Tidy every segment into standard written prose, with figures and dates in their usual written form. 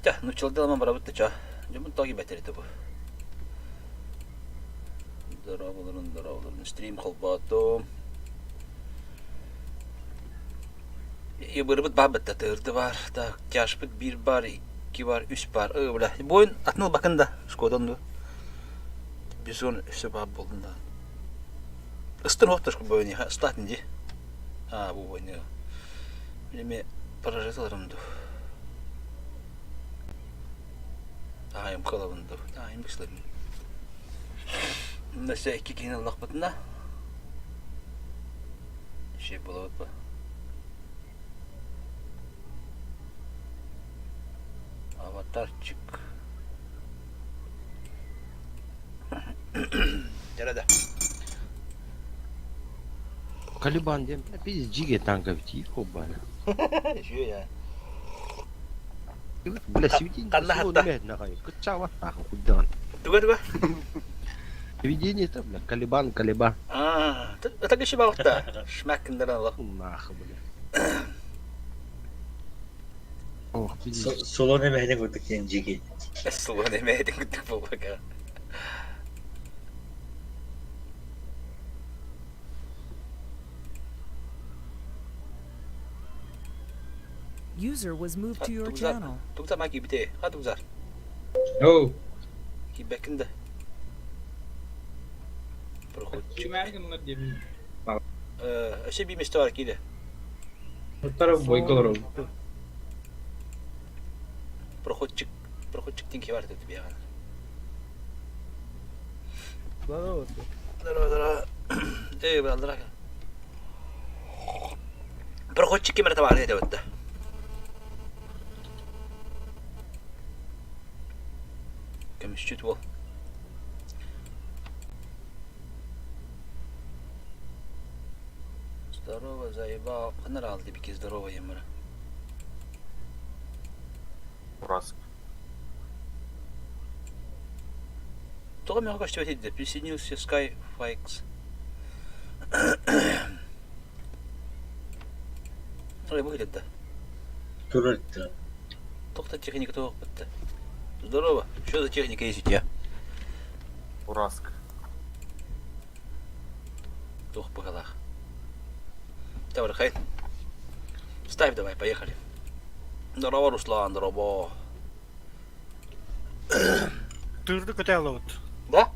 Чэ, нууччалардаламан барабыт да ча. Дьоммун тоҕо киирбэттэр этэ бу. Дорооболорун, дорооболорун. Стрим холбоотум. Ыбырбыт баар бытта тыырды баар. Так, тяжпыт биир бар, икки бар, үс бар. Ы, бля. Буойун атын ылбакын да, Шкодан ду. Бизон өссө баар буолдун да. Ыстын оттошку буойун ыстаатын ди. А, бу буойун. Эми поражать ыларым ду. Аайым кылабын ду. Аайым быслабын. Өссө икки киһини ыллахпытына Şey булабыт ба. Аватарчик. Дьэ да. Калибан диэн пиздец дьигэ танка бити хоббана. Үчүгэй аа. Бля сибитин Ханна хатта? Кытчаабаттаахын курдуган. Туга туга? Видение это, бля, Калибан, Калибан. А, это киши багытта. Шмак кындыран алах. Нахуй, бля. Ох, пиздец. Солон эмэһини курдук диэн дьиги. Солон эмэһин курдук буолбака. User was moved to your channel. Тугзар ма киирбитэ? Ха тугзар. Оу. Киирбэккин да. Проходчик. Кимээри гыннар диэбин. Өссө биир миэстэ бар киирэ. Оттар бойго олоробут. Проходчик. Проходчик диэн киһи бар этэ биэҕэ. Здорово. Здорово, здорово. Эй, брат, Проходчик ким эрэ табаарыһа этэ бытта. Көмүсчүт уол. Здорово, заебал. Ханна алды бики здорово еммара. Ураск. Тоҕо миэхэ көстүбэт этэ присоединился Skyfix. Ой, выглядит да. Турар да. Тоқта техника тоқ бітті. Здорово. Что за техника есть у тебя? Ураск. Туох быһалаах. Давай, хай. Ставь давай, поехали. Здорово, Руслан, здорово. Тырды көтө алабыт. Да?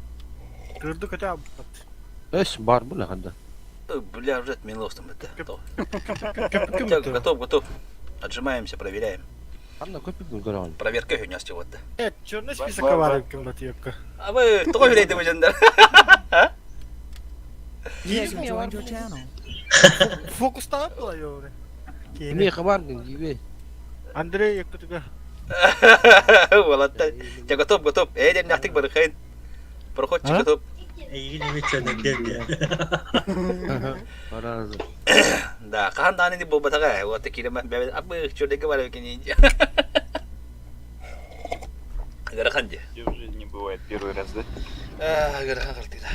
Тырды көтө албыт. Эс бар бу лаханда. Бля, уже отменилось там это. Көпкө Готов, готов. Отжимаемся, проверяем. Ханна көпүк көрөҕүн. Проверка хуйня вот. Э, черный список бар ким латиепка. А вы тоҕо билейді бу дьондар? User joined your channel. Фокустаап была йоре. Эмиэ хабаргын дибе. Андрей якутуга. Уолаттар, я готов, готов. Эй, дэмнэхтик барыхайын. Проходчик готов. Эйигин эмит сөнөрдүөн диэн. Паразы. Да, хаһан даҕаны ини буолбатаҕа ээ. Уота киирэмэн бэбэ абы чурдыга бар эбикин Ыарахан дии. В жизни бывает первый раз, да? Ыарахан хартыыра.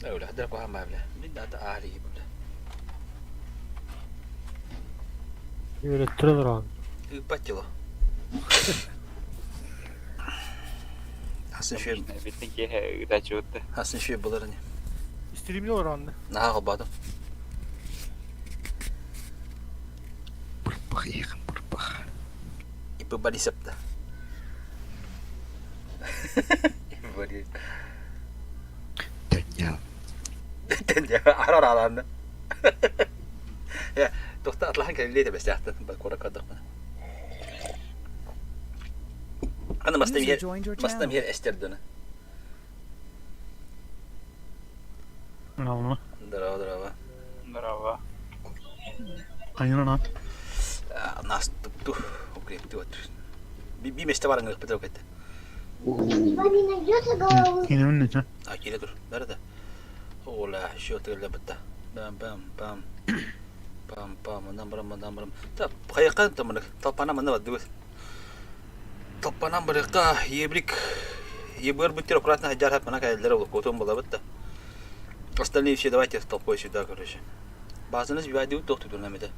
Өлө хадара куһаан баа бля. Мин даата аалиһи бля. Үөрэттэрэн ораҕын. Ыыппат дьыло. Хасын шүө Бүттэн киэһэ ыытааччыбыт да. хасын шүө булар ини. Стримне ораҕын да. Наһаа холбоотум. Бырпах иэхэн бырпах. Ипы Борисовта. Борис. Тэнньээл. Арар алаанна. Я, тохта атлахан кэллиэ бэстэхтэн куоракка дохпана. Аны бастан User иһэр joined your бастан channel. иһэр эстер дона. Здорово. Здорово, здорово. Здорово. Айнана. Нас тупту укрепти вот. Би месте бар ыңырык бітір кетті. Кинемин нече? А, келе тұр. Бәрі де. Ола, еще тігілі бітті. Бам, бам, бам. Пам, пам, манан барам, манан барам. Та, қаяққа тамырық. Талпана мана бады өз. Талпанан барыққа ебрик. Ебір бүттер аккуратно хаджар хат мана кәлелер ол котон бола бітті. Остальные все давайте толпой сюда, короче. Базаны сбивать дают, доктор, нам это.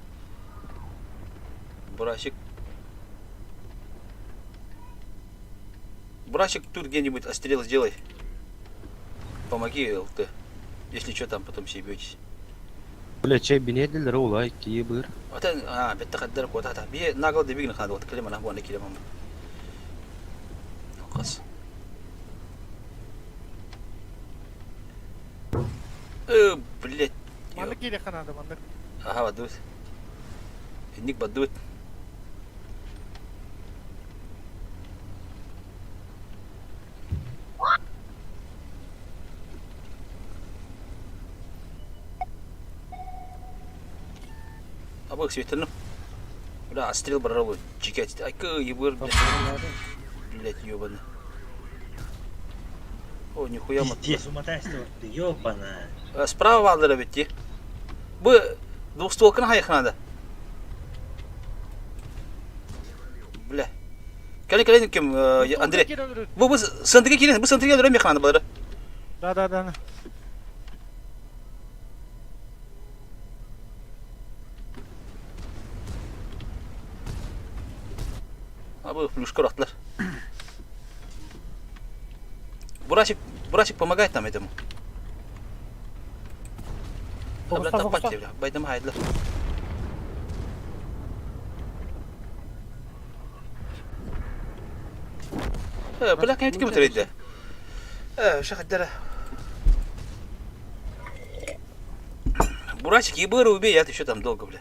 Бурасик. Бурасик, тут где-нибудь отстрел сделай. Помоги, ЛТ. Если что, там потом съебетесь. Бля, чай бинедилер олай кие быр. Отен, а, бетте хаддар кота та. Би нагал дебигин хады вот клемана буана килемам. Кас. Блять. Маннык киириэххэ наада, маннык. Аха, бадыбыт. Инник бадыбыт. Абы светлנו. Бля, отстрел барарыл жигать. Айкы, ебыр, блядь. Блядь, ебаный. О, нихуя мат. Пиздец, умотайся, ты ёбана. Справа бааллара эбит дии. Бу двухстволканы хайых надо. Бля. Кэлин кэлин ким Андрей. Бу бу сындыга киирин, бу сындыга өлөрө механа бары. Да, да, да. А бу плюшка ұрақтылар. Бурасик, Бурасик помогает нам этому. Бля, таппат бля, байдам хайдылар. Бля, кем ким өтөрөйдө? Шахаддара. Бурасик, ебыры убей, я ты еще там долго, бля.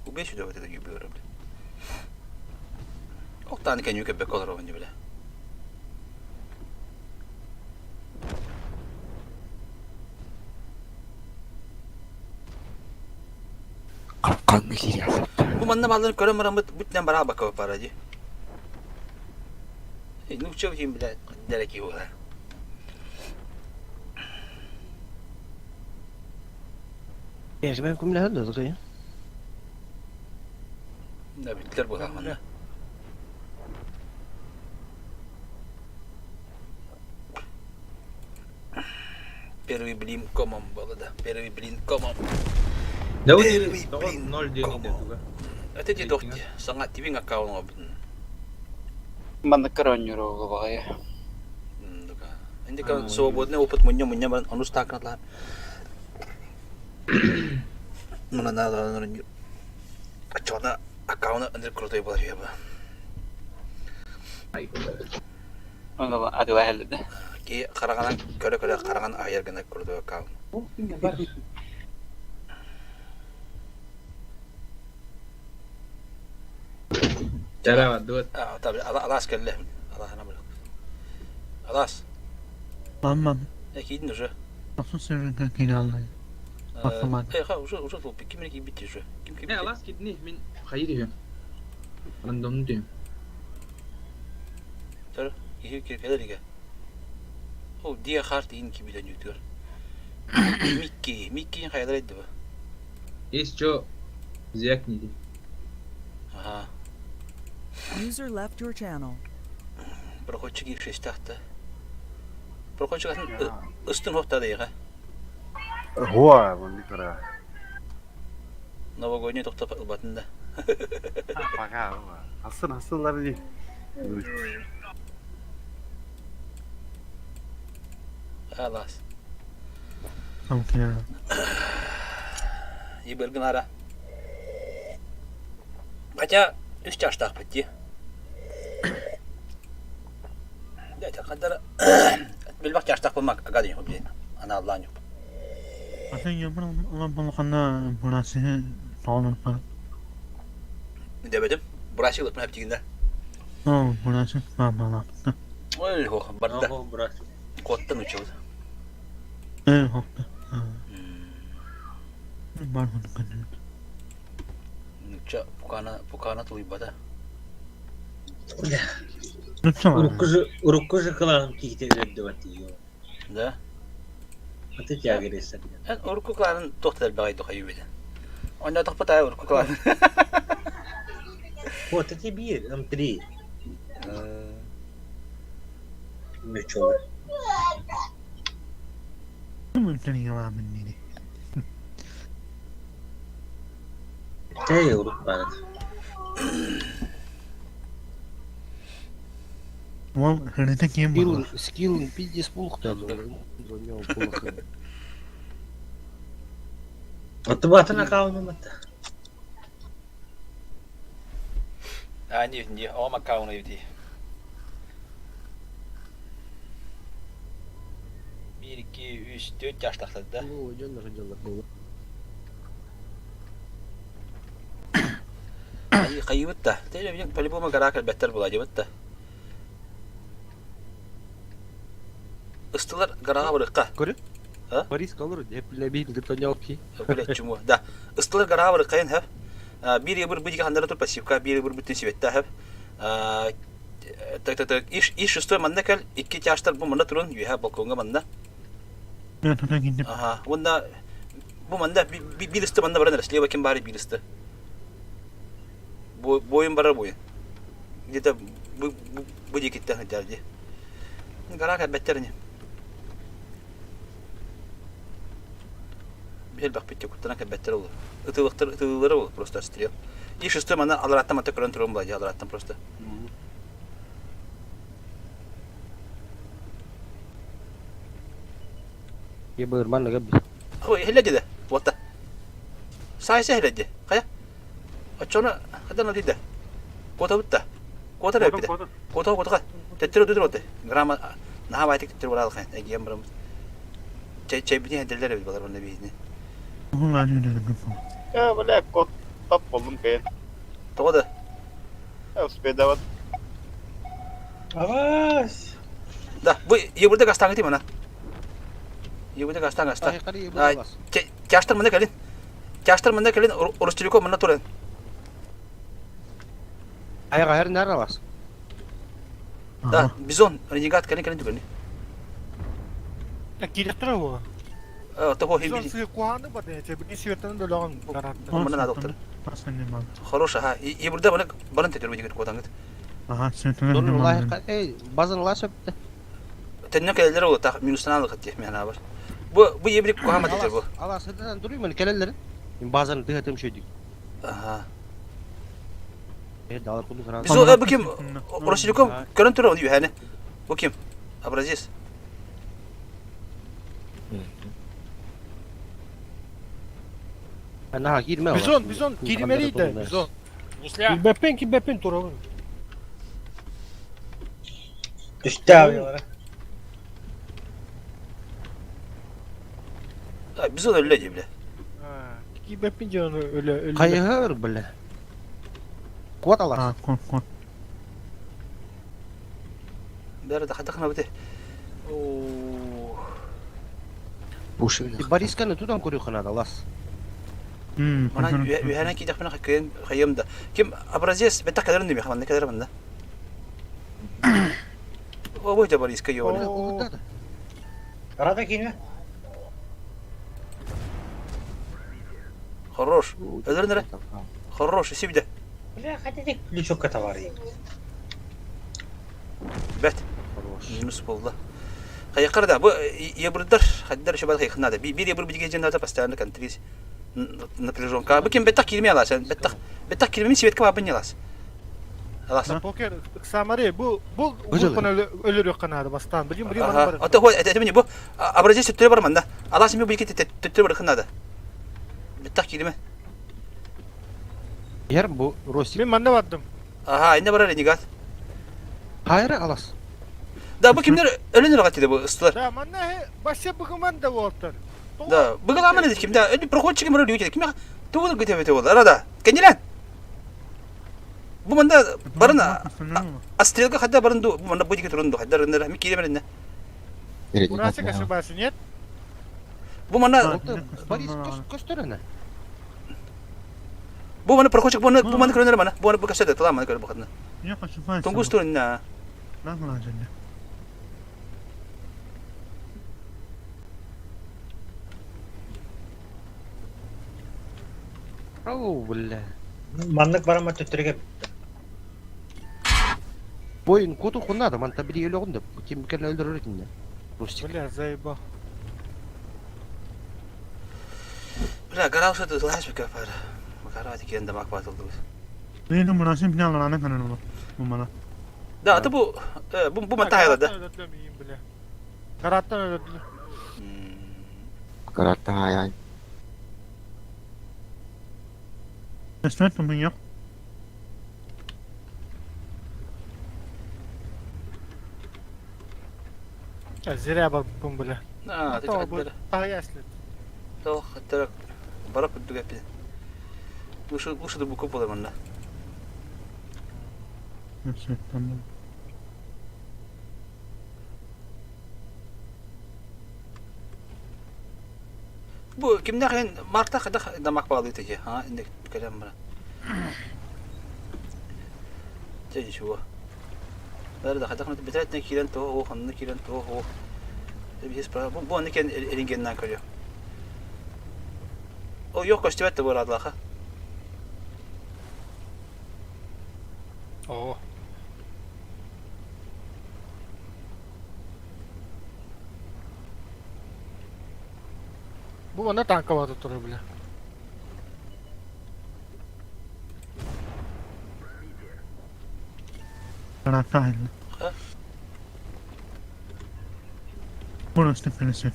Убей сюда вот это ебыры, бля. Ох, таны кәнюкә беколор бля. Капканны кириэхсэт. Бу манна бааларын көрөн бараммыт бүтнэн бараа бакка пара дии. Ну чё им, блядь, далеки буолар. Ежбен кумлэһэ да Да, битлер буолар манна. Первый блин комом было, да. Первый блин комом. Да вот Первый блин ноль диэн комом. туга. Это ти дохти. Саңа тибин аккаунт обын. Манна коронерова баҕайы. Инди свободный опыт мунья мунья баран онус таакнатлаан. Мына надо Ачона аккаунт андыр крутой болар яба. Онно атыла хэллэ. Ки хараганан көрө көрө хараган айар гына крутой аккаунт. Чара дуот. А, таби алас келле. Алас ана билек. Алас. Мамам. Кийдин уже. Nasıl sürüngün kinalay. Басыман. Э, ха, уже уже толпи. Ким эле кийбит уже. Ким кийбит? Э, алас кидни мин хайыр иһин. Рандомну диэм. Төр, киһи кирпелер иге. Ол дия харт ин кибиден үтүөр. Микки, Микки хайдар эдди бу. Есть чё зякни ди. Ага. User left your channel. Проходчик их шестахта. Проходчик ыстын хохта да Хуа, манникара. Новогодний токтоп ылбатында. Пока. Асын асылар ди. Алас. Там кинала. Ебергин ара. Хотя үс чаштах битти. Да, кадар билбак чаштах болмак агады yok блин. Ана Аллаһ yok. Атын yamın Allah balkanna burası sağlam falan. Дебедим. Бурасик лыпна хептигинде. О, burası мамала. Ой, хох, барда. Ого, брат. Коттан учуд. Э, хопта. Бар bunu kadın. Нуча пукана пукана тулуйбата. Бля, Lütfen. урукку же кыланым киһите өлөрдүбэт ё. Да. Аты тягересен. Эн урукку кланын тохтар багай тохай бит. Онда тохпата урукку клан. Вот это бир, М3. Ничего. Mümkün yalan dedi. Тэ урукку баар. Уол ырыта киэҥ Скилл, буолла. скилл пиздец пулхта, плохо. Оттубатын аккаунум атта. А, не, не, оҕом аккауна эбитий. Биир, икки, үс, түөрт чаш тахсар да. Ну, дьоннор дьоннор буолла. Хайыбыт да. По-любому гора кэлбэттэр була дебит да. Ыстылар гараҕа барыахха. Көрө? А? Борис колор, эпилебин гытонялки. Блять, чуму. Да. Ыстылар гараҕа барыаххайын хэп. Биир ебыр бу ханнара тур пассивка, биир ебыр бүтүн сибетте хэп. Так, так, так. Иш, иш шестой манна кэл, икки тяжтар бу манна турун, үһэ балконга манна. Ага. Уонна бу манна биир ысты манна баран эрэ, слева ким баар биир ысты. Буойун барар буойун. Где-то бу, бу, бу диэкиттэн сылдьар дии. Гараа кэлбэттэр ини. Элбэхпит куттанан кэлбэттэр ол. Ытыылыктар ытыылыылара ол просто стрел. И шестой манна алараттан мата көрөн туран була алараттан просто. Ебырман ыга Ой, иһиллэ дии Уотта. Саайса иһиллэ дии. Хайа? Оччону хадан ылыйда. Куотабыт да. Куотар эбиппит. Куота куотаха. Төттөрү дудур оты. Грама наһаа баайтык төттөрү бараалахай. Эгиэн бараммыт. Чэй чэйбитин эдэллэр эбит балар онно биһини. Э, бля, кот тап болдум кайын. Тоҕо да? Успедават. Авась! Да, бу ебурда гастаҥы тимана. Ебурда гастаҥ гаста. Тяштар мына кэлин. Тяштар мына кэлин Ростелеком мына туран. Айга нар алас. Да, Бизон, ренегат кэлин кэлин түгэнни. Кииректер ол. Того Бизон сыгы куһааны бар дэ. Бигин сүйөртөн бөлөгөн гаратты. Мына надо доктор. Хорош, ага. И бурда баны барын тетер бу котаңыт. Ага, Дон лайка, эй, базан ласып. Тенне келелер ол так минустан алык тих мен бар. Бу бу ебрик кухама тетер бу. Алас хыдан дуруй мен келелер. Базан тыгатым шөйдүк. Ага. Э, далар куду хран. Бизон бу ким? Ростелеком көрөн турар оны юханы. Бу ким? Образец. Ана кирме. Бизон, бизон, киримелiydi бизон. Кибеппен, кибеппен турабын. Түстә Бизон өллө дии бile. Кибеппен жон өлө өлө. Кайгыр биле. Куат алас. Куат, куат. Бәрі да хатахна бите. О. Борисканы тутан көрү ханада алас. Мана үһәнә кидәхмән хакын хайымда. Ким образец бетак кадәрен дими хаман кадәр манда. О бу да Бориска йоны. Рада кине. Хорош. Өлөрнөр. Хорош, сибде. Бля, хотите ключок товары. Бет. Минус болду. Хайкар да бу ебурдар хаддар шабал хайхнада. Бир ебур бижге жендада постоянно контрис напряженка. Бу ким беттак кирме аласың. Беттак беттак кирме светке бабын алас. Алас. Покер самаре бу бу группаны өлөр канады бастан. Билим билим бар. Ата хо это бу образец төттөрө бар манда. Алас ми бу ики төттөрө бар хнада. Беттак кирме. Ер бу Ростик. Мен манда бардым. Ага, инде бар ренегат. Хайра алас. Да, бу кимдер өлөнөр гатиде бу ыстылар. Да, манна башы бүгүн да болтор. Да, бүгүн аман эди ким да, өлү проходчик ким рөлү ким тугул гите бете бол. Арада. Кенелен. Бу манда барын астрелка хадда барын ду, бу манда бу дике турун ду, хадда рыннар ми кире меренне. Урасы кашыбасы, нет? Бу манда Борис көстөрөнө. Бу манда проходчик бу бу манда көрөнөр мана. Бу бу кашада тала мана көрө бакытны. Тунгус турун на. Ау, бля. Маннык барама төттөргө. Бойын куту хунада, манта бири өлөгүндө. Ким келе өлдөрөр экин. Ростик. Бля, заебал. Бля, гарал что-то злась бека пара. Макара тикен дамак батылды. Мен мунасын пиналараны канан Мана. Да, аты бу бу бу мантаайла да. Гараттан өлөрдүлэр. Гараттан ай. Эстет мын yok. Зря барбыппын бile. Аа, Таһыйа эслет. Тоох, хаттара бара курдук эппин. Лучше лучше буква буолар манна. Бу кимнээх иһин Марта хайдах дамак баалыы тиһи, а инник кэлэн баран. Дьэ ничего. Бары да хайдах битэтинэ киирэн туох уох, онно киирэн туох уох. Биһис бу бу онно кэн эрингеннан көрүө. О yok көстүбэт да буораадылаха. Оо. Бу манна танка бата турар бile. Ha? Burası Filistin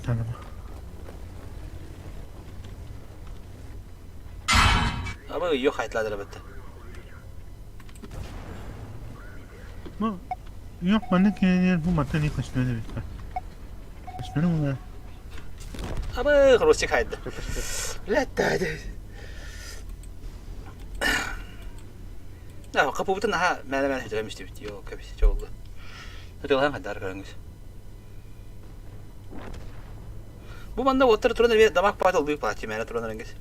Аба yok haytladыр бітті. Bu yok bende kendileri bu madde ne kaçmıyor evet. Kaçmıyor mu? Аба Ростик хайды. Ләттәді. Да, капубутun наха мәле мәле хөтөрөмүш дебит. Йо, кәбис жолду. Хөтөлгөн хадар көрөңүз. Бу манда оттар туран бер дамак патыл дуй пати мәле туран өрөңүз.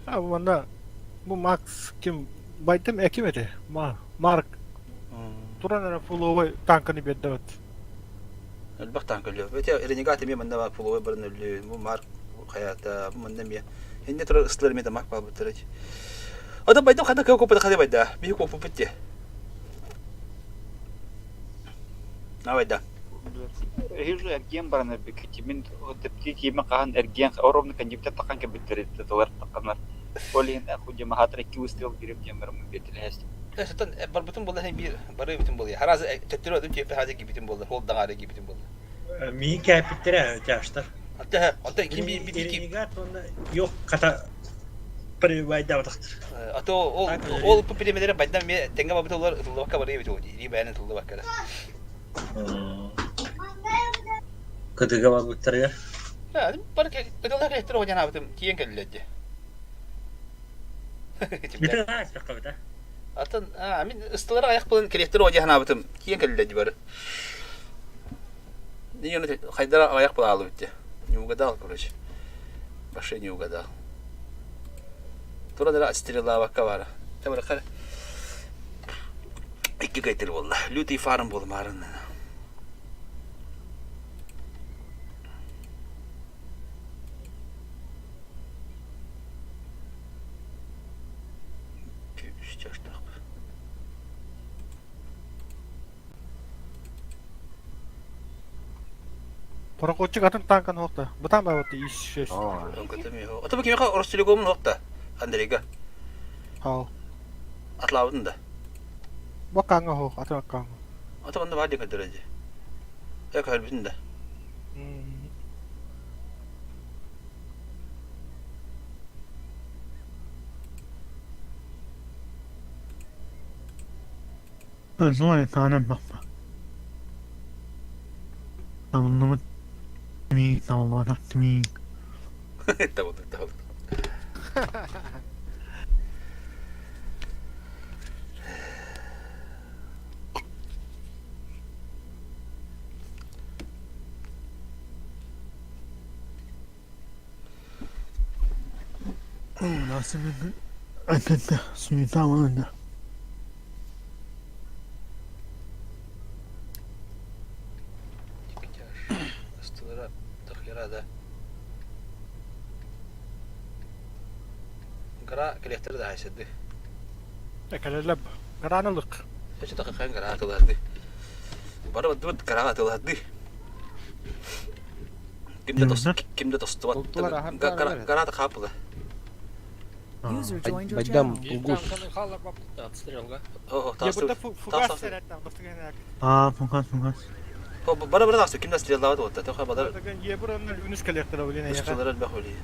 Ha bu manna bu Max kim Байтым эким эти. Ма Марк туран эрэ фуловой танканы бердебет. Элбэх көллө. Өте ренегат эме манда бар пуловой барын өллү. Бу Марк хаята бу манда ме. Энне турар ыстылар ме дамак ба бутыр. Ада байда хада кө копа хада байда. Би копа битте. На байда. Эһиги эргиэн баран эрбиккит. Мин депти киимэ хаһан эргиэн оровно кандибита тахан кэбиттэр тылар таханар. Ол иһин худьма хатыр икки выстрел бирип диэн бараммын биэтилэһэстим. Сатан барбытын болла хен бир бары битин болла. Харазы төттөрө өдүм тепе хазе гибитин болла. Хол даңары гибитин болла. Миин кээппиттэрэ тяштар. Ата ата ким би би ки Ренегат онна yok ката прибайдабатахтыр. Ата ол ол пипемелere байдан ме тенге бабыт олар тыллабакка бары бит ол. Ри баянын тыллабакка. Кытыга барбыттар Ха, бар ке өдөлөр эттер онян абытым киен келледи. Бүтүн ааспакка быта. Атын, а, мин ыстылар аяк булын керектер онян абытым киен келледи бары. Не оны хайдара аяк була алып битти. Не угадал, короче. Вообще не угадал. Тура дара стрела бакка бар. Табыр кар. Икки кайтыр болла. Лютый фарм болым арын. Порохоччук атын танканы хуохта. Бытаан баабыт ис шеш. Ото кимиха Ростелекомун хуохта. Андрейга. Хау. Атлаабытын да. Баккаҥҥа хуох, атын аккаҥҥа. Ото манна баар диэн көрдөрө Э көрбүтүн да. Злая таана баппа. Тамыллыбыт ми тамыллыбатах ми. Табылдык, табылдык. Айтта суеталанда. Ыстылара тахира да. Гара келехтер да хайсады. Экэлэлэб. Гаранылык. Эче тахахан гара тылады. Бары бут гара тылады. Кимде тос кимде тостубат. Толтулар ахар Гара та хапыла. User joined your Байдам channel. Тунгус. О, Ебурда тастı. фугас сәрәттен бастыган. Аа, фугас, фугас. Бара бара тастı. Ким стрелдават вот. Тоха бадар. Ебур онны үнүс коллектора билен яга. Стрелдар бахули.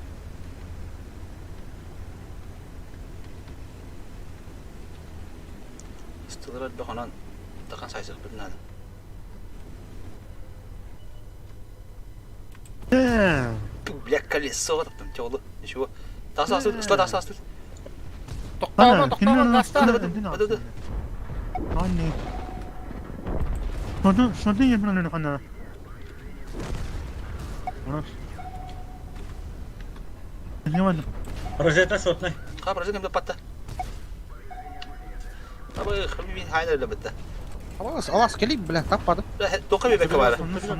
Стрелдар баханан тақан сайсық білінады. Бля, колесо там тёло. Ничего. Тас астı, ысла тас астı. Токтома, токтома, гаста. Анне. Шоны, шоны ебраны хана. Ебан. Прожета шотный. Ха, прожета кемде патта. Абы, хмин хайнер лебетте. Алас, алас келип, бля, таппады. Тоқа бебек бар.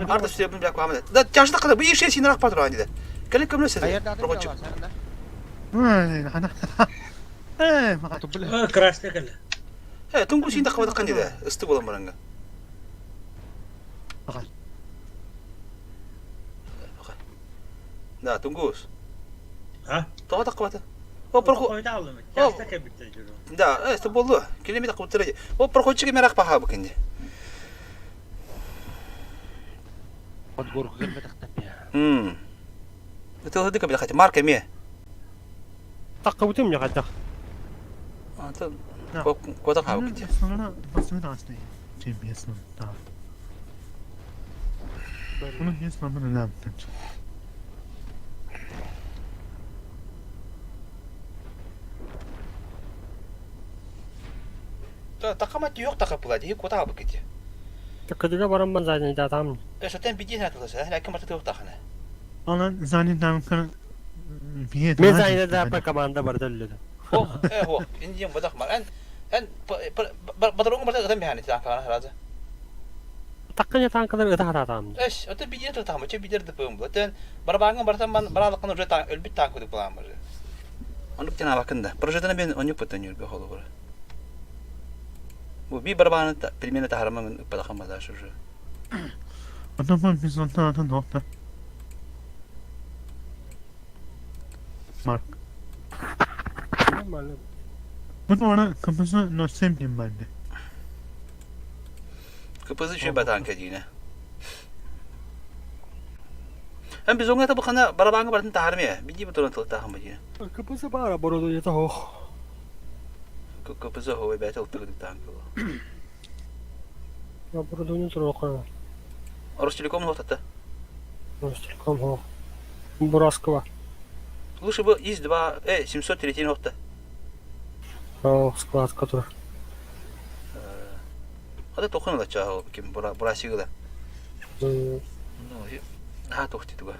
Арда сүребин бля куамын. Да тяжда када бу ишен синрак патыр ани да. Келип кемле сез. Проходчик. Хана. Э, бля. Красный кел. Э, тунгу син да кабада кани да. Исты болам баранга. Да, тунгус. А? Тоға таққабата. О, проход. Да, э, болду. Келеме таққабыттыр. О, проходчик мерак баха бу кенде. Подгорку келме тақтап. Хм. Это лады кабила хати марка ме. Таққабытым я қайтақ. Ата кота хабы кенде. Тақамат yok тақап була дии кота хабы кенде. Кыдыга барамман зайны да там. Э, шотен биди хатыласа, ләкин марта yok тақана. Алан зани там Мен зайны да по команда бар дөллөдө. Хо, э, хо, индиен бодақ мар. Эн эн бадрон марта гатан бихани танкана хараза. Таққыня танкалар ыта хататам. Эш, ота бидер тахма, че бидер дыпым бу. Тен барбаңы бартан ман баралыкын уже тан өлбүт танк дип булам уже. Онук тена бакында. Прожетана мен онюк бутан юрбе холу бура. Бу би барбаны пельмени тахарма мен падахан бадаш уже. Адаман biz ondan nokta. Mark. Bu arada kafasına nasıl diyeyim ben de. Кыпызы чөй батан кәдине. Hem biz onга табы барабаңы бартын тахарме. Биди бутуран тыл тахам бу. Кыпызы бара бороду ята хох. Кыпызы ховай бәтел тыгы танк. Оборудование турука. Ростелеком хотата. Ростелеком хох. Бураскова. Лучше бы ИС-2, 703 хотта. О, склад который. Хада тохын ла чаа ким бурасигыла. Ну, ха тохти туга.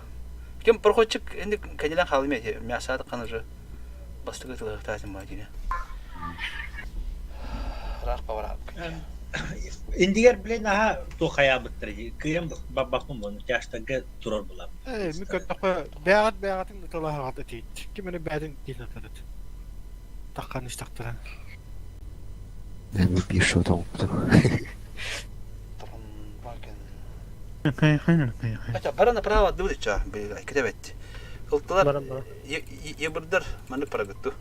Ким проходчик энди кадилан халыме мяса каны же бастыгы тылыктазым мадина. Рах павара. Индигер билен аха тухая быттыр. Кыйым бабакым буну тяштагы турор булам. Э, мүкө тақы бәгат бәгатын тылаһа тит. Ким мене бәдин дилатат. Таққан иш тақтыран. Не пишу там. Хотя бара направо дудыча, китебет. Ылтылар ебырдар маны парагытту.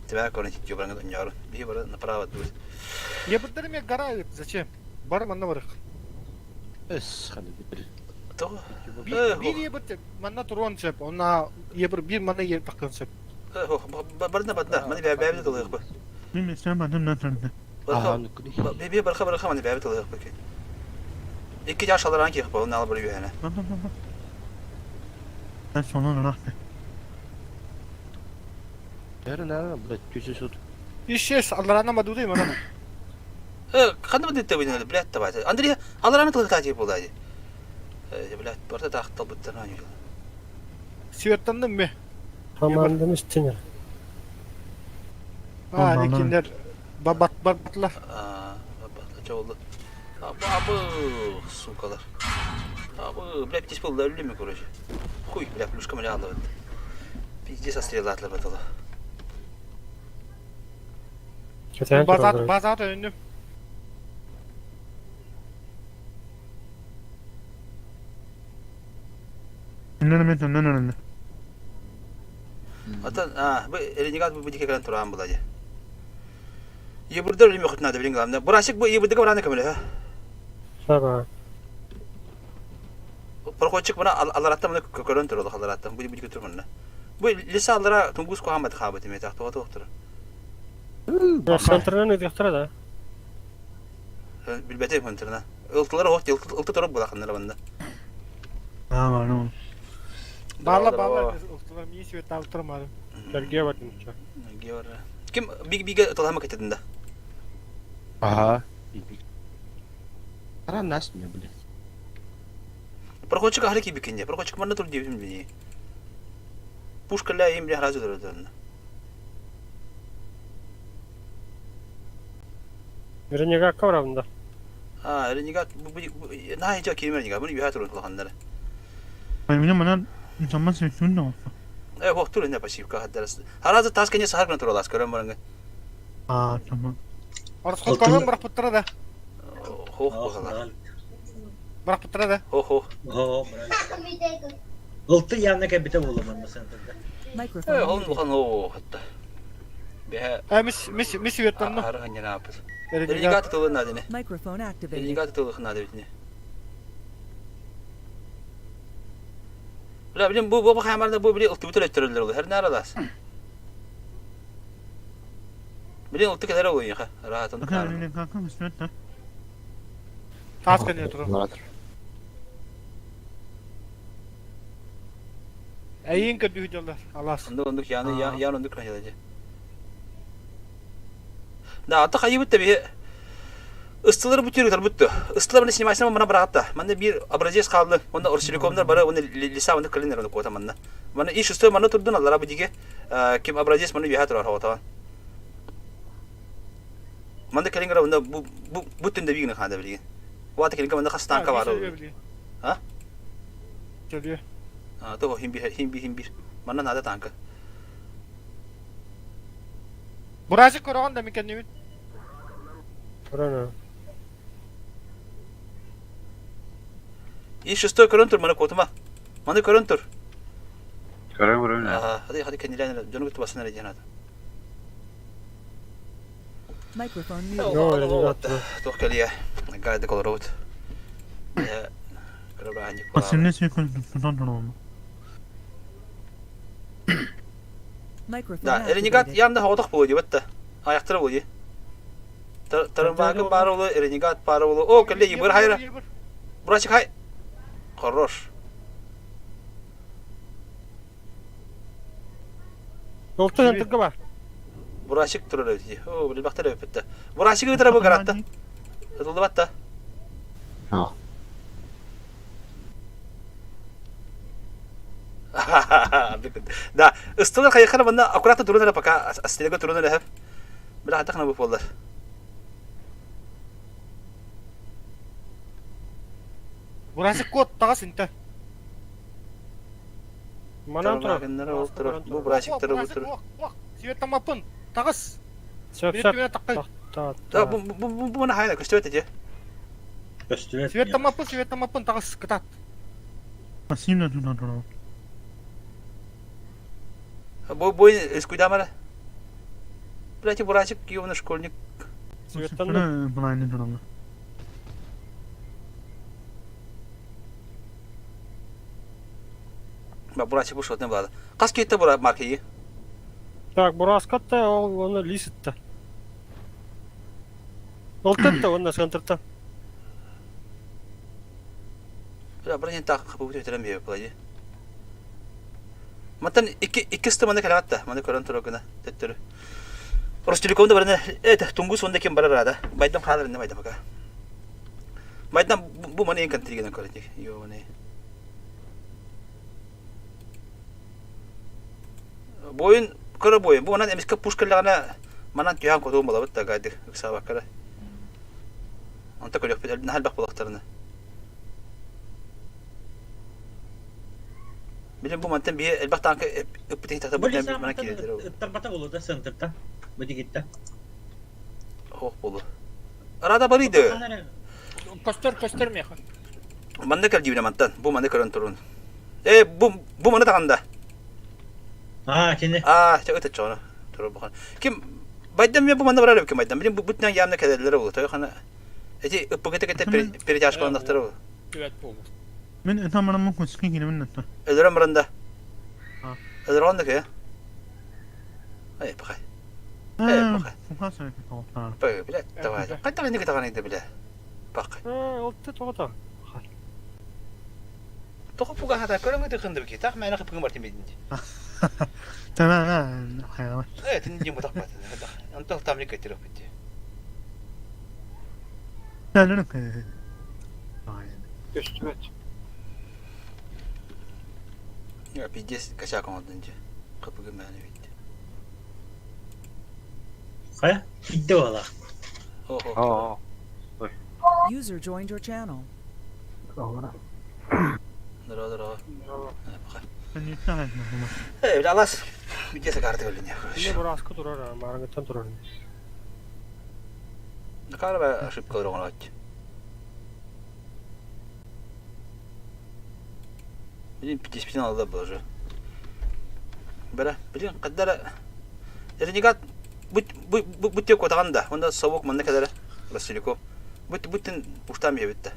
Тебя конец жобраңы доньяр. Би бара направо дуд. Ебырдар ме гора зачем? Бар манна барык. Эс, ханы бир. То. Bir ебыр манна турон сеп, она ебыр bir манна еб таққан сеп. Барна бадна, маны бәбә дылык бу. Мен sen bana ne tardı? Би барха барха маны бәбә дылык бу. Икки жаш аларан ки бу, оны алып бер юһәнә. Ben sonuna rahtı. Nerede блядь, төсө сут. Ишес аларана мадуды мана. Э, ханды бу дитте бу, блядь, давай. Андрей, алараны тылык тажи булды. Э, блядь, барда тахтал буттан аны. Светтанды ме. Команданы истенер. А, лекиндер бабат барбатлар. А, бабат, чоолду. Абы, абы, сукалар. Абы, блядь, птись был, да, короче. Хуй, бля, плюшка меня алды. Пиздец, отстрелатлар баталы. Базат, базат önüm. Атын а бу ренегат бу дике кэлэн тураан була дии. Ебурдар өлүмү хотунаада билин главное. Бурасик бу ебурдыга барааны көмөлөһө. Саба. Проходчик мына алараттан мына көрөн турар алараттан бу бу тур мына. Бу леса алара тунгус куһамат хаабыт эме тахтыга тоқтыр. Центрынан ыдыктара да. Билбэтим хонтырна. Ылтылар ох ылты турап булахыннар банда. Аа, ну. Баалла баалла ылтылар мии свет таалтырмадым. Сергей бардым. Ким биг биге тылама кетедин да. Ага. Ара нас мне, блядь. Проходчик ахры кибикинде. Проходчик манна тур дебим бини. Пушка ля им бля разу дөрөдөн. Ренегат кавравында. А, ренегат бу на хича кирме ренегат. Буну юха турун кулаханнар. Мен манан заман сен да. Э, хох турун не пассивка хаддарас. Харазы тас кене сахар гына туралас көрөм барыңы. А, тамам. Орскотторун бырахпыттара да. Хох бахала. Бырахпыттара да. Хох хох. О, Ылты явно кэбите буолуман центрда. Э, он бухан о хатта. Бе. Э, мис мис мис веттанна. Хары ханьяна апыс. Ренегат тылын надене. Microphone activated. Ренегат тылын надене. Бля, блин, бу бу хамарда бу били ылты бүтөр өттөрөлөр ол. Хер наралас. Блин, ылты келер ол яха. Рахатын. Тас кене турар. Эйин көдү жалар. Алас. Онду ондук яны ян ондук кана Да, ата хайы битте би. Ыстылар бүтүр бүтүр бүттү. Ыстылар мына снимайсың мына баратта. Мында бир образец калды. Онда Орселикомдар бары, оны лиса мында кылыныр оны кота мында. Мына иш үстө мына турдун аллара бу диге. Ким образец мына бия турар хавата. Мында келиңер онда бу бу бүтүн да бигин ханда билген. Вата келиңер мында хас танка бар. А? Төлү. А, то хим бир хим бир хим бир. Мында нада танка. Буразик көрөгөн да мекен небит. Көрөнө. И шестой көрөн тур мына котума. Маны көрөн тур. Көрөм көрөм. Ага, hadi hadi kendilerine canı götü basın nereye cenab. Microphone muted. Туох кэлиэ, гайды колоробут. Басымны сен Microphone Да, ренегат activated. янда хоғдақ болу деп атты. Аяқтыры болу. Тарымбагы бары болу, ренегат бары болу. О, кэлле, ебір хайра. Бурачик хай. Хорош. Олтан антыгы бар. Бурачик турар өтү. О, билбактар өпүттэ. Бурачик өтөрө бу гаратта. Ытылды батта. Да, ыстылар хайхара мында аккуратно турунара пока астелего турунара хеп. Била хатахна бу болдар. Бурасик кот тагас инте. Манан турар. Бу бурачик туру бу туру. Свет тамапын. Тагас. Сөп сөп. Да, бу бу бу бу мына хайна көстөбөт эже. Көстүбөт. Свет тамапын, свет тамапын тагас кытат. Басымны турар. Бу бу искуйдамара. Блять, бурачик ёбаный школьник. Былайны турар. Ба бурачик бу шотны булады. Кас кетти бура маркеги. Так, Бураскатта ол оны лиситта. Олтатта оны центрта. Бля, бра так бу өтөрөм бе булай. Маттан икки икки маны калатта, маны көрөн тургуна төттөрү. Ростелекомда барына это тунгус онда кем барар ада. Байдам халар не байдам пока. Байдам бу маны эң контриген көрөтик. Йо маны. Бойын көрө бойын. Бу манан эмеске пушкаларына манан түйән котуун болабыт да гайды ыксабаккара. Онта көрөк бит нахал бак булактарына. Билим бу мантан бие элбах танка ыппытын тата Бу бу мана кирдер. Тарбата болу да центрда. Бу дигитте. Хох болу. Арада бар иде. Көстөр көстөр меха. Манна кел дибине мантан. Бу маны көрөн турун. Э бу бу маны таганда. Аа, кини. Аа, чэ ыт оччоҕуна турар Ким байдам мен бу манна барар эбиккин байдам. Билин бу бутнан явно кэлэллэрэ буолуо. Той хана эти ыппыгыта кытта перетяжкаланнахтара буолуо. Мен ытам бараммын кускун киирэмин да. Өлөрөн баран да. Өлөрөн да кэ. Ай, пахай. Эй, пахай. Пахай, бля, давай. Қайда қайда кытаған еді бля. Пахай. Ол те тоғыта. Тоқы пуга хата көрөңгө тыхынды бики. Тах мәне кыпыгы бар тимединди. Tamam, hayvan. Э, тин дим бутак бат. Антон там не кетирип битти. Көстүбэт. Я пиздец косяк оңодун же. Кыпыгы мәне битти. Хайа? Идде буолла. Охо. User joined your channel. Здорово, здорово. Эй, бля, алас. Где карты өлүнө, короче. Мне бураска турар, марангыттан турар. Накара ошибка оҥорот. Блин, 55 надо было уже. Бля, блин, когда Ренегат, будь будь будь те котаган да, онда совок манна кадара Василико. Будь будь уштам ебитте.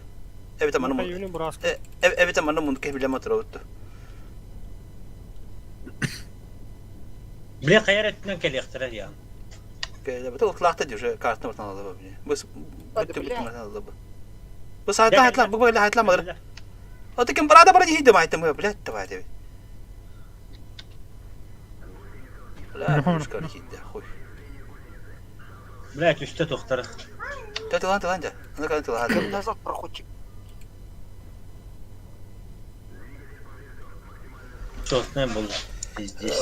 Эбите манна эбите манна мунду биле матыра бутtu. Бля, хайар өттүнэн кэлиэхтэрэ диэн. Кэлэ, бу тлахта уже картына бартан алды бу. Бу бу бу алды бу. Бу саатла хатла, бу бу хатла мадыр. Ото ким барада бара дихиде майтым, блядь, давай тебе. Бля, пушка дихиде, хуй. Блядь, үстэ тохтара. Та тылан тылан да. Ана кан тылан. Назад проходчик. Чётная была. Пиздец.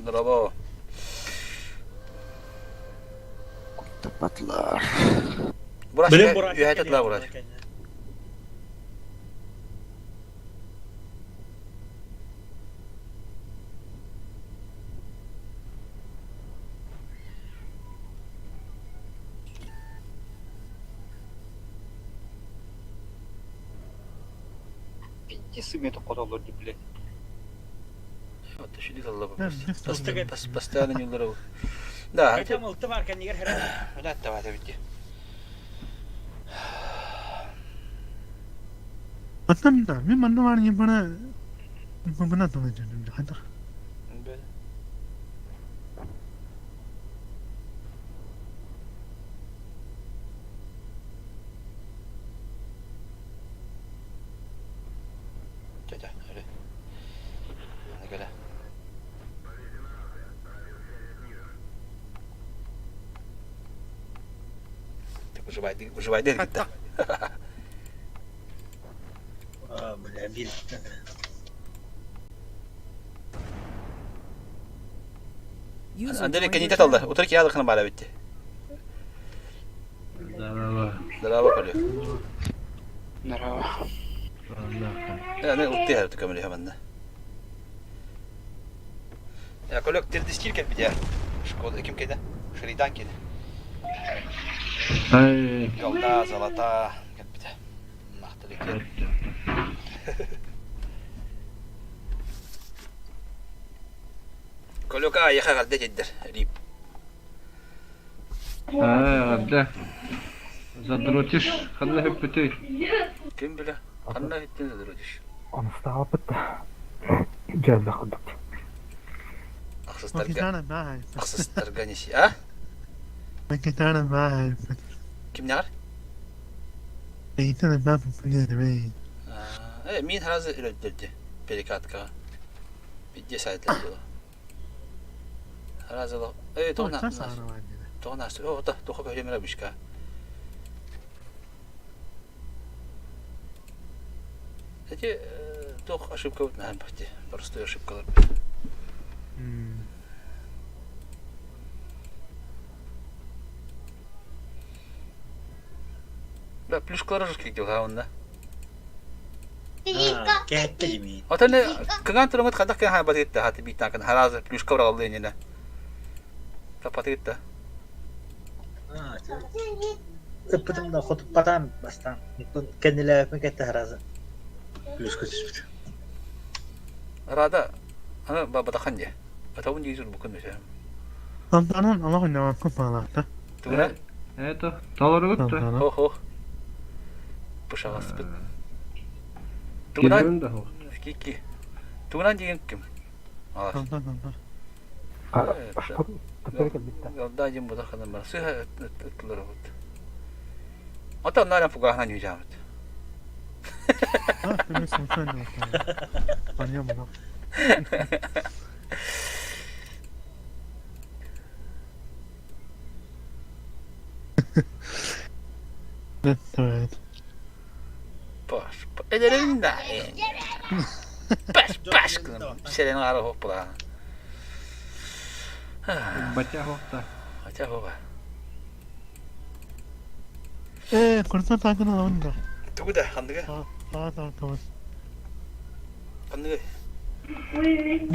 Здорово. Тапатлар. Бураш, Блин, бураш. үйәтет ла бураш. Пиздец, сымет хотолор ди, блядь. Вот еще алла Постоянно не ударил. Да. Это мылты бар кәнигер хәрәм. Да, давай, давай. Оттон да, мен манна бар не бара. Бана тона жөнүм хата. Тетя, öyle. Ne göre. Выживай, выживай, дед, А, бля, бил. User Андрей joined your кенитет алды. channel. Утыр ki aldı bana bitti. Здорово. Здорово, Коля. Здорово. Ne uttu her tükömülü hemen de. Ya Коля, тердискир кел bir Шкода ким кеде? Шридан кеде. Ай. Yolda золота кел бите. Мактылы кел. Колюка яха galde jeddir. Рип. Аа, гадда. Задротишь, ханна хөппүтүй. Ким биле? Ханна хиттен задротишь. Онустаабыт. Дьэллэ курдук. Ахсыстарга. Ахсыстарга неси, а? Ким нягар? Э, мин харазы үлөддөрдү. Перекатка. Бидде сайтлар было. Харазы э, тона. Тона, о, та, тоха көремер бишка. Эти тох ошибка вот наверное, почти. Простая ошибка. Да, плюшкалар жуткий дела он, да. Кәтті жемей. Отон кыган турумут хадах кэн ха батытта хаты биттан кэн харазы плюшка баралды инена. Та батытта. Ыппытым да хотуп батам бастан. Кәниләпин кәтті харазы. Плюска түспүт. Рада, аны бабатахан дьэ. Атабын дии сурбуккун мүсэ. Сантанан олох иннавакка паалаата. Тугуна? Это толоругут да? Хо хо. Пышаҕаспыт. Тугунан да хо. Кики. Тугунан диэн ким? Сантан сантан. Ялда дьин бутах ханан бар. Сыха ыттылар бут. Ата нара фугахна ньүжаабыт. А, ты случайно Понятно. Паш, эдерин да. Паш, паш гынан. Сэрэн аара хоппула. Батя хопта. Батя хопа. Э, курса таакын аламын да. Тугу да, ханныга? Саа таакыбын. Ханныга?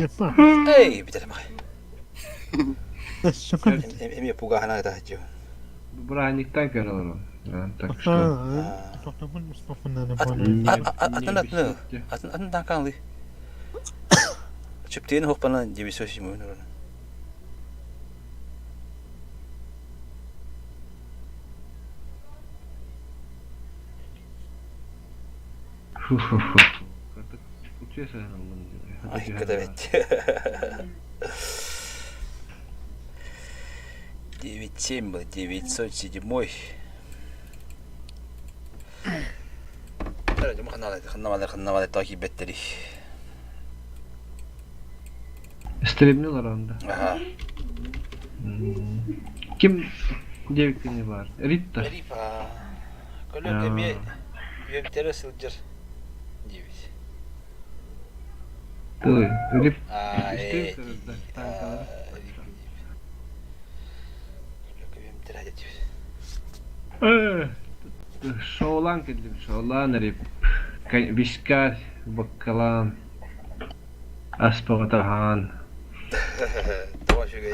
Япа. Эй, бүтэр махай. Эми Эми пугахана да жу. Браниктан көрөлөр. Так что. Атын атын атын атын тааканлы. Чөптен хоппана дебисо симон. Фу-фу-фу. Ай, кыда бет. 9-7 был, 907. Ханна беттери. Стремнилар анда. Ага. Ким девикини бар? Ритта. Рипа. Көлөк эми үөмтере сылдьар диэбит. Тылы. Рип. Аа, Стрим ээ, көрөрдөр, аа, танкалар. рип, дип. Көлөк үөмтере диэбит. Шоулан кэллим, шоулан рип. Вискарь, баккалан. Аспаҕатаһаан. Тоҕо үчүгэй.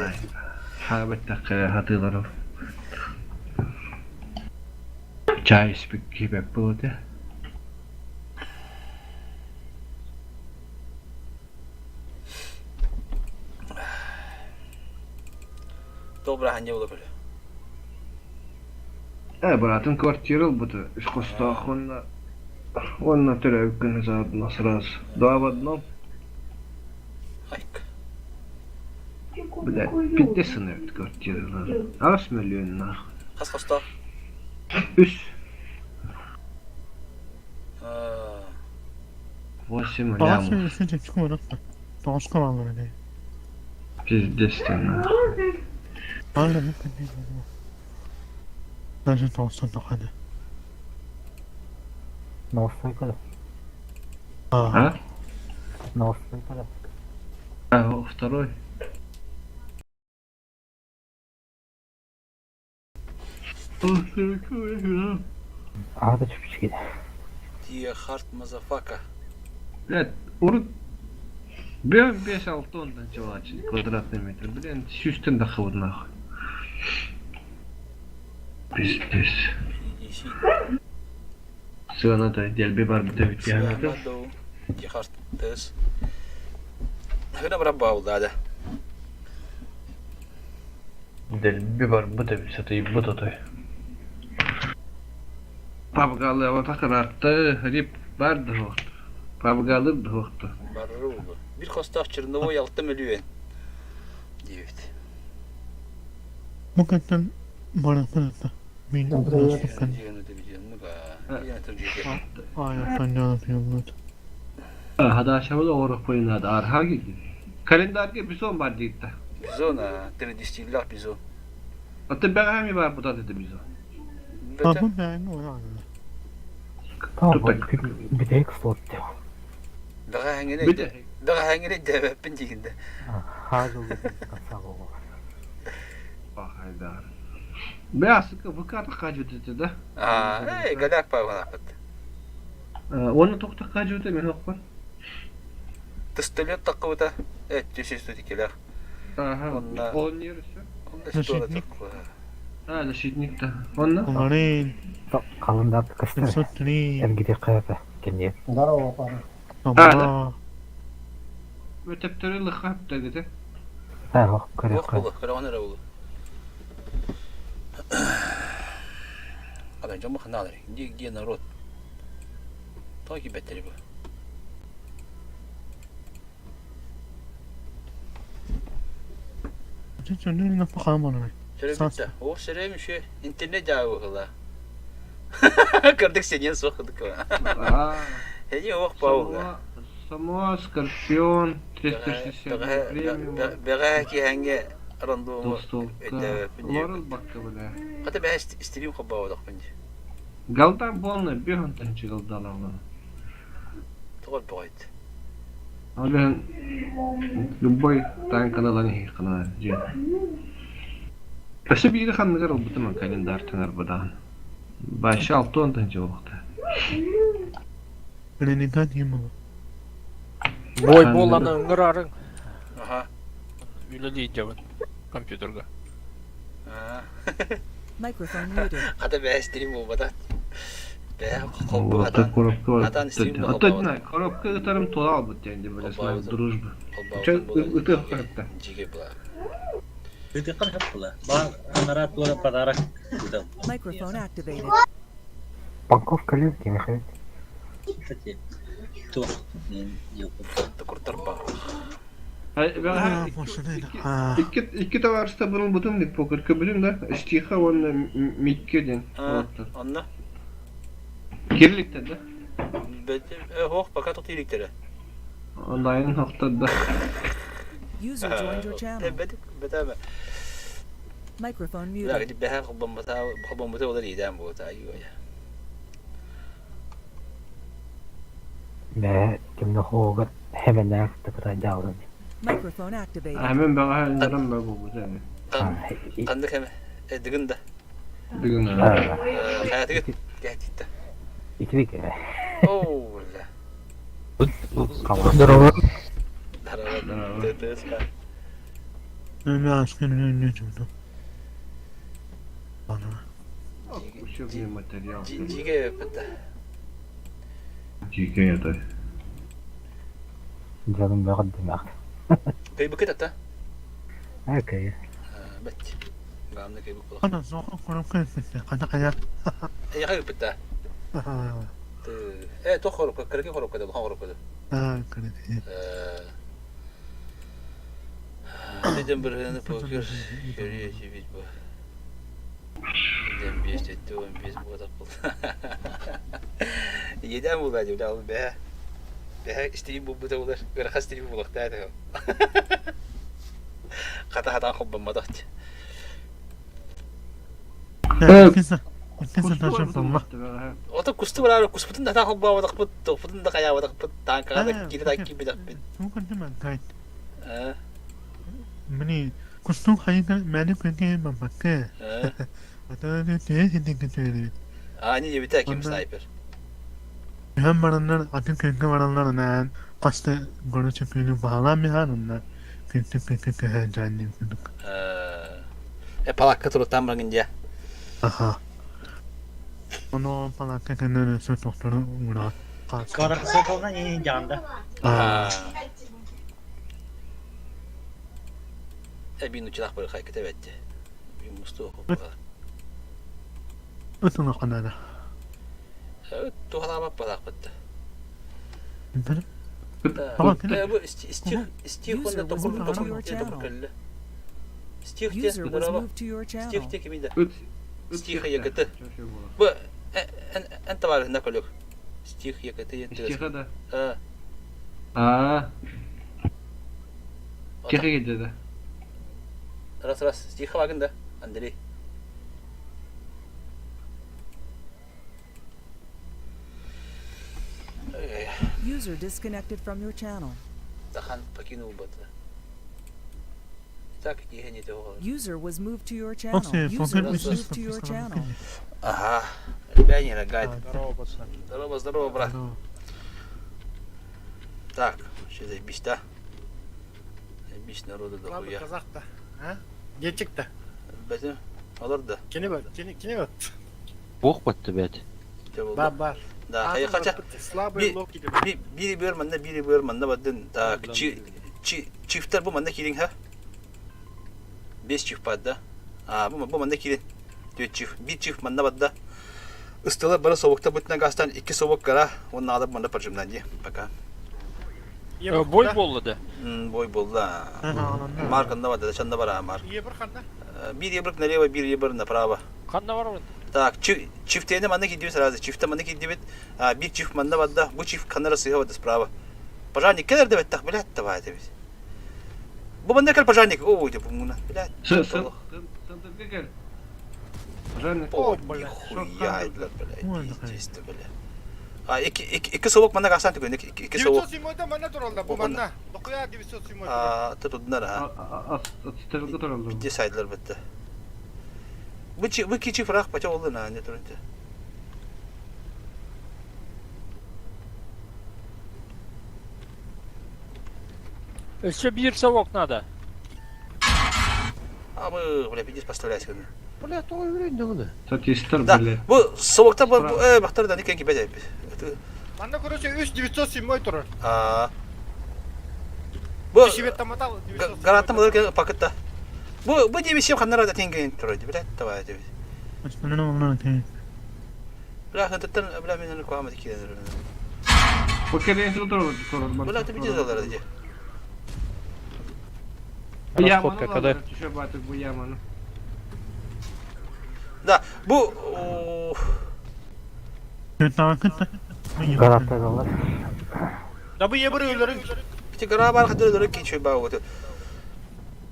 Хаабаттахха хатыыларым. Чай испик киһибэт буолуо Добра ханья була көлө. Э, быраатын квартира ылбыта. Үс хостоох уонна уонна төрөөбүт күнү заодно сразу. Два в одном. Айк. Блядь, пиздец эбит квартиралар. Ас миллион нахуй. Хас хостоох? Үс. Аа. Восемь лямов. Пиздец ты нахуй. А? А, второй. Dear heart motherfucker. Блядь, урут Бем бес алтон началачы квадратный метр. Блин, сүүстэн дахыбыт нахуй. Пиздец. Иси. Сыаната дэлби бар бит яната. Dear heart this. Хына бара баулда. Дэлби бар бит сатый бут отой. Пабгалы аватакыратты, рип бар да Пабгалы да Барры Бир хостоох черновой алты миллион. Диэбит. Диэн өтө видеону ба. Диэн өтө видео. Хадашабыл оҕорук пойнады арха килди. Календарга бизон бар дейт да. Бизон, а, 30 бизон. Аты бәғәми бар бұда деді бизон. Бөтө. Даға хәңгене Бите. Даға хәңгене дәбәппин дигенде. Бахайдар. Бә асыка выката кажу деді да. А, эй, гадак па ванапыт. Оны тоқта кажу деді мен оқпан. Тыстөлөт таққыбыта. Э, төсөстө тикелер. Ага. Онна. Он нересі? Онда Защитник. А, защитник да. Онна? Кини. Здорово, парни. А, Өтөптөрү лыха хаптагыты. Ох, Ох булу, көрөҕүн эрэ булу. Адам дьон баханаалар. Где где народ? Тоҕо киирбэттэрий бу? Сөрөбүттэ. О, сөрөм үчү. Интернет дьаабы быһыла. Кырдык сениэн суох кырдык. Эни ох пауга. Самоа, Скорпион, 360 премиум. Бэҕэ киһэҥҥэ рандому өйдөөбөппүн. Лорел бакка бля. Хата бэҕэ стрим хоббаабатахпын дии. Галда полный бөхөнтөн чыгылдалалар. Тоҕо бөҕөйт. Ол иһин любой танканы ылан иһиэххэ дьиэ. Өссө биири ханныгар ылбытым календарь арбадаан. Баша алтон тыһыынча буолуохтаах. Ленинград ким Бой буолланы ыҥырарыҥ. Аха. Үлэлии дьабын компьютерга. Microphone muted. Хата бэйэ стрим буолбата. Бэйэ Холбоото коробка Оттон коробка ытарым тула албыт диэн дебелес дружба. Ытыах хатта. Жиге була. Ытыахха сөп була. Баар анараа туора подарок ыытал. Microphone activated. Упаковка легкий, Михаил. Кстати, туох Куртарба. Икки товарищта бұрын бұтын деп покер көбүтүн да Стиха уонна Микке диэн. Онно? Кирликтер да. Ох, пока тут иликтері. Онлайн хохтор да. User joined your channel. Бетаме. Microphone لا muted. بها خبمتها ولا إيدام بوتا أيوة Бээ, кимне хоогар хэмэнээх тыкыта дьаалын. Microphone activated. Hemen баҕа нарын ба буолбут عندك هم دقن ده Бүгүн حياتك قاعد Итибик أوه لا Здорово. Учебный материал. Жиге бітті. Жиге это. Дьонум бөҕө димэх. Кайбы кытата. Окей. Бет. Главное кайбы кулак. Э, кайбы бітті. Э, то хорук, кыргы хорук када, хорук када. Дедем бір хыны покер көрüyor ki bu. Дедем 5 etti 15 bu kadar bul. Yeden bul bence oğlum be. Be istediğim bu bu da olur. Böyle istediğim bu da da. Хата хата хоббамматах. Ото кусту барар куспутун да хоббаабатахпыт, тохпутун да хаябатахпыт, таанкаға да кири да кибитахпыт. Э, э. Ани ебите ким снайпер. Э, э палакка турутан баргын дия. Квадрат не жанда. Аа. Э бин учрах бар хайкы тебетти. Бин мусту хоппа. Э тухалаабап балаакпытты. Э бу стих стих User онда was токур moved to токур your те токур channel. келле. Стих те User was здорово. moved to your Стих channel. те кимиде. Стих ЕКТ. Бу انت бар هناك لك. Стих ЕКТ Стиха да. А. Аа. Стиха кете да. Раз раз стих багында Андрей. User disconnected from your channel. Тахан покинул бата. Так, не того. User was moved to your channel. User was moved to your channel. Ага. Ребя не рогает. Здорово, пацаны. Здорово, здорово, брат. Так, вообще заебись, да? Заебись народу Ладно, дохуя. казах-то. А? Генчик-то. Бәтем, алар да. Кини бар, кини, кини бар. Бог под тебя. Те болды. Бар, бар. Да, хайа хача. Слабый локи деп. Бири бөр манна, бири бөр манна бардын. Так, чифтер бу манна киирин ха. Бес чиф барды. А, бу бу манна киирин. Түөт чиф. Бир чиф манна барда. Ыстылар бары собукта бутна гастан икки собук кара. Онна алып манна прожимнан ди. Пока. Бой болла да. Бой болла. Марк анда барды, чанда бара Марк. Ебір ханна? Бир ебір налево, бир ебір направо. Ханна бар мын? Так, чифтені манна кидибит сразу. Чифте манна кидибит. Бир чиф манна барда. Бу чиф канара сыга барды справа. Пожарник келер деп еттах, блядь, давай деп. Бу манна кел пожарник. О, деп муна, блядь. Центрге кел. Пожарник. О, нихуя, блядь, пиздец, блядь. А, икки совок манна гасан түгөн, икки совок. 907-да манна туралда, бу манна. Докуя 907. А, тутуннар, а. Отстрелга туралда. Битте сайдлар битте. Бу бу кичи фрах пача болду на, не турунча. Өссө биир совок надо. А мы, бля, пиздец поставляйся. Бля, тоҕо үрүн даҕаны. Статистар, Да, блядь. бу совокта бу э бахтар да никен кибе деп. Манна короче 3 907 турар. А. Бу Кишибет таматал 907. гараттан булар пакетта. Бу бу дебисем ханнара да тенген турар, блядь, давай деп. Бля, хантаттан бля мен куамат кидер. Бу келен туралда. Бля, ты пиздец алар ди. Расходка когда? Түшө батык бу яманы. Да, бу Гарантадалар. Да бу ебір өлөрүн. Бити гара бар хадыр дөрө кичи ба вот.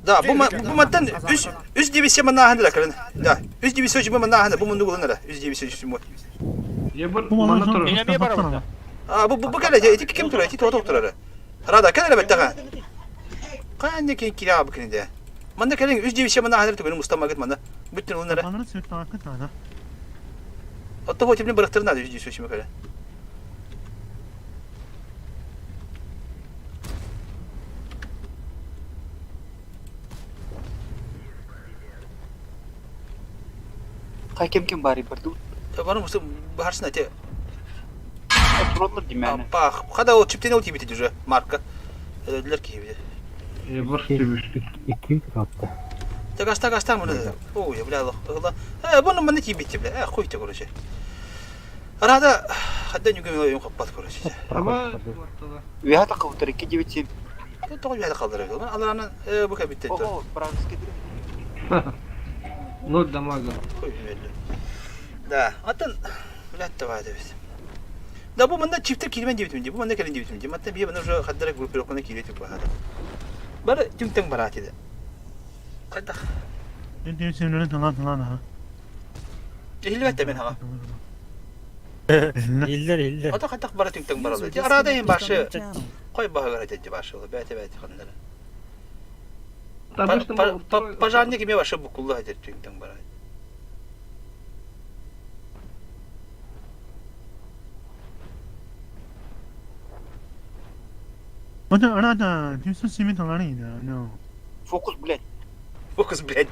Да, бу бу маттан үс үс дебисе мана хандыра кырын. Да, үс дебисе үч мана ханды бу мунду булынара. Үс дебисе үч мо. Ебір мана турар. А бу бу кале эти ким турар? Эти тото турар. Рада кале беттага. Кандай кен кира бу кинде. Манда кале үс дебисе мана хандыр түгүн мустамагыт мана. Бүттүн улунара. Отто хоть мне барахтырна үс дебисе үч кале. Қай кем кем бар ибір Бары мусу барсына те. Туралар димәне. Пах, хада ол чиптен ол тибит уже марка. Өдөлөр кийбит. Ебір түбүштү. Икки атты. Так аста аста муну. Ой, бля, лох. Э, буну маны тибит бля. Э, хуй те короче. Арада хадда нүгө юм каппат короче. Аба Уя тақы 2 9 7. Тоҕо үһэ қалдырар. Аларанан э бу кабитте. Ого, бразский Ноль дамага. Хуй билмелли. Да, атын блядь давай дебит. Да бу мында чифтер кирмен дебитим ди. Бу мында келин дебитим ди. Матта бие мында уже хаддара группировканы киретип бахада. Бары түңтең барат иде. Кайда? Ихилбетте мен хага. Иллер иллер. Ата кайтак бара түңтең баралы. Арада эң башы кой бага карайт башы. Бәте бәте хандара. Пожарник эме башы букулла хадер түңтең барат. Фокус, блядь. Фокус, блядь.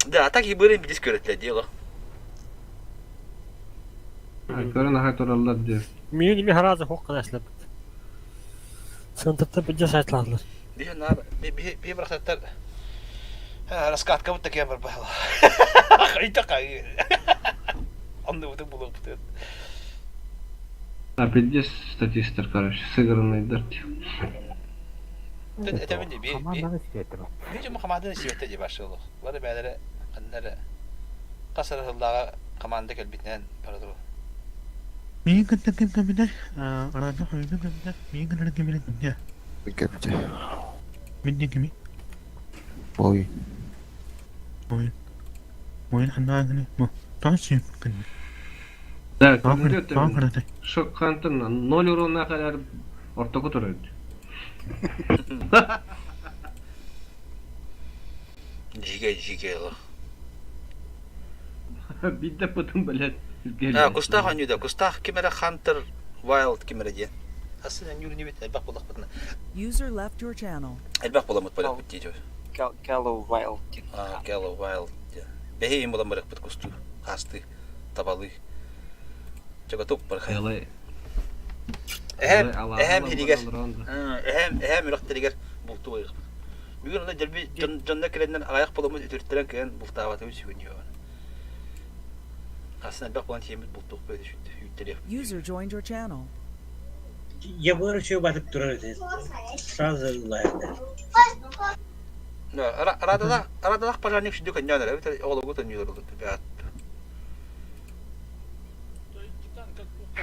Да, а так и были здесь көрөтлөр дело. Көрөн аха тураллар деп. Мин ими харазы хоқ кыдаслап. Центрда бир сайтлардылар. Би нар би би бирактар раскатка вот такие бар бала. Хайта кай. Анны вот булып бит. А пиздец статистер, короче, сыгранный дерт. Это мен би би. Команданы сүйеттім. Би жума команданы сүйетте деп башы олох. Бары бәләре каннары касыр хылдага команда келбитнен барды. Да, Шок хантын ноль урона кадar ортого турат. Жиге жиге лох. Бидде потом, блядь. А, Кустах анюда, Кустах кимере Хантер Wild кимере диэн. Асын анюр не бит, элбэх булах бутна. User left your channel. Элбэх буламыт болах бит дейdi. Callow Wild. А, Callow Wild. Бэхи им булам барах бит кусту. Хасты. Табалыы. Чөгөтук бархай. Элай. Эһэм, эһэм иһигэр, эһэм, эһэм үрэхтэригэр бултуу барыахпыт. Бүгүн онно дьэлби дьонно кэлэннэр аҕыйах буоламмыт үтүртэрэн кыайан бултаабатыбыт сүгүн үһү. Хасын элбэх буолан тиийэммит бултуохпут үүттэриэхпит. User joined your channel. Егор еще батып турар этэ. Сразу ыллаһыта. Арадалах, арадалах пожарник сүдү көннөөн эрэ, эбэтэр оҕолорго төннүүлэр бэт.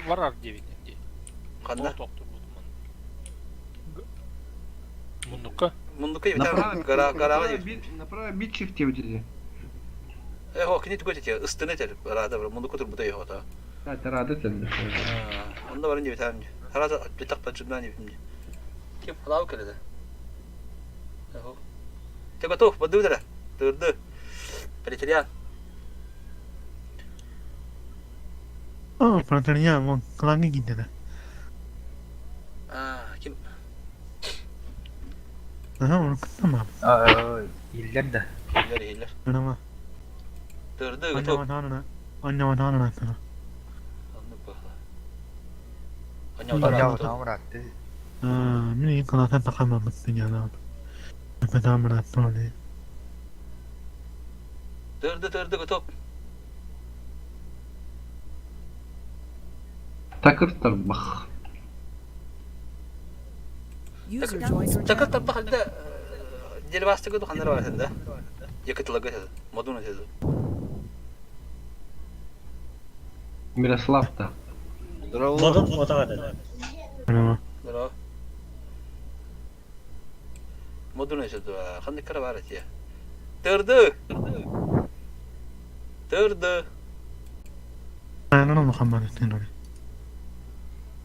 Барар диэбит дии. Ханна? Муннукка. Муннукка эбитэр гара гараҕа Направо битчик диэбит Э, хо, кини тугу этэ, ыстыны этэр, рада бар, муннукка турбута йоҕото. Рада этэллэр. Онно баран диэбитам. Рада битах поджигнан диэбитим. Ким халау келеде. Ты готов? Бадыдыра. Тырды. Пролетариат. О, пролетариат, вон, кланы киирдэ. А, ким? Аха, оны кыттамам. Иллер да. Иллер, иллер. Анама. Тырды, готов. Аннама, Мин кылаатан тахаммаппын янаат. Тырды, тырды, готов. Такыр тарбах. Такыр тарбах да делбастыгы духаннар бар да. Якытылыгы модун этedi. Мирослав та. Модун отаға деді. Здорово. Модун этedi. Қандай кара бар эти. Тырды. Тырды.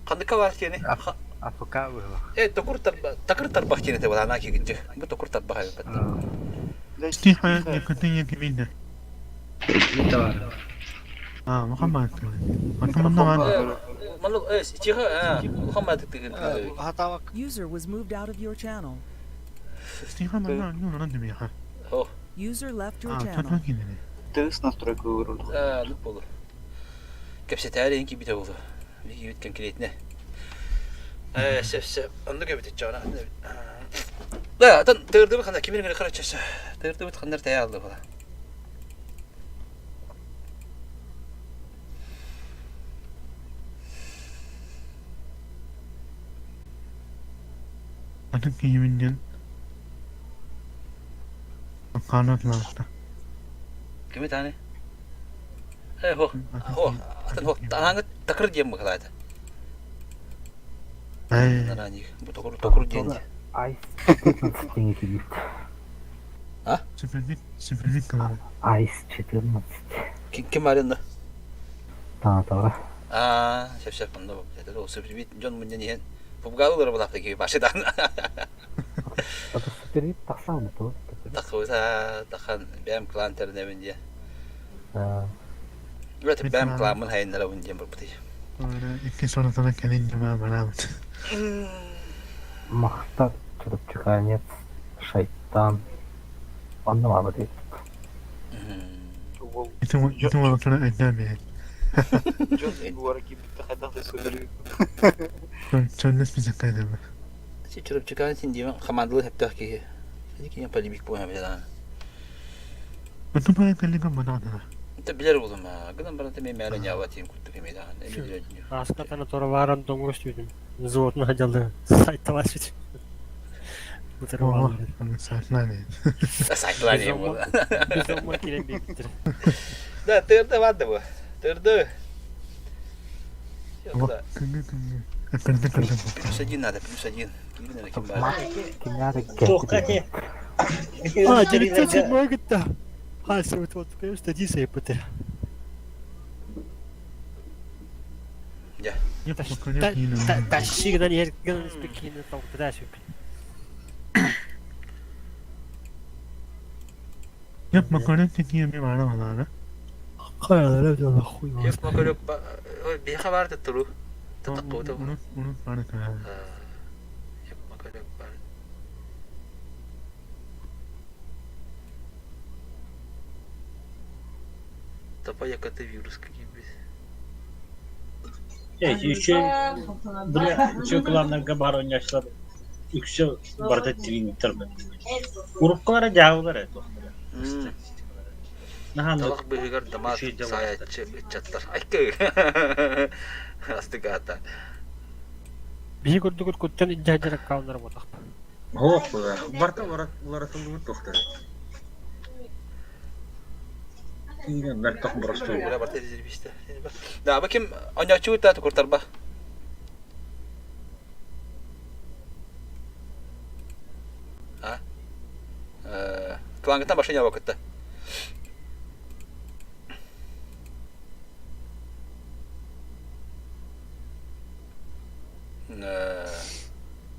Қандай бар тиени? Афка Э, токур тарба, такыр тарбах тиени те бала наки гинче. Бу токур тарбах айбат. User was moved out of your channel. User left your channel. Тыс настройка вырвал. А, ну болу. Кепсетәре инки бите болу. Бики бит конкретно. Э, все, все. Онды кебит чана. Да, атын тырды бит ханда кимин генә карачасы. Тырды бит хандар тая алды бала. Кими тани? Э, хо. Хо, атын хо. Танаңы такыр дием бакалайды. Нарани. Бу токур токур диен. Айс 14 теңге А? Айс 14. Ким аренда? Таатаҕа. А, шеп шеп онда бу. Это ол супербит Джон мунья диэн. Фубгалылар булапты ки башыдан. Ата супербит тахсан бу. Тахса тахан бэм клан тернебин дие. Өт бэм кламын хайнара бун диэн бурбут. Махта чурапчыканец шайтан. Онно маабыт Чурапчыкан син диэн хамандылы хэптэх киһи. Кини полемик буһа билэн. Инте билер болум а. Гынан баран теме мәрә нява тием кутту кеме дахан. Эми билер. Аскатана тороваран доңгош дүйдүм. Зоотна жалды. Сайтталаш. Сайтлар не болды. Безумно кирен бектир. Да, тырды барды бу. Тырды. Плюс один надо, плюс один. А, 907 гытта. Хасы вот вот, конечно, диса и пт. Я. Тащи, гдан ер гдан спекин толкташып. Каялар да хуй. Yok makalok биһиэхэ баар туру. Татаккууту. Yok makalok бар. Стопа якаты вируска киирбит. Еще, бля, еще кланнарга баар оонньооччулар үксэ барыта тренинктэр Уруккулара дьаабылар ээ туохтара. Наһаа Талах быыһыгар дамаат саайааччы ыччаттар. Айкы! Астык аата. Биһи курдугут куттан илдьэ аккауннара буоллахпа. Оһох барыта уларытыллыбыт туохтара. Киирэн мөлтөх боростуой. Ура барыта резервистэ. Да, бу ким оонньооччу ыытта куртарба. А? Клангыттан башня кытта.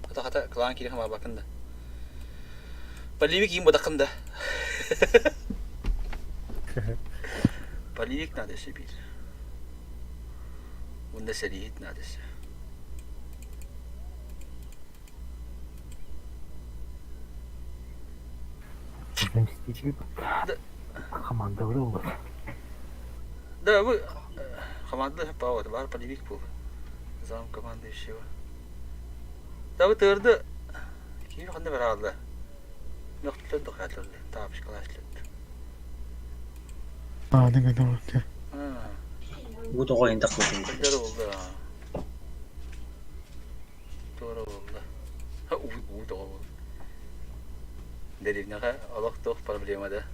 Хата хата клан кири хамаабаккын да. Полевик им бодаккын да. Полевик надо себе. Уонна сэрииһит надо себе. Заместитель командалыы олор. Да, вы команда пауа, бар полевик был. Зам командующего. Да вы тырды. Киһи ханна бараалла. Мөхтүлэн тохаатылла. Таапшкалаашлат. Аа, не гыдамакка. Бу тоҕо иһин тахсыбытын. Кырдьар буолла. Туора буолла. Уу тоҕо буолла. Дэриэбинэҕэ олох туох проблема да?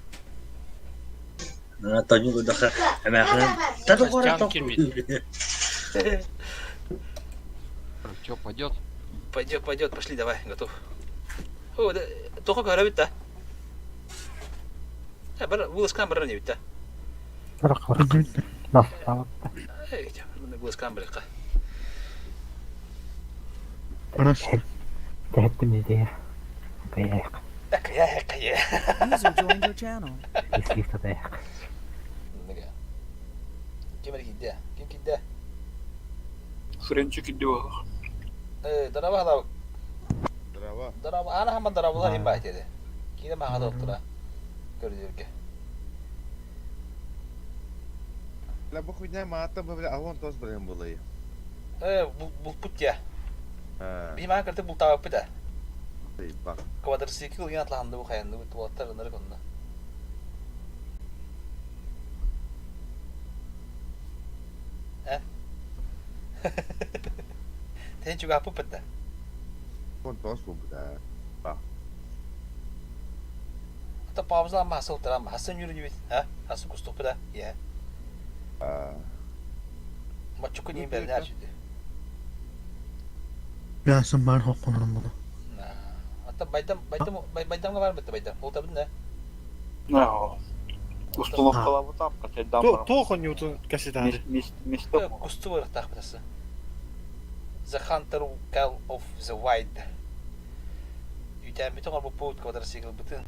Тоню гыдаха эмээхин Костян кирбит. Че, пойдет? Пойдет, пойдет, пошли, давай, готов. О, да, тоҕо көрөбүт да? Бар, вылазкан барар не бит Барак барак. Настаабат. Вылазкан барыкка. Тэһэттим идея. Каяк. Каяк, кая. User joined your channel. Ислифта таяк. Ким кидде? Ким кидде? Френчик кидде буолар. Э, дараба халабык. Дараба. Дараба, ана хаман дарабалар им баат еді. Киде мағада оттура. Көрдүрге. Ла бу хуйня мааттан бу бля агон тос билен булай. Э, булпут я. Би маған кыртык бултаабыппыт да. Бак. Квадроцикл ген атлаханды бу хаянды бу туаттар ынырык онно. Э? Тен чугааппыппыт да. Агон тос бу да. Бак. Ата пауза амма хасыл тырам хасан yürü ha хасы кустукпу да я. Мачуку ним бернер şimdi. Бясын бар хокконорум буду. Ата байдам байдам байдамга бар битти байдам. Ол табын да. Установкалабыт апка Туох онньуутун кэситаары. Кусту барыктаах бытасы. The Hunter Call of the Wild. Үүтээммитин оҥорбуппут, квадроциклбытын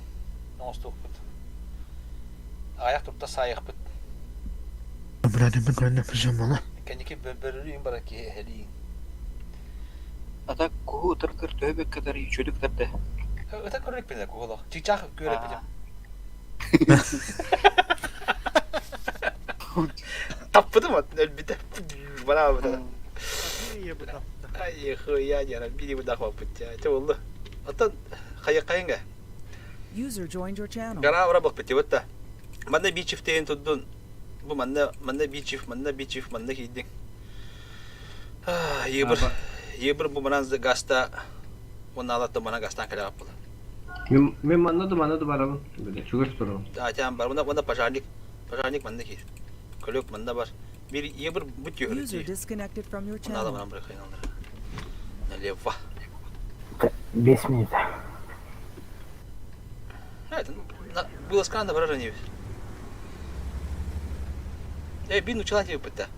оҥостуохпут. Аҕыйах турта саайыахпыт. Брадымын көрөнө пыжым була. Кэнники бөрөлүүн бара киһи эһэлиин. Ата куһу ытыртыр төһө кытары үчүдүк кытарды. Ыта көрүк куһулох. Чычаах көрөппүтүм. Таппытым от өлбүтэ. Бараабыта. Ай, хуя дьара, бири быдах баппыт. Те болду. Оттон хайа хайынга. User joined your channel. Гара ора баппыт тибытта. Манна бичифтейин турдун. Бу манна манна бичиф, манна бичиф, манна кийдиң. Йыбыр, йыбыр бу манан гаста уналатты мана гастан кэлэ аппыла. Мен манна да барабын. Чугас барабын. Атян бар, мына пожарник, пожарник манна кийр. Көлөк манна бар. Бир йыбыр бут User йөрү. disconnected from your Мына да channel. манан бир кыйналар. Налево. 5 минут. Это, было сказано выражение. Эй, бин учила тебе пыта.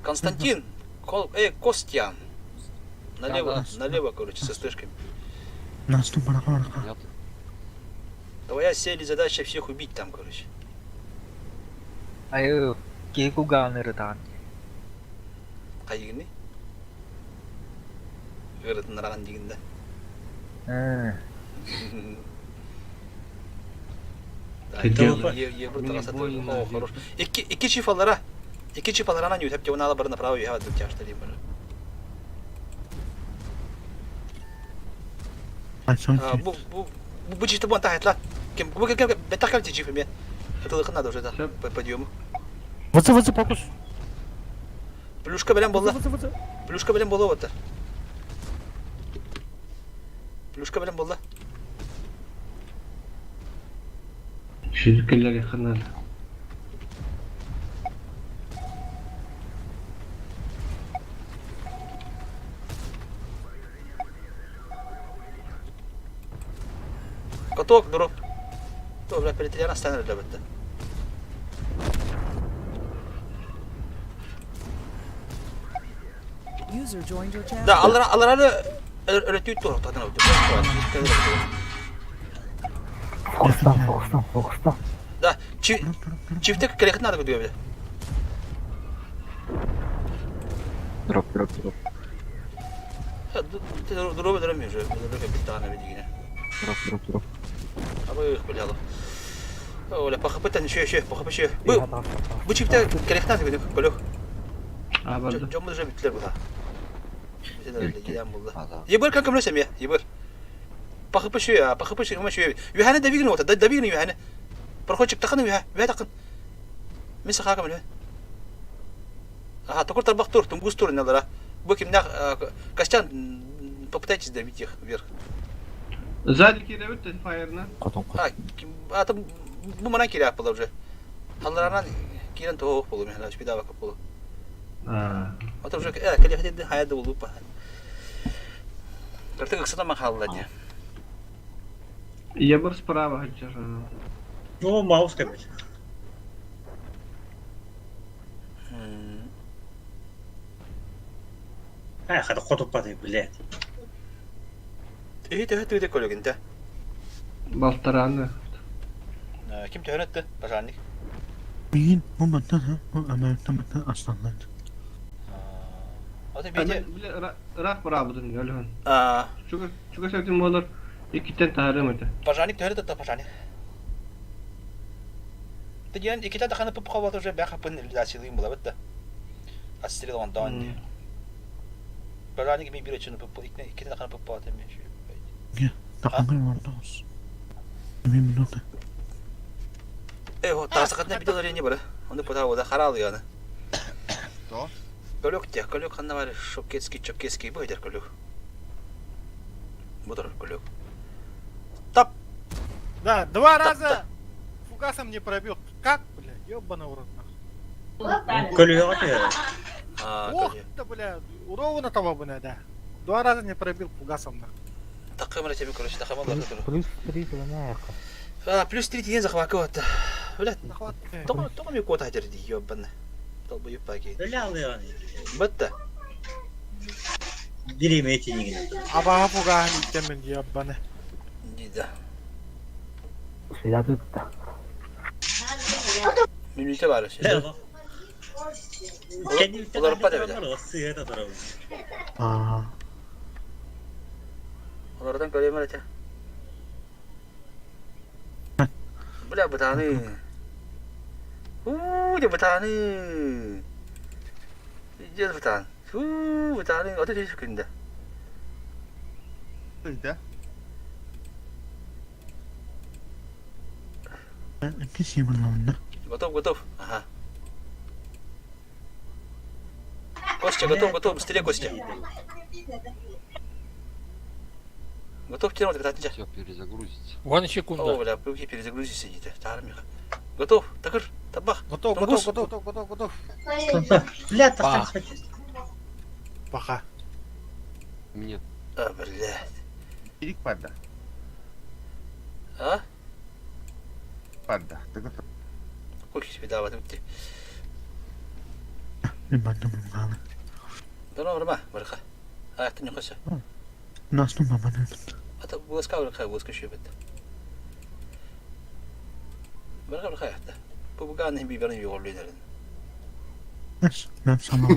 Константин, Кол, Костян. Налево, Да, да. налево, короче, со стышками. Насту барака барака. Твоя цель и задача всех убить там, короче. Айы, киһи кулгааҕын ырытаҕын. Хайыгыны? Ырытыннараган дигинде. Ээ, Ебр О, хорош. Икки чифалара. Икки чифалара на ньүтэп дьонала бары направо үһэ бардым тяжта дейм бары. Бу бу бу чифте бу антахетла. Кем бу кем бетах кем чиф эме. Это надо уже да по подъему. ВЦ ВЦ фокус. Плюшка белән булды. Плюшка белән булды вот. Плюшка белән булды. Шүркелер якыннан. Каток, дроп. То, бля, перед останется для бітті. User joined your channel. Да, алар алар өрөтүү тур татын өтүп. Фокустан, фокустан, фокустан. Да, чифте керекин надо көтүгө Дроп, дроп, дроп. Дроп дроп уже. Дроп бит тагына бит Дроп, дроп, дроп. Абы билялы. Оля, пахапытан еще еще, пахап еще. Бу бу чифте керекин надо көтүгө көлөк. А, барды. Жомбу уже битлер була. Ебыр как көмлөсөм я, ебыр. Пахап еще, пахап еще, еще. Юханы давигин вот, давигин юханы. Проходчик тахын юха, юха тахын. Мен сахака мөлө. Ага, такой тарбах тур, тунгус тур надо. Бу кимнах Костян, попытайтесь добить их вверх. Сзади кире бит фаерна. А, а там бу мана кире аппала уже. Алларынан кирен тоох болу мен спида бакып болу. А. Это уже келе хәдде хаяды булу па. Картык ыксата махалла ди. Я бір справа хаджар. Ну, маус кабель. А, хата хотуп паты, блядь. Эһи төһө тыгды көлөгүнтэ. Балтараны. Ким төһөнөттү? Пожарник. Мин бу мантан бу Америкадан асланlar. Ата бите. Рах бара будun өлөн. А. Чуга чуга сәтин болар. Икитен тарым өтө. Пожарник төһөнөттү пожарник. Теген икитен таханы пып кабат уже бәхә пын ласилыйм була битте. Отстрел он дан. Пожарник ми бир өчен пып икитен таханы пып кабат эми. Тахангы вардас. Мин минута. Э, вот тасакатна бит не бара. Оны пота вода харал яны. То? Көлөк те, көлөк ханна бар шокетский, чокетский бу эдер көлөк. Бу көлөк. Тап. Да, два раза фугасом не пробил. Как, бля, ёбаный в рот, нахуй. Көлүгө Ох ты, бля, ровно того, бля, да. Два раза не пробил фугасом, нахуй. Такым тебе, короче, такым Плюс 3 на А, плюс 3 ден захваты вот. Бля, тоҕо тоҕо ми куота дии ёбаны. Толбу юппаки. Бля, алыган. Бытта. Биреме тинигин. Абаха фугаһын иттемин, ёбаны. Дида. Свидать тут. Минуте бар Бля, Олар пада бит. А. Олардан көрөмөр эте. Бля, бытаны. У, де бытаны. Иде бытан. У, бытаны. Ото деш күндө. Да? Киси булмамында. Готов, готов. Ага. Костя, готов, готов, быстрее, Костя. Готов, Тимур, катать Все, перезагрузится. Вон секунда. О, бля, пусть перезагрузись сидите. Тармиха. Готов, такыр, табах. Готов, Тунгус. готов, готов, готов, готов. Бля, тахтан Пока. Мне. А, блядь. Ирик падда. А? Падда. Ты готов? Какой себе давать? Мин бандым булганы. Да ну, Рома, барха. А, это не хочешь. Насну маманы. Ата буласка барха, буласка шөбет. Барха, барха, это. Бу буганы би берин йорлыйлар. Эс, мен сама.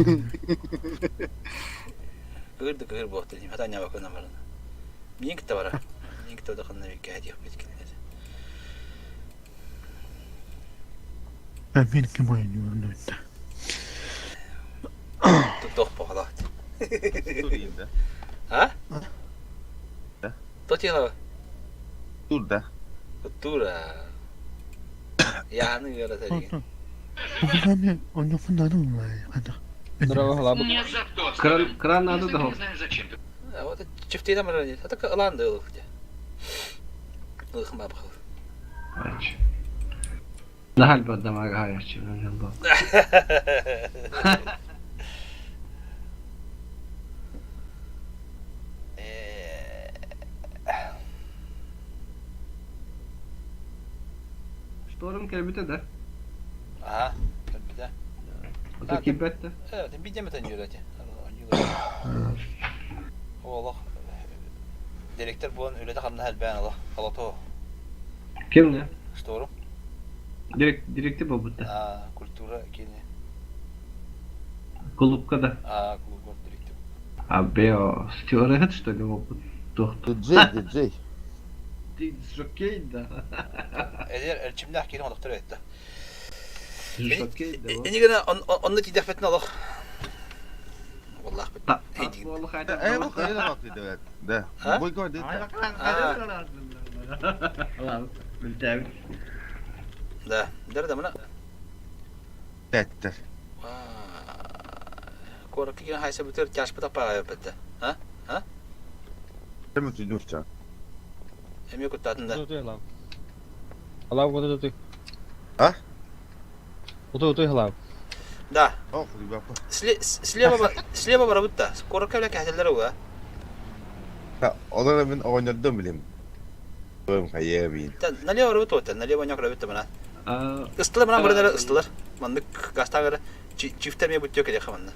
Кыгыр кыгыр бу дим. Хата ня бакына барна. Мин китә бара. Мин китә дакын бик кәһәт юк бит килде. Мен ким ойнуурун өттө. Туох баҕалаах. А? То тихо. Турда. Тура. Яны ыарата деген. Бүгүн оннукун надо улай. Кран, кран надо да. Вот чифтейден барар. Это ылан да ылых. Ылых ма бахыл. Нахал баддамага хаячы. Шторм кэлбитэ да? Аха, кэлбитэ. Ото киирбэт да? Э, бидемет аньюрати. Олох директор буолан үлэтэ хамнаһа элбээн олох холото. Ким не? Шторм. Директ, директор буолбут да. А, культура кини. Клубка да. А, клуб директор. А бео, стюард что ли буолбут? Туох Диджей, диджей. Жокей да. Эдер эрчимнээх киһи олохтор этте. Жокей да. Инигина онно тиийдэхпитинэ олох Валлах Э, бу хайа да Да. Бойко да. Да, дэр да мына. Тэттер. Куоракка киирэн хайса бүтэр тяжпыт аппаҕа бэтте. А? А? Тэмэ түнүрча. Эмиэ куттаатын да. Алау куда ты? А? Куда ты халау? Да. Ох, ребята. Слева слева барабытта. Куоракка бile кэһэтэллэр уга. Олар мен оҕонньордон билим. Хайа бин. Налево барабыт уота, налево ньок барабыт мана. Ыстылар мана баранара ыстылар. Маннык гастагара чифтер ме буттё келеха манна.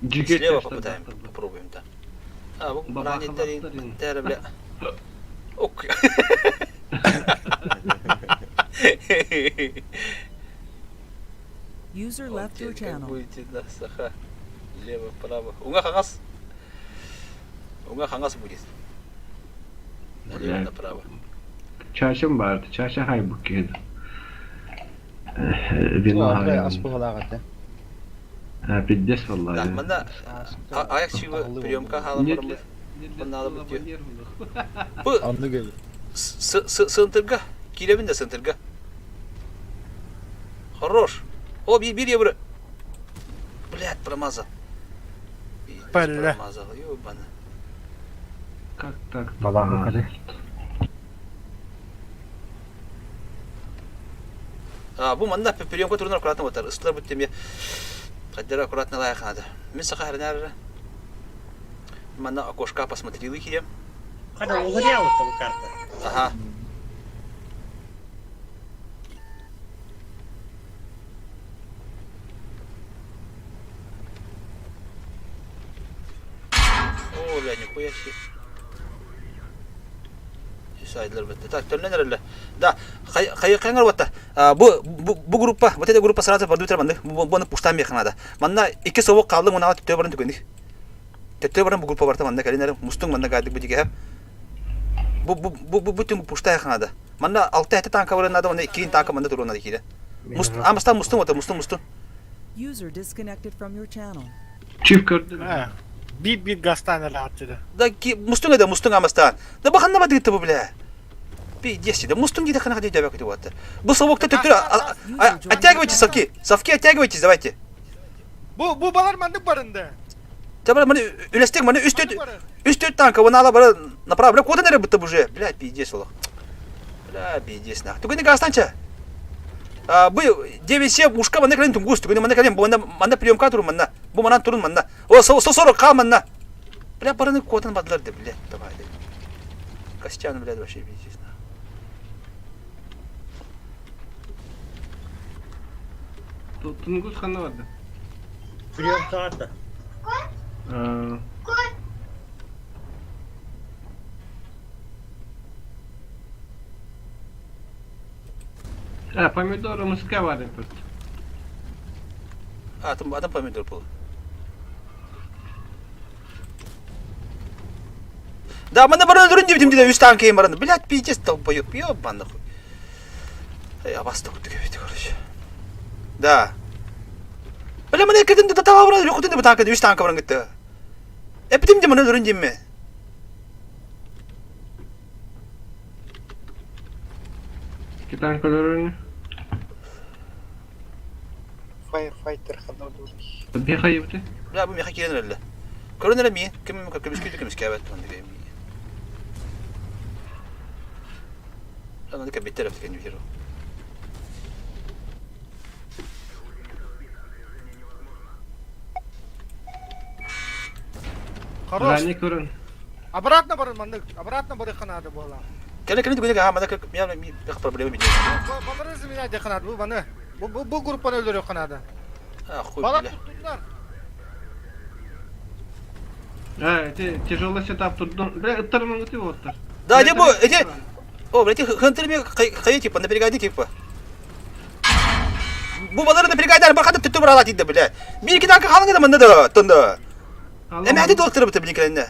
Слева попытаем, попробуем да. А, бу ранеттери бля. Ок. User left your channel. Будете да, саха. Лево, право. Уҥа хаҥас. Уҥа хаҥас будет. Налево, направо. Чачым барды. Чача хайбык кedi. Вино Аспыгалаах Пиздец валлаhi. Да, манна аяк чыгы приемка хаалан бараммыт. Манна бут Бу сынтырга кииребин да сынтырга. Хорош. О, бир бир евро. Блядь, промазал. Пелле. Промазал, ёбана. Как так? Балаҕы А, бу манна приемка турунар аккуратно батар. Ыстылар бут теме. Каддера аккуратно лайық надо. Мен саха хәрнәр. Манна окошка посмотрел их Хада уларья вот там карта. Ага. О, бля, нихуя себе. Сайдлар бітті. Так, төлнен әрілі. Да, қайыңыр батта. Бу, бу группа, вот эта группа сразу барды бітір манды. Бұны пуштан бейханада. Манна екі совок қалды, мұны ала төттө барын түгендік. Төттө барын бу группа барта манна кәлін әрі мустың манна гайдык бу диге. Бу бу бу бу бүтүн пушта яханада. Манна алты әті танка барын нада, онда иккин танка манна туруна дикире. Муст, амастан мустың ота, мустың мустың. User disconnected from your channel. Чиф көрдүм. Бип бип гастан эле атчыды. Да ки мустың эде мустың амастан. Да баханна бады бу бля. Пиздец, да мустың дейді хана дейді бәк деп Бу совокта төттүр оттягивайте совки. Совки оттягивайтесь, давайте. Бу бу балар мандык барынды. Табар маны үлестек маны үст үст танка вона ала бара направо. Бля, куда нere бутты уже? Бля, пиздец олох. Бля, пиздец нах. Түгүнү гастанча. А, бу 9-7 мушка мана кален тунгус, түгүнү мана кален бу мана мана приемка турун манна. Бу манан турун манна. О, 140 кал манна. Бля, бараны котан бадылар деп, бля, давай. Костян, блядь, вообще пиздец. Тунгус хана барды. Приемка карта. А, помидоры муска барды просто. А, там, а там помидор был. Да, мана бараны дурын деп дейм үс танк бараны. Блядь, пиздец долбоёб, ёбаный хуй. Абаста курдук эбит, короче. Да. Бля, маны кырдын да таба баран рөхүтүн да танка үс танка баран гытты. Эптим де маны өрүн димме. Икки танка өлөрүн. Firefighter ханна дуу. Беха ебти. Бля, бу меха кирен эрэллэ. Көрөн эрэ миин, ким көмүскүү көмүскээбэт маннык миин. Аны кэбиттер эптикен бихер. Хорош. Ранее көрөн. Обратно барын маннык. Обратно барыхха наада буола. Кэлэ кэлэ түгэнэ ха мана я ми проблема бит. Балары заменять диэххэ наада. Бу маны. Бу бу бу группаны өлөрүөххэ наада. А хуй Балар бля. туттуннар. А, эти тяжелый сетап тут. Бля, ыттарман ты вот. Да, где бу эти О, блядь, хантер ми хайы типа, напрягай типа. Бу балары напрягайдар, бархатып түттү баралат дейді, бля. Бир iki dakika халыңы да мында да, тонда. Эме хати доктор бит билин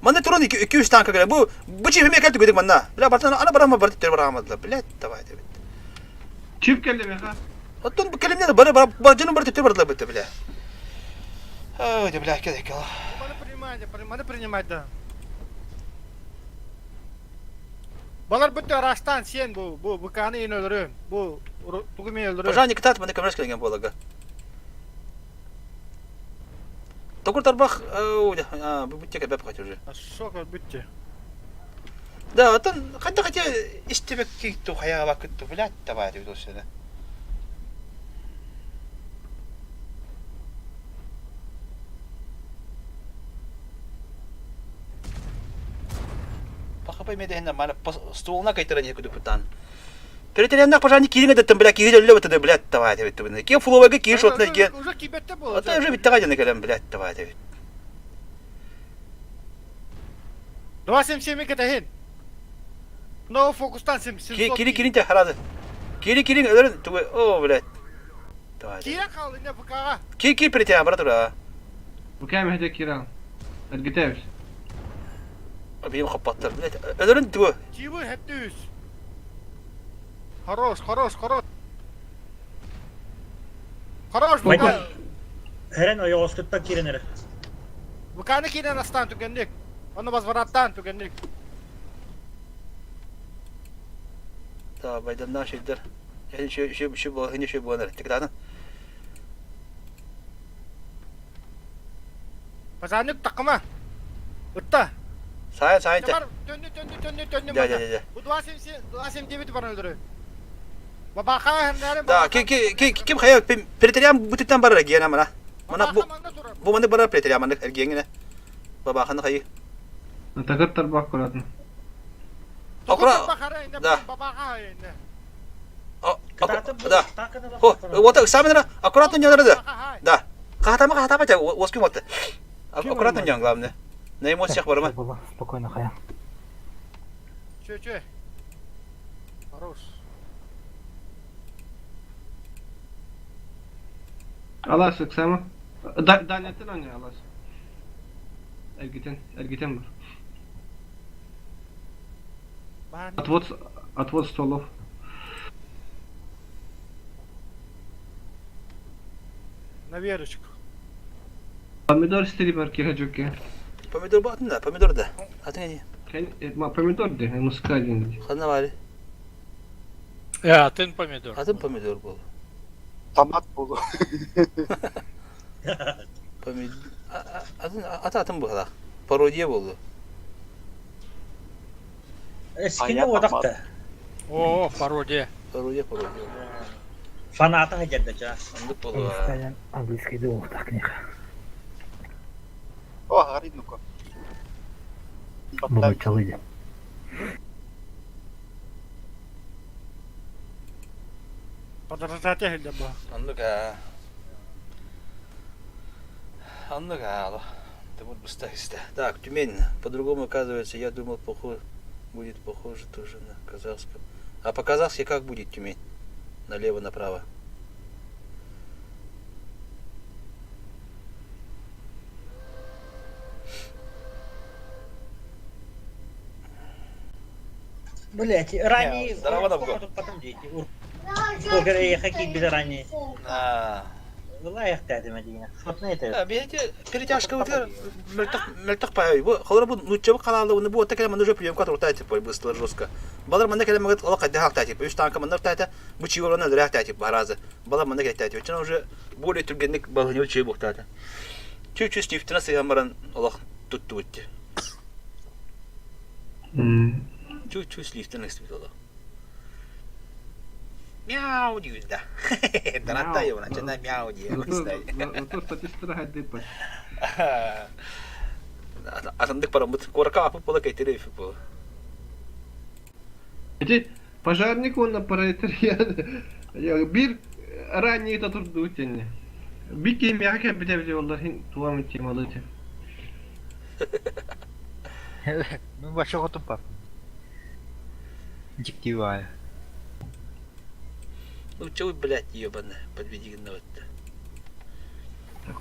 Манна турун 2-3 танка кэлэ. Бу бу чипиме кэлти көдүк манна. Бля, бартан ана барама бар түттөр барамадла. Блядь, давай дебит. Чип келди беха. Оттон бу келимне бары бар бажыны бар түттөр бардыла бит, бля. Ой, да бля, кэлэ кэлэ. Маны принимать, маны принимать да. Балар бүтү араштан сен бу бу ВКны ен өлөрүн. Бу тугу мен өлөрүн. Пожалуйста, кытаат маны көмөрс келген буолага. Токур тарбах, а, бу бүттек бәп хат уже. Шок бүттү. Да, оттон ханта хотя истебек китту хаяга бакытту, блядь, давай деп досына. Пахапай медехне мана столна кайтара не күдүк путан. Перетереннах пожалуйста, кириңе деттем, бля, кири өллө битте, блядь, давай деп бит. Ки фловага ки шотна ген. Уже кибетте болот. Ата уже битте гайдана келем, блядь, давай деп. 277 кетехин. Но фокустан 700. Кири кири те харады. Кири кири өлөрүн тугу, о, блядь. Давай. Кире калды не ВКга. Ки ки перетерен брат ура. Букай мехде киран. Эргитебис. Бийим хаппаттар, блядь. Өлөрүн тугу. Чибы хеттүүс. Хорош, хорош, хорош. Хорош, ВК. Херен ойоҕоскуттан киирэн эрэ. ВКны киирен астан түгенник. Оны возвраттан түгенник. Да, байданнан шейдер. Еще еще еще бу хини шей буанар. Тиктаны. Пожарник такыма. Ытта. Сайын сайын те. Бар, төннү, төннү, төннү, төннү. Да, да, да, да. Бу 277, 279 бар өлдөрү. Бабаха хэмнәрин. Да, ки ки ки ким хая претериам бутиттан барар гена мана. Мана бу бу маны барар претериам маны эргиңине. Бабаханы хайы. Тагыр тарбак көрөтүн. Акура. Да. Да. Хо, вот самый аккуратно не надо. Да. Кахатама кахатама те, оским вот. Аккуратно не главное. На эмоциях барма. Спокойно, хая. Чө, чө. Хорош. Алас ыксама. Данятын аны алас. Эргитен, эргитен бар. Отвод, отвод столов. На верочку. Помидор стример кирежуке. Помидор батын да, помидор да. Атын не? Помидор де, мускадин. Ханна бары. Э, атын помидор. Атын помидор был. Томат болу. Помидор. Атын ата атын bu kadar. Пародия болду. Эскини одакта. О, пародия. Пародия, пародия. Фаната хадерда час. Андык болду. Английский думал так книга. О, горит ну-ка. Буду чалыде. Подражать хилде бу. Андык а. Андык а. Ты вот быстро. Так, Тюмень. По-другому оказывается, я думал, похоже, будет похоже тоже на казахском. А по-казахски как будет Тюмень? Налево, направо. Блять, ранее Здорово, Добго. потом дети. Сколько я киирбит ранее. А. Ылайахтаатым этигинэ. Сотна это. Биһиги перетяжкабытыгар мөлтөх мөлтөх паай. Бу холоро бу нууччабы халаалыбыны бу отта кэлэн манна уже приемка туртаа типа быстро жестко. Балар манна кэлэн магыт олох хайдах ахтаа типа үс танка манна ыртаата бу чиворона өлөрөөхтаа типа аразы. Балар манна кэлтээ типа. Чана уже более түргэнник балыһыньы чүй буктаата. Чү-чү стифтина сыһан баран олох туттубут. Чү-чү слифтин ыстыбыт олох. Мяу диир да. Таратта его, начинай мяу диир. Зато статистика хайдыппат. Атындык бараммыт. Куоракка апып була кэйтире үфү була. Ити пожарник уонна пролетариат биир ранее турду тенне. Би кимиэхэ кэлбитэ эбитэ буоллар иһин туом темалы этэ. Мин вообще хотум пап. Дьикти баайа. Ну че вы, блядь, ебаная, подведи гыннабытта.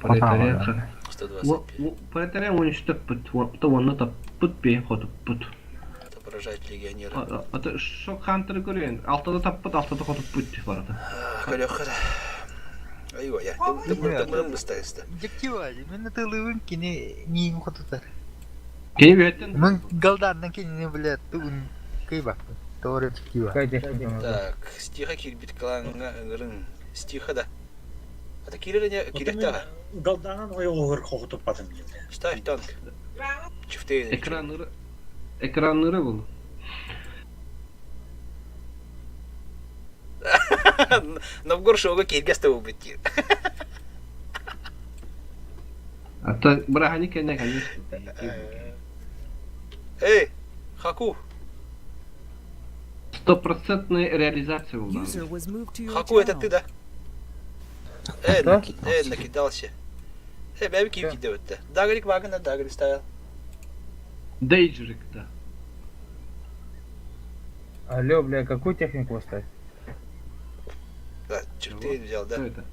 Пролетариат. 125. Пролетариат уничтожпыт, то онно таппыт бе хотуппут. Отображать легионера. Ата шок хантеры көрөйүн. Алтада таппыт, алтада хотуппут барата. Көрөхөр. Айва я. Тымырым быстайыста. Дьикти баайа. Мин атылыбын кини миин хотутар. Кини бэттен Мин галдааннан кинини блядь тугун кыйбаппын. Тоҕо дьикти баайа. Так, стиха киирбит клаҥҥа ыҥырыҥ. Стиха да. Ата киирэр не киирэхтээх. Галданан ойоҕуһур хохутуппатым диэн. Ставь танк. Чифтейн. Экранныры экранныры был. Новгород шоуга кииргэс да буолбут диир. А то бырааһынньык кэннэ, конечно. Эй, Хаку. Стопроцентная реализация была. User was moved to your Хаку, это channel. ты, да? Эй, эй, накидался. Эй, бэби кип кидебетте. Дагрик вагына дагрик ставил. Дейджрик, да. Алло, бля, какую технику поставить? Да, черты взял, да. Кто это?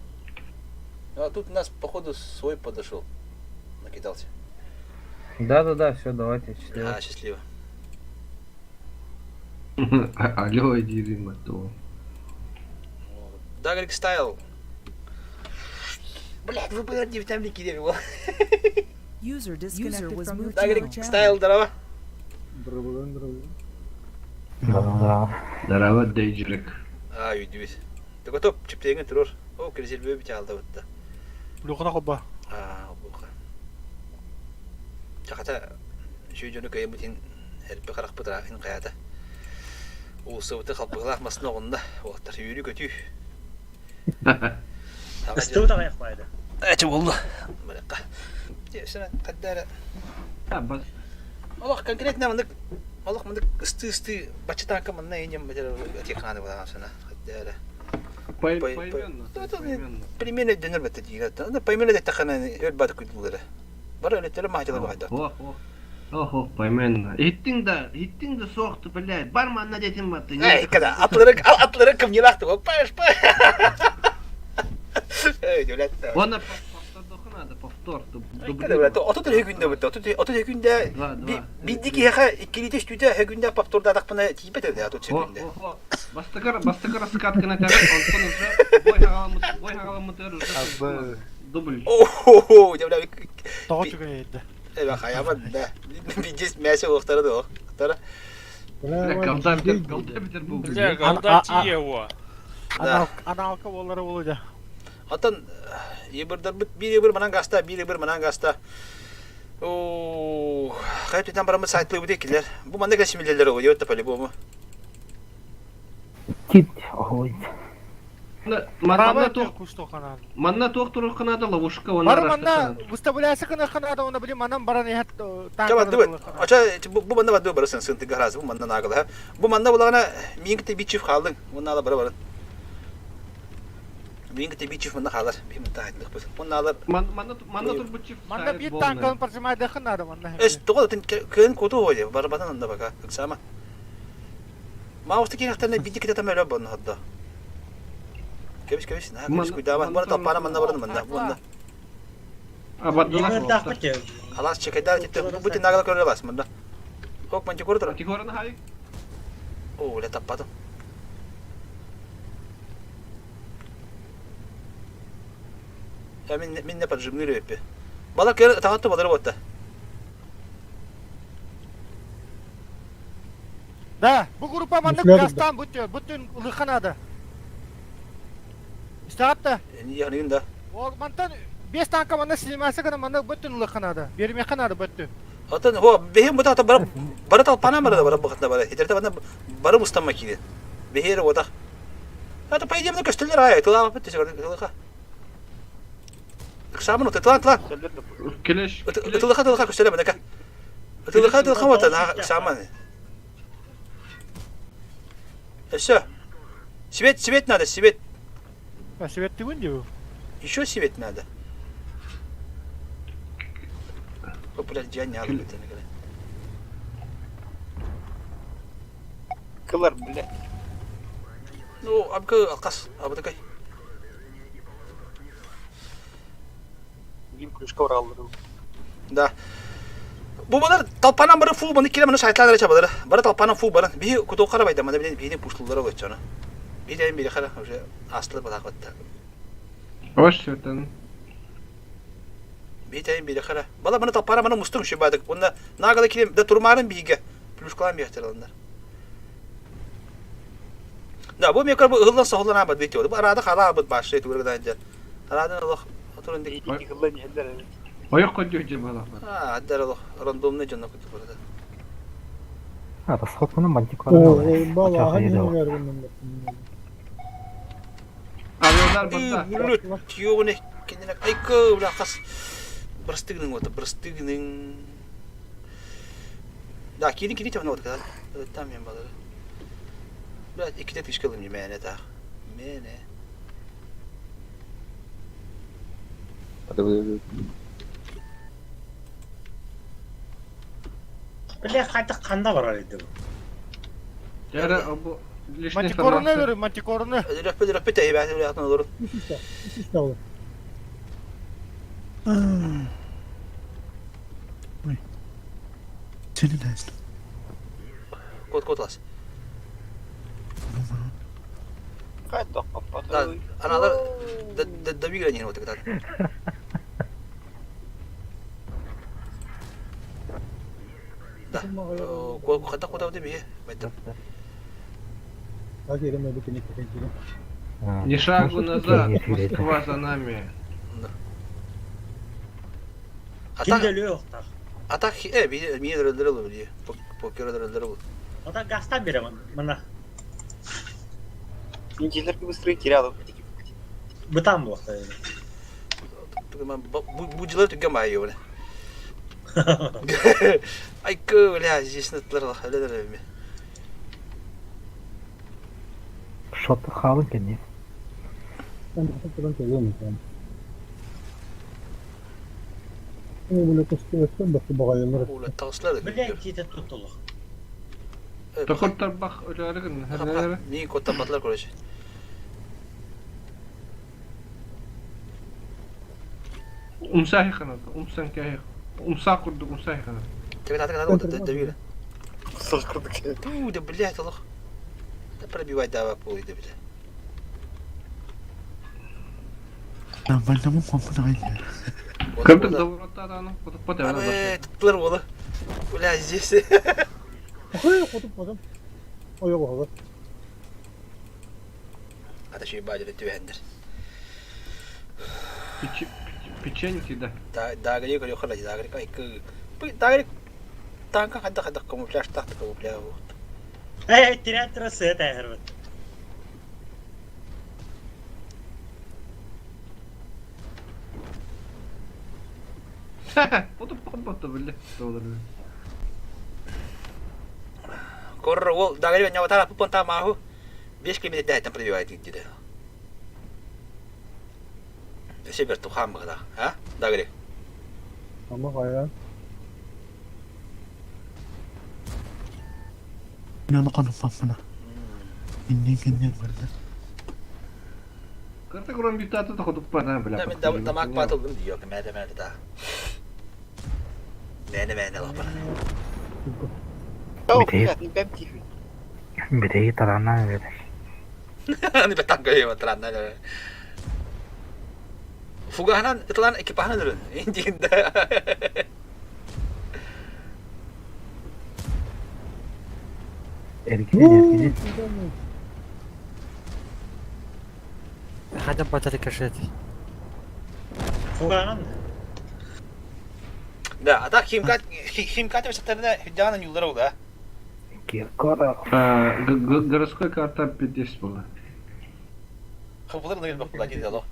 Ну, а тут у нас, походу, свой подошел. Накидался. Да-да-да, все, давайте, счастливо. А, счастливо. Алло, иди, Рима, то. Дагрик стайл. Блядь, вы бы не там не кидали. User disconnected was moved to your Дагрик channel. стайл, здорово. Да-да-да. Здорово, Дейджрик. А, үйдүбүт. Ты готов? Чиптеген турur. О, крезелбе бит алда бутта. Люхана хоба. А, буха. Чаката шүй дьону кыйбытын элбэх харахпыт ин каята. Уусабыты халбыглаах масына оҕунна. Уоттар үүрү көтүү. Ыстыбыт аҕыйах баайда. Эчи болду. Баракка. Сена каддара. Бас. Олох конкретно мындык олох мындык ысты-ысты бачытаакка манна инем бетер технаны була сана. Каддара. Поименно. Примерно дөнөр бетте диир. Поименно деттахана өл баты күдүлөрө. Бар өлөттөрө махжала бахайда. Ох, ох. Ох, поименно. Иттиң да, иттиң да соқты, блядь. Бар манна детим баты. Эй, когда атлары атлары ким не лахты, паш па. Эй, блядь. Оны повтордоху надо, повтор. Отут күндө бутта. Отут күндө бидди киһиэхэ иккилите үстүүтэ күндө повтордаатахпына тиийбэт этэ отут күндө. Бастакар, бастакар скаткана тәрі, онтон уже бой хагаламыт, бой хагаламытыр уже дубль. О, дебля. Тоҕо түгэн Э, хаябан да. Биддис мясо уохтара да охтара. Бля, голда битер, голда битер был. Бля, голда тиево. Аналка болары болу Атын ебірдер бир ебір манан гаста, бир ебір манан гаста. О, хайт түтен барамы сайтлы бу декилер. Бу манда кесимилелер о, ётта по-любому. Кит, ой. Манна туох Манна туох турух канада ловушка оны Бар манна выставляйся кына канада оны билим манан баран ихат Чаба дыбыт. Ача бу манна бады барысын сынты гараз, бу манна нагыла. Бу манна булагана миңгте бичив халдың. Онна ала бара барын. Миңгте бичив манна халар. Би мында айтлык бу. Онна алар. Манна манна турбучив. Манна бир танкын прожимай канада манна. Эс тоҕо көн куту хойде барбатан онда бака ыксама. Маусты киэхтэрнэ бидди китэ тамэлэ бонно ходдо. Кэбис кэбис на кэбис куйдаабат. Бона топпана манна барын манна манна. Алас чекайдар тетте бу бути нагала көрө бас манна. Хок манчы көрө тура. Тихорын хай. О, бля, таппатым. Я мин мин не поджимныыр эбиппи. Бала көр таҕатты балары буотта. Да, бу группа маннык гастан бүтүн, бүтүн ылыха надо. Истэҕит да? Яныгын да. Ол мантан бес танка манна сниматься гына манна бүтүн ылыха надо. Бермехе надо бүтүн. Отон хо бэһин бу тата бары бары талпана бары бары бухатна бары. Хитерте бары бары мустамма киирин. Бэһиэр отах. Это по идее көстөлөр ай тылааппыт тылыха. Ыксаамын тылан тылан. Келеш. Тылыха тылыха көстөлөр бадака. Тылыха тылыха вот ыксааман. Все. Свет, свет надо, свет. А свет ты вынди? Еще свет надо. О, блядь, я не надо. Кылар, блядь. Ну, абка алкас, абдакай. Блин, кружка ураллары. Да. Бу балар талпанан бары фу баны кире маны сайтлар эрэ чабалары. Бары талпанан фу баран. Биһи кутуоххара байда маны билин биһини пуштуллара болчону. Биир эйин бири хара уже астылар балаакбатта. Ош сертан. Биир эйин бири хара. Бала маны талпана маны мустуң шибадык. Онна нагала кире да турмарын биһиге плюшкалан биһтераландар. Да, бу мекер бу ыһыллан соһуллан аабат бит бу арада хала аабыт башшы тугур гыдан Арадан олох отурун дик. Ыһыллан иһэллэр эбит. Ойох көрдүк же балаклар. А, аддар олох рандомный дьонно куту барда. А, расходканы мантикора Авиалар барда. Блядь, ёбаный кинилер айкы, бля, хас. Бырастыгының вот, бырастыгының. Да, кири кири тевне вот когда. Там мен балары. Блядь, иките тишкалым не мене та. Мене. Бля, хайдах ханна барар edi bu? Яра бу лишний Мантикорны бери, мантикорны. Рөппе рөппе тәйбәт бля, олорун. Ой. Сeni de Кот кот лас. Хайдах Да, аналар да да да мигрени вот тогда. Да. Хата куда вот бие. Байтым. Ни шагу назад, Москва за нами. Kim de yok tak. А так э ми дөрөлдөр били. Покер дөрөлдөр бул. Ата gazdan beri мына. Инжилерге быстрее терял. Бытан bu вакытта. Бу жылар түгөн бай бля. Айкы, бля, здесь натлар халелер эми. Шот халын кенне. Ула тагыслар. Бля, ките tutuluk. Тохор тарбах өлөрүгүн хәлләре. Ми коттан батлар короче. Умсахи ханат, умсан кахи. Умса курдук умсахи ханат. Тебе надо надо да били. Сыл курдук. Ту, да блядь, аллах. Да пробивать давай пол иди, бля. Нормально компана Кымтык завороттан кутуп пата. Абы, туттулар болу. Бля, здесь. Ата шей бадыр түбәндер. Печеньки да. Да, дагри көрө хала, дагри кай кы. Дагри танка хадда хадда камуфляж такты камуфляж. Эй, терян тырасы это хербет. Кутуп пата бля. Корро ол дагри няватара пупонта маху. 5 километр дәйтен пробивает диде. Өсө бер тухан быгда, а? Дагри. Ама кая. Наны папана. Инни кинне барда. Кырты куран битаты та кутуп пата бля. Мен тамак батылдым диyor. Мәдә мәдә да. Мәне мәне лапана. О, блядь, не бәм тихо. Бирэйи тарааннаан өлөрөр. Аны бетан көйө тарааннаан өлөрөр. Фугаһынан ытылан экипаһын өлөрүн. Индигинде. Эргинин эргинин. Хадам батарыкашет. Фуганан. Да, а так химкат химкат высотарына хүддаҕан ньууллара ула. Киркоров. Городской карта 50 была. Хылбылар нагыл бакула диде алло.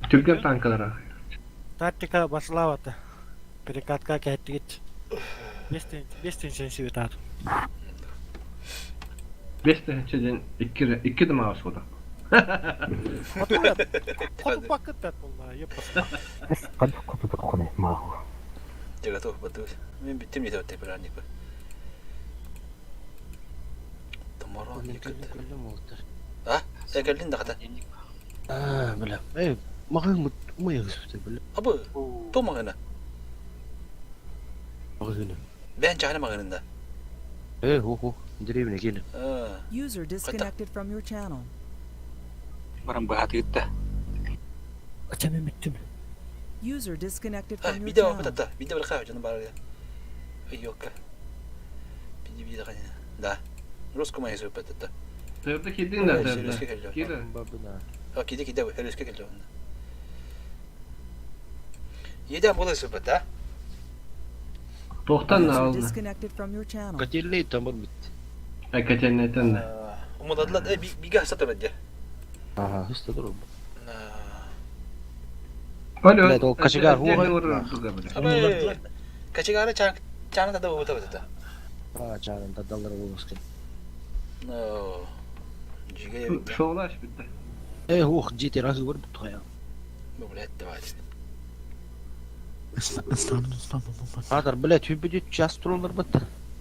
Түргэн танкалара. Тактика басылабата. Перекатка кэттигит. 5 тысяча светат. 5 тысяча ден 2 2 дымаға сода. Хоту пакыттат болла, еппас. Қад құтыды қоны мағу. Ты готов батыл. Мен биттим не деп пирани. Томорон никет. А? Сәкәлдин да хата. А, бля. Эй, мағын умайы бля. Абы, то мағына. Мағын. Бән чахана мағынында. Эй, ху ху, деревня келе. User disconnected from your channel. Баран быһатыытта. Ачамын бүттүм. User disconnected from your Видео channel. бутата. Видео бір қай жаны бар. Йокка. Видео видео қане. Да. Русскому майы бутата. Тырды кидин да тырды. Киді. А киди киди хөрөскө келди. Еден була сөпөт, а? Тоқтан User алды. disconnected from your channel. Котельный там бар бит. Ай, котельныйтан да. Умуладылар биге хаса турат же. Ага, хыста тур. Алло. Блядь, ол кочегар Абы кочегары чан чаны тада бута бутата. А, чанын тадалар болоскен. Но. Жиге. Шоулаш битті. Эй, ух, жете разы бар бит қая. Блядь, давай. Адар, блядь, хүбүдүт час туралар бит.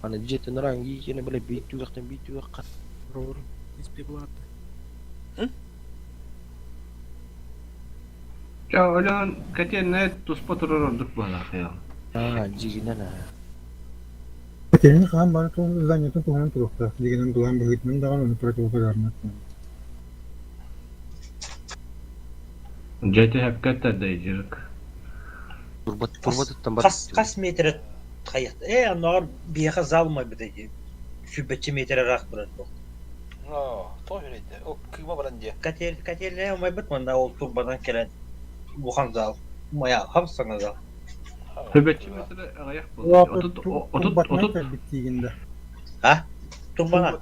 Аны жете ныран кийгени, блядь, бейт түгәктен бейт түгәккә. Рор. Испиблат. Жа, өлөн котельный туспа турар ордук бала қиял. А, жигинен а. Котельный хаан бары туун зданиятын туһунан туруохтаах, дигэнэн былаан быһыытынан даҕаны ону противопожарнай. Жете хәпкәттә дәйжирк. Турбат турбатыттан бар. Қас қас метр қаяқты. Э, анар бияха залмай бит. Сүбәтче метр рақ бурат бу. О, то жүрейді. О, кыма баран же. Котел котельная умай бит мында ол турбадан келен бухан зал. Мая хапсаңа зал. Хөбәтче метр аяқ болды. Отут отут отут биттигинде. А? Турбана.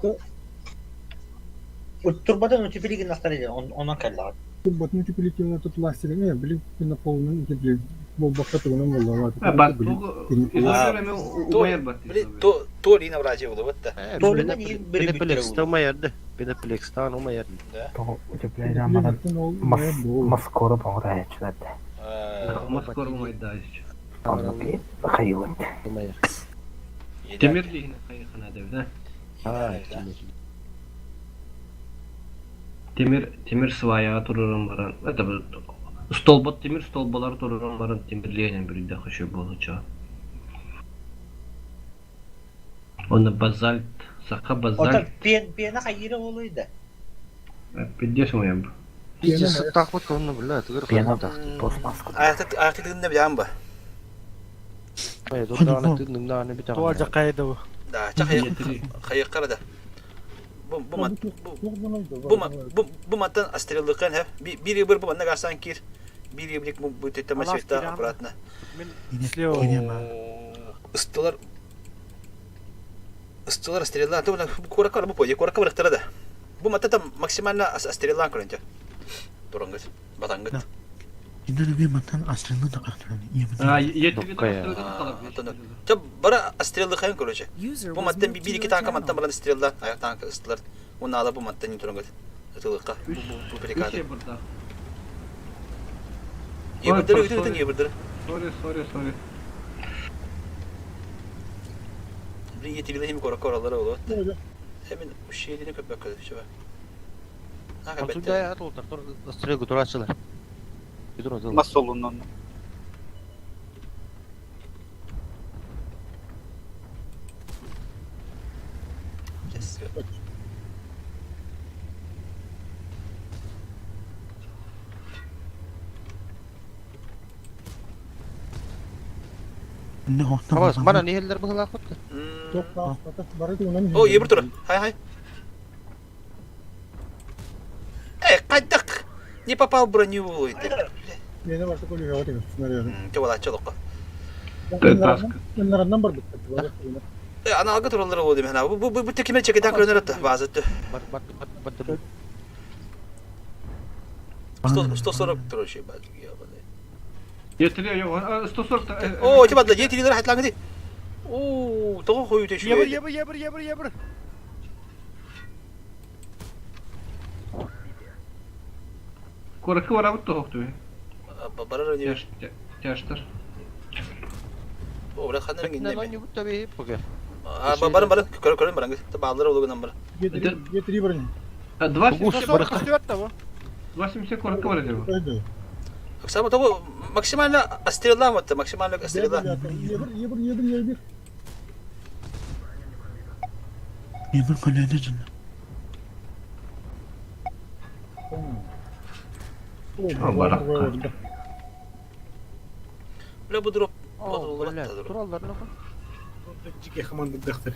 Турбадан утеплиген настарыды. Онан келді. Турбатын утеплитель тут ластер, били на полном утепле. Болбаққа тугунан болла. А, бат умайыр бат. Били то то лина врачи болду бытта. Пеноплекста умаярды. Пеноплекстан умаярды. То утепляйдан маскоры боңра әчүләді. Маскор умайда. Хайуат. Умаяр. Темир лихина хайхана деп, да? А, темир. Темир темир свая турурун баран. Это бу столбот темир столбалар турурун баран темирлегенен бирде хөшө болучу. Оны базальт, саха Ота базальт. пен пена хайыры болуйды. Пиздец моя. Пиздец, так вот он, бля, ты говоришь, Пена так. Аяқты аяқты тыгында билем ба. Ай, дурданы тыгныңданы бит. Туа жакайды бу. Да, ча хайы карада. Бу бу мат бу бу бу маттан астрелдыкын хэ. Бири бир бу манна гасан кир. Бири бир бу бу тетема света обратно. Слева. Ыстылар Ыстылар стрела, то на курака бу пойде, курака бырыктыра да. Бу матта там максимально астрелан көрөнчө. Турангыт, батангыт. А, еттиги Та бара астрелдыкын короче. User Бу was маттан moved to бир your iki танка channel. маттан баран стрелла, аяк танка ыстылар. Оны ала бу маттан не турангыт. Ытылыкка. Бу бу перекаты. burada. Ебірдір, өтін ебірдір. Sorry, sorry, sorry. Бир етиле хим кора коралары болот. Hemen şeyini köpek kadar şu var. Ne kadar Антунда ят олтар, тур стрелку турачылар. Тур Мас солунун. Абас, манан иһэллэр быһылаахпыт да. О, ебір турар. Хай, хай. Эй, хайдах? Не попал в броню ты. Мені барты көлүгөҕө тигин снаряды. Чобалааччы олоххо. Ыннараннан барбыт. Аналга тураллар ол демен. Бу бу бу текиме чекетен көрөнөр атта база өттө. Бар бар бар бар. 140 турар şey база. Е3 yok. 140 О, тиба да Е3-лер хатлаңы ди. О, того хою те Ебір, ебір, ебір, ебір, ебір. Коракы var abi tohtu. Барар не. Тяштар. О, бра ханар гинне. Не будто би пока. А, баран баран көрө көрөн баран. Баллар олугунан бар. Е3 броня. 270 270 коракы var acaba? Оксана того максимально острела вот, максимально острела. Ебір, ебір, ебір, ебір. Ебір көлөдө жана. Бля бу дроп. Тураллар нахуй. Жике команда дактар.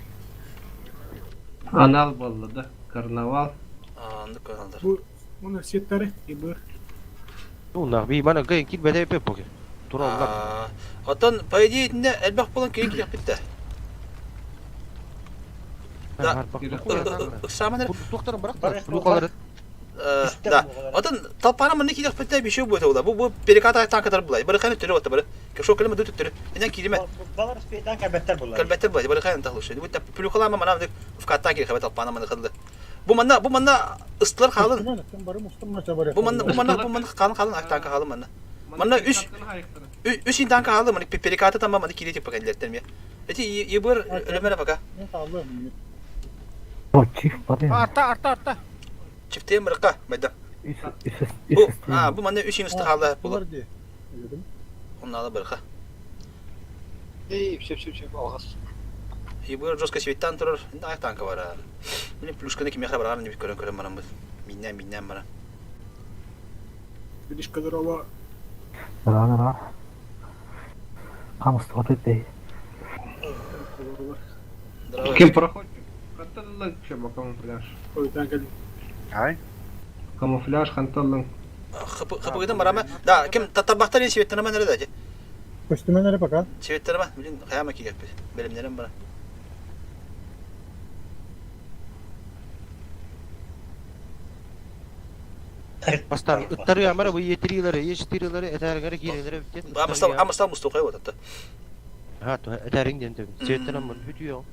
Анал болду да. Карнавал. Андык каналдар. Бу муну сеттары ебір. Ну, би мана гай кил бәдә пеп пока. Тураллар. Отон, по идее, итинде элбэх болан кирин кирек битте. Да. Саманер. Туктарын бырак. Лукалары. Да. Отон толпана мында кирек битте бишеу будет ола. Бу бу перекат танкатар булай. Бары ханы түрө отта бары. Кешо көлөмө дүт түрө. Энен кириме. Балар спейтан кәбәттер булар. Кәлбәттер булай. Бары ханы тахлышы. Бу плюхалама мана в катта кирек хабат толпана мында кылды. Бу манна бу манна ыстылар халын. Бу манна бу манна бу манна калын халын танка халын манна. Манна үч үч танка халын мана перекаты тамам мана кире тип кәлләттер ме. Эти ебір өлөмөр пока. О, чиф бары. Арта, арта, арта. Чифте мырка байда. Бу а бу манна үч инсты халы бу. Оннала бырка. Эй, все, все, все, алгас. Ебір жестко светтан турар. Инде аяк танка бар. Мин плюшканы ким яхра барган дип көрөн көрөн барам бу. Миннән миннән бара. Видишь, которого Да, да, да. Камыс отыт Кем проходит? Ханталлан чеба камуфляж. Ай? Камуфляж ханталлан. Хыпыгыдан барама. Да, кем татарбахтар ен светтан мен nerede? Көстүмөн пока. Светтан мен билин каяма кигеп. Белемнерем бара. Бастар, ыттары амара бу Е3-ләре, Е4-ләре, этәргәре киреләре бит. Амыстал амыстал мустукай вот атта. Ха, то этәриң ден төб. Светтан амын бүтү.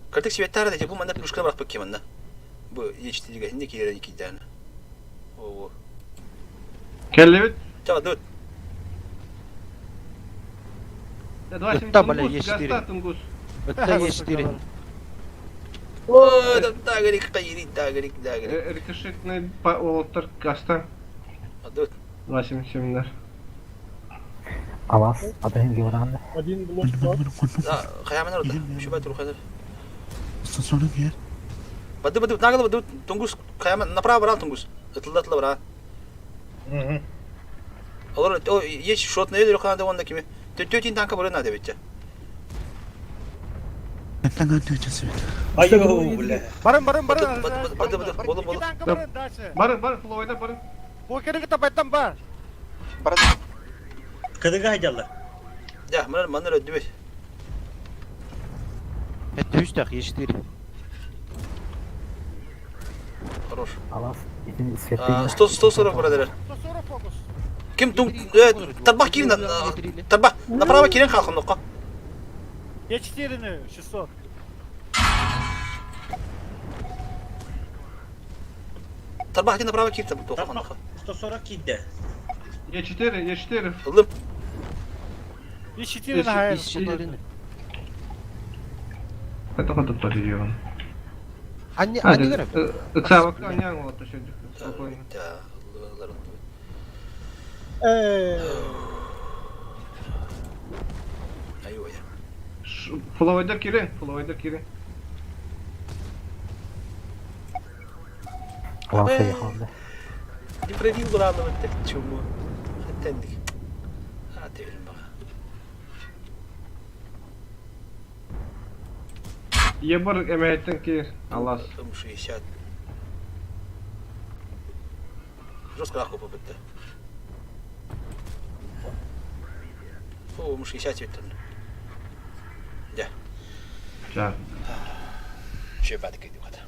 Кыртык светтар да бу манда плюшка барак бакки манда. Бу Е4-ге инде киреләре кидән. О. Келлебит. Чаба дут. Ытта, бля, Е4. Тунгус. Ытта Е4. О, да тагрик кайри тагрик тагрик. Рикошетный олтар каста. Дут. 87-лер. Алас, адын георан. Один блок бар. Да, каяма народ. Шуба тур хайдар. 140 yer. Баду баду нагал баду тунгус каяма направо брал тунгус. Ытылда ытылда бра. Алар о еш шот не дөрө канда онда кими. Төтин танка бары надо битче. Айо, бля. Барın, барın, барın. Баду баду баду болу болу. Барın, барın, флойда барın. Бу керек та байтан бар. Кыдыга хайдалар. Да, мына мына өдүбөт. Это үч так Е4. Хорош. Алас, итин светтен. 100 140 брадер. 140 фокус. Ким тун тарбах кирин тарбах направо кирин халкым нокка. Е4-ні 600. Тарбах кирин направо кирин тоққан нокка. 140 кидде. Е4, Е4. Ылым. Е4 на хайр. Это хоть тут тоже Анне, анне керек. Ыксабак аняң вот еще спокойно. Айой. Флойда кире, флойда кире. Алас ехалды. Не пробил брала вот так чуму. Хаттендик. А, ты верим бага. Ебар эмэһиттэн киир, алас. М60. Жестко нахуй попытта. О, М60 өттөн. Дьэ. Ча. Чөбәдік идиот.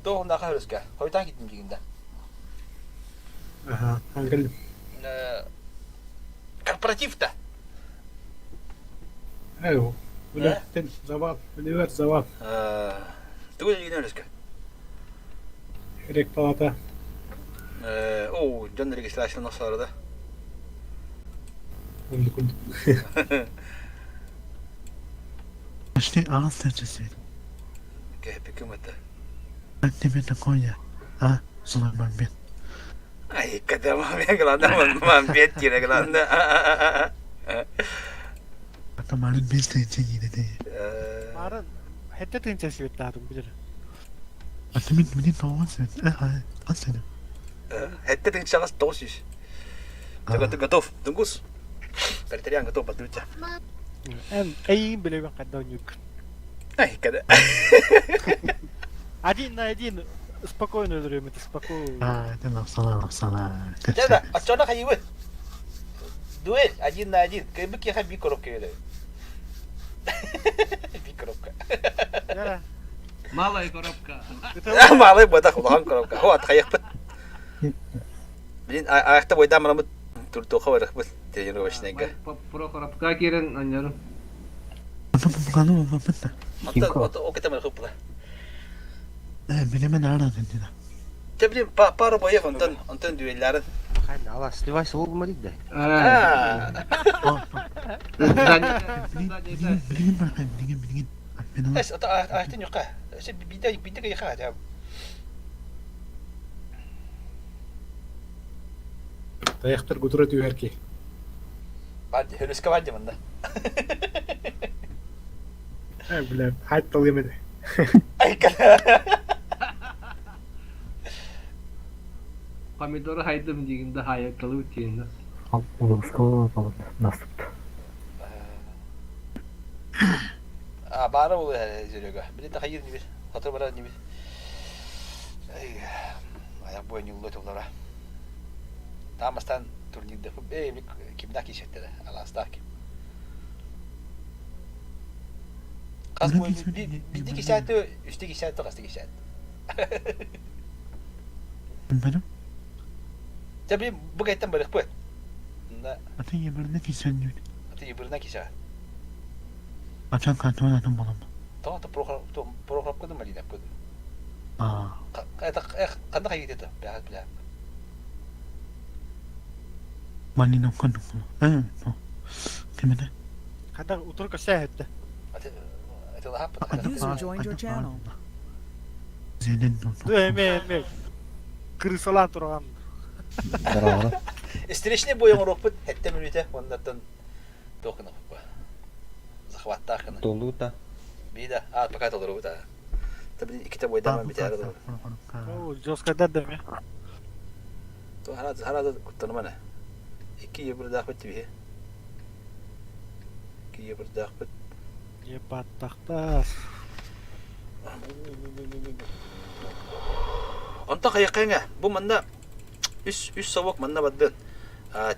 Тоғындаға өріске. Қойтан кеттім дегенде. Ага, ангел. Корпоратив-то. Эйо. Үлэттен завал, үлэбэр завал. Тугу дегенде өріске? Рек палата. О, дьон регистрацияны охсорда. Оннук курдук. Почти аҕыс тыһыынча Кэһэппиккин бытта. Как тебе такое, а, злой мамбет? Ай, когда мамбет, главное, мамбет дире, главное. Атамарын бес тыһыынча диде. Марын хэтте тыынча светтаатым билер. Аты мин мини тоҕус свет. Ас сene. Хэтте тыһыынчаҕас 900. Ты готов? Тунгус? Пролетариан готов подключиться. Эн эйиин билэбин хайда ойнук. Ай, когда. Один на один спокойно өлөрүөм это спокойно. А, это лапсала, лапсала. Да, оччоно хайыбыт. Дуэль один на один. Кайбык яха би коробка өлө. Би коробка. Малая коробка. Малый бадах улахан коробка. Хо атхайыппыт. Блин, аяқта бойдан марамыт туртуха барахпыт тренировочныйга. Прохоровка кирен аннярым. Аны бу Окета хыпла. Э, билемен ара дедилер. Те блин, пару боев онтон онтон дуэлларын. Хайна, ала, сливайся, ол гумарит да. Билигин барахай, билигин, билигин. Эс, ата нюка. Се биде биде кайха та. Таяқтар гутура түһэрки. Бад, хөрүскэ бад мында. Э, бля, хайт талгым эде. Помидоры хайдым дегенде хайакталы өтейін. Улууска наступт. А бары ол жүрегі. Биле тахайыр небе. Хатыр бара небе. Ай, аяк бойын юллы толара. Тамастан турнирде эй, кимда кишеттер, аласта ким. Қас бойы биди кишетті, үсті кишетті, қасты кишетті. Benim? Tabi bu kayıttan barık bu. Аты ебіріне кисен дейді. Аты ебіріне кисе. Ачан кантон атын боламын. Тоға прохрап көдім малина көдім. А. Қанда қай кетеді? Бәғат білә. Малина көдім. Э, Кімеді? Қанда утырка сәһетті. User joined your channel. Зелен Эме эме. Крысалан турган. Встречный бой оңоруохпут хэтте мүнүтэ оннаттан туох гына захваттаах гына. Толута. Бида, а пока толорубут а. Та блин иккитэ бойдааман битээри олорор. Оо, жёсткодар деме. То хара хара куттанымана. Икки ебырдаахпыт тибиһи. Икки ебырдаахпыт. Ебаттахтар. Онтон хайыккаҥа бу манна үс үс совок манна бардын.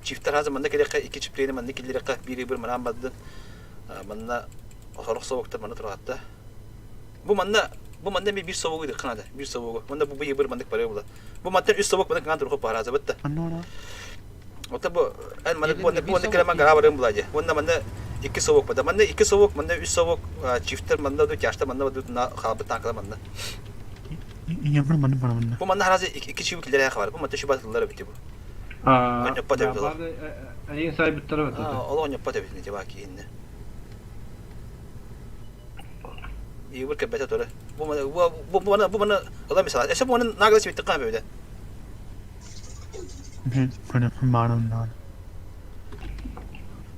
Чифтер хазы манна келиэххэ икки чиплени манна киллирэххэ биир бир манаан бардын. Манна сорох совоктар манна тураатта. Бу манна бу манна эми биир совогу ыдык надо биир совогу. Манна бу бир маннык барыа була. Бу мантан үс совок маннык хаан туруха баара бытта. Ота бу эн маннык бу бу маннык кэлэмэн гараа барыам була дии. Уонна манна икки совок бада. Манна икки совок, манна үс совок, чифтер манна ду тяжта манна ду хаалбыт таанкала манна. Ебір маны бара манна. Бу манна харазы икки чибик киллэрэ хабар. Бу манта шуба тыллар эбит бу. Онньоппот эбит ол. Айын сайбыттар эбит. Ол онньоппот эбит не тиба киинне. Ебір кэббэтэ туры. Бу мана бу бу мана бу мана ыла мисал. Эсе бу мана наглас битти кам бэбде. Мен көрөпүн барым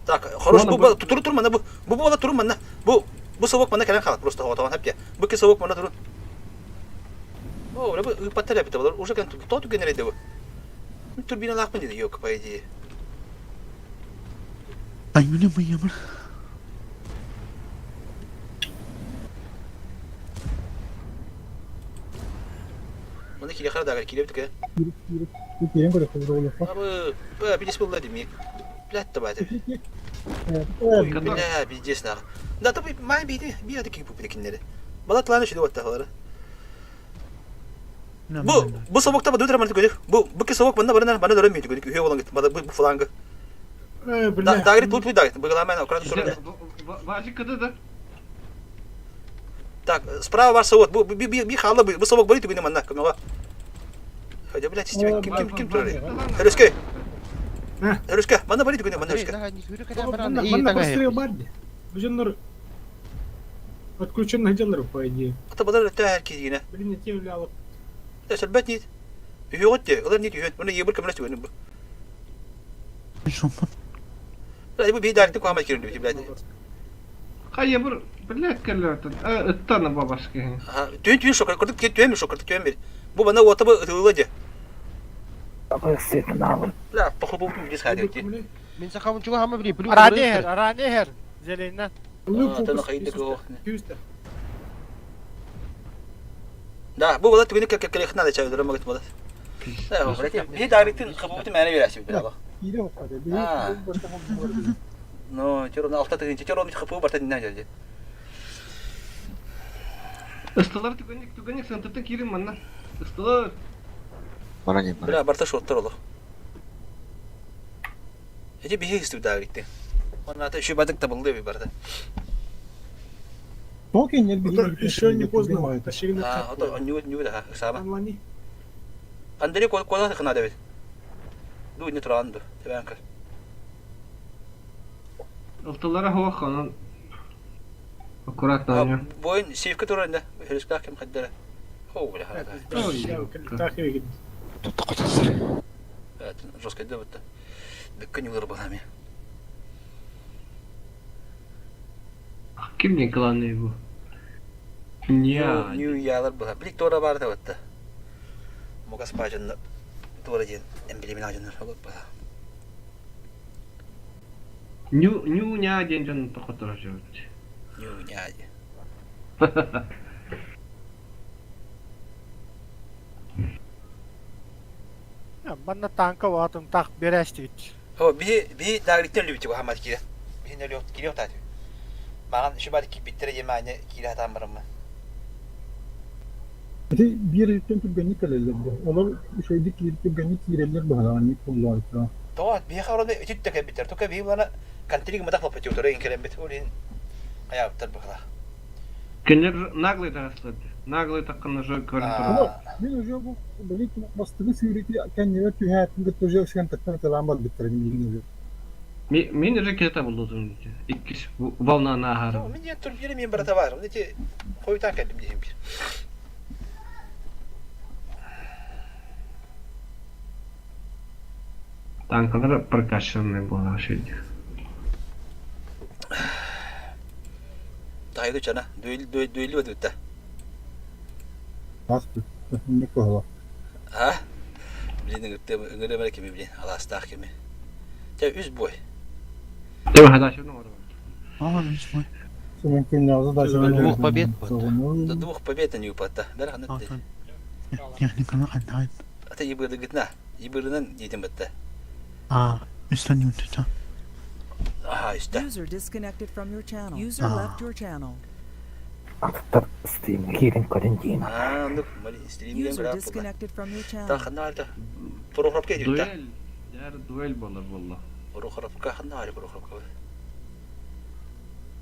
Так, хорош бу туру тур манна бу бу бу туру манна. Бу бу совок манна кэлэн хаалат просто хотоон хапья. Бу ки совок манна туру. О, бу ыппаттар эбит болар. Уже кэн то түгенер эди бу. Турбиналаахпын диди yok по идее. Аймыны быйамыр. Маны кириэхэ дагар кириэбит кэ. Киирэн көрөккө олоххо. Абы, б пиздец был Владимир. Блядь, табай ты. Ой, бля, пиздец нах. Да, то май биди, би ады кип бу киннери. Бала тланы шүдө ватта халары. Бу бу собокта бу дутра манты көдүк. Бу бу ки собок манна барына бана дөрөм мити көдүк. Үһө болан гит. Бада бу фланга. Бля. Дагри тут дагри. Быгламай на украду суры. Важик кыды да. Так, справа бар совок. Бу би би би хала бу собок бары түгүнө манна көмөгө. Хотя, блядь, ким ким ким турар? Өрүскө. Өрүскө, манна бары түгүнө манна өрүскө. Манна прострел бар ди. Бу дьоннор отключенных делар по идее. Ата бадар өттө эр киигине. Блин, тем лялып. Сөрбөт нит. Үһүөҕүт де, ылар нит үһүөт. Муну ебыр көмөлөс түгүнү бу. Блядь, бу бии даарты куамай кирин блядь. Хайа бur блядь кэллэртэн ыттана бабашка. Түн түн шокер, кырдык түөн шокер, түөн бир. Бу бана уота бу ытылла де. Бля, похуй бу бис хайды. Мин сахабын чуга хама били. Аранехер, аранехер. Зеленна. Да, бу бала түгүнү кеккелехин ада чай өдөрө магыт бала. Да, блядь, би даарытын хабыбыты мэне берәси бир ала. Но, чорон алта тыгынчы, чорон хапы барта динна жалды. Ыстылар түгенник түгенник сантыртын кирин манна. Ыстылар. Бля, барта шоттар олох. Эти биһи истү даарытты. Онна та şu бадык табылды би барда. Еще не поздно. А, ото ню ню да, сама. Андрей кол кола хна да бит. Ду не туранду, тебенка. Ылтылара хуах онон аккуратно ойноо. Бойын сейфке туранда, хөрүскә кем хаддара. Хо, бля. Жестко да вот. Бекке не вырубанами. Ким не главный бу? Ня. Нью ялар була. Блик тора бар да вот. Мога спажын тора ден эмблемин ажын олып була. Ню ню ня ден жон тохотор жөт. Нью ня. Манна танка ватым так берәштик. О, би би дагриттен любите хамат кире. Би не лёт кире тат. Маган шибат ки биттере емане кире тамырымы. Ити биир өттөн түргэнник кэлэллэр дии. Олор үчүгэйдик киир түргэнник киирэллэр быһалаан буллаабыттара. То би хароны үтүт тeke биттер. Тока би булана контриг мадах лопати утары инкерем бит. Олин аяптар бахла. Кенер наглый тагаслады. Наглый таккын уже көрүн турду. Мин уже бу били бастыгы сүүрүтү кэннибэр түһээтин кытта уже өсгөн таттан ыталаан барбыттара миигин уже. Мен уже кете булдум. Иккис волна нахар. Мин я турбире мен брата бар. Эти хойтан кэлдим диһим бир. Танкалар прокачанный была шеди. Тайду чана, дуэл дуэл дуэл өтүттэ. Ас не кыһыла. А? Блин, ыңыры кими блин, аластаах кими. Те үс бой. Тема хадашын бар. А, үс бой. Сенен күннәзі да Двух побед. До двух побед они упадта. Бер ханат. Техниканы қандай? Ата ебырды гытна. Ебырынан дейтін бітті. А, үстен юнтута. Ага, үсті. User disconnected from your channel. User left your channel. Аттар стрим киирэн көрөн диэн. А, ну, мали, стримден User бір disconnected from your channel. Та ханна алда. Прохоровка идет, да? Дуэль. Яр дуэль болар болла. Прохоровка ханна али Прохоровка.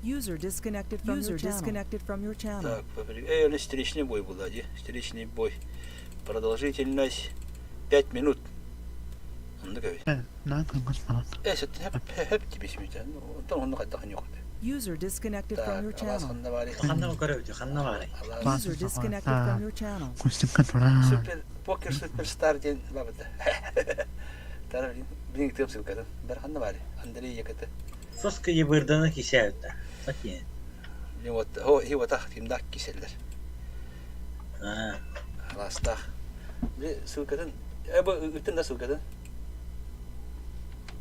User disconnected from User disconnected from your channel. Так, эй, у нас встречный бой был, да, Встречный бой. Продолжительность 5 минут. Ну, давай. На, Э, хеп, хеп тебе смейте. Ну, там он на не уходит. User disconnected from your channel. Ханна көрөбүт, ханна бары. User disconnected from your channel. Супер, покер суперстар ден бабыта. Тара блин, ты обсылка, Бер ханна бары. Андрей яката. Соска ебырданы кисәбит. Сакин. Блин, вот, хо, хи вот ах, кимдак киселдер. А. Аластах. Блин, ссылкадан, э, бу үтен да ссылкадан.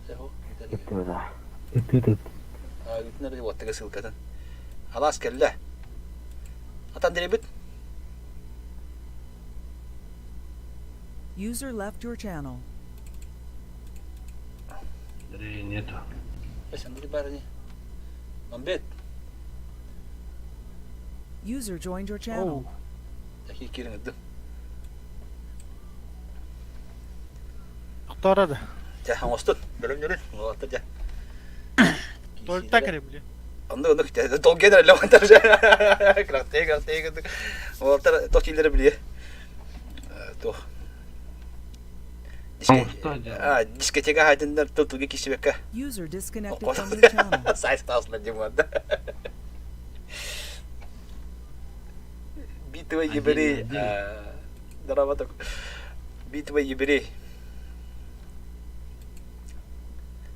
Э, хо. Ыты Ыытын эрэ уоттага ссылкатын. Алаас кэллэ. Ат Андрейбит? User left your channel. Андрей нету. Эс Андрей бар ини. Мамбет. User joined your channel. Такие киирин ыдым. Тохторо да. Дьэ, оҥостун. Бөлөм нөрүн. Уолаттар дьэ. Только кире Онно онно долгуйан эрэллэ уонтар кырахтыы кырахтыы уолаттар туох дииллэрэ билиэ туох дискотека хаайтыннар тыл тылга киирсибэккэ User disconnected from your channel. сайс таасла димуанда битва ебери дорабаток битва ебери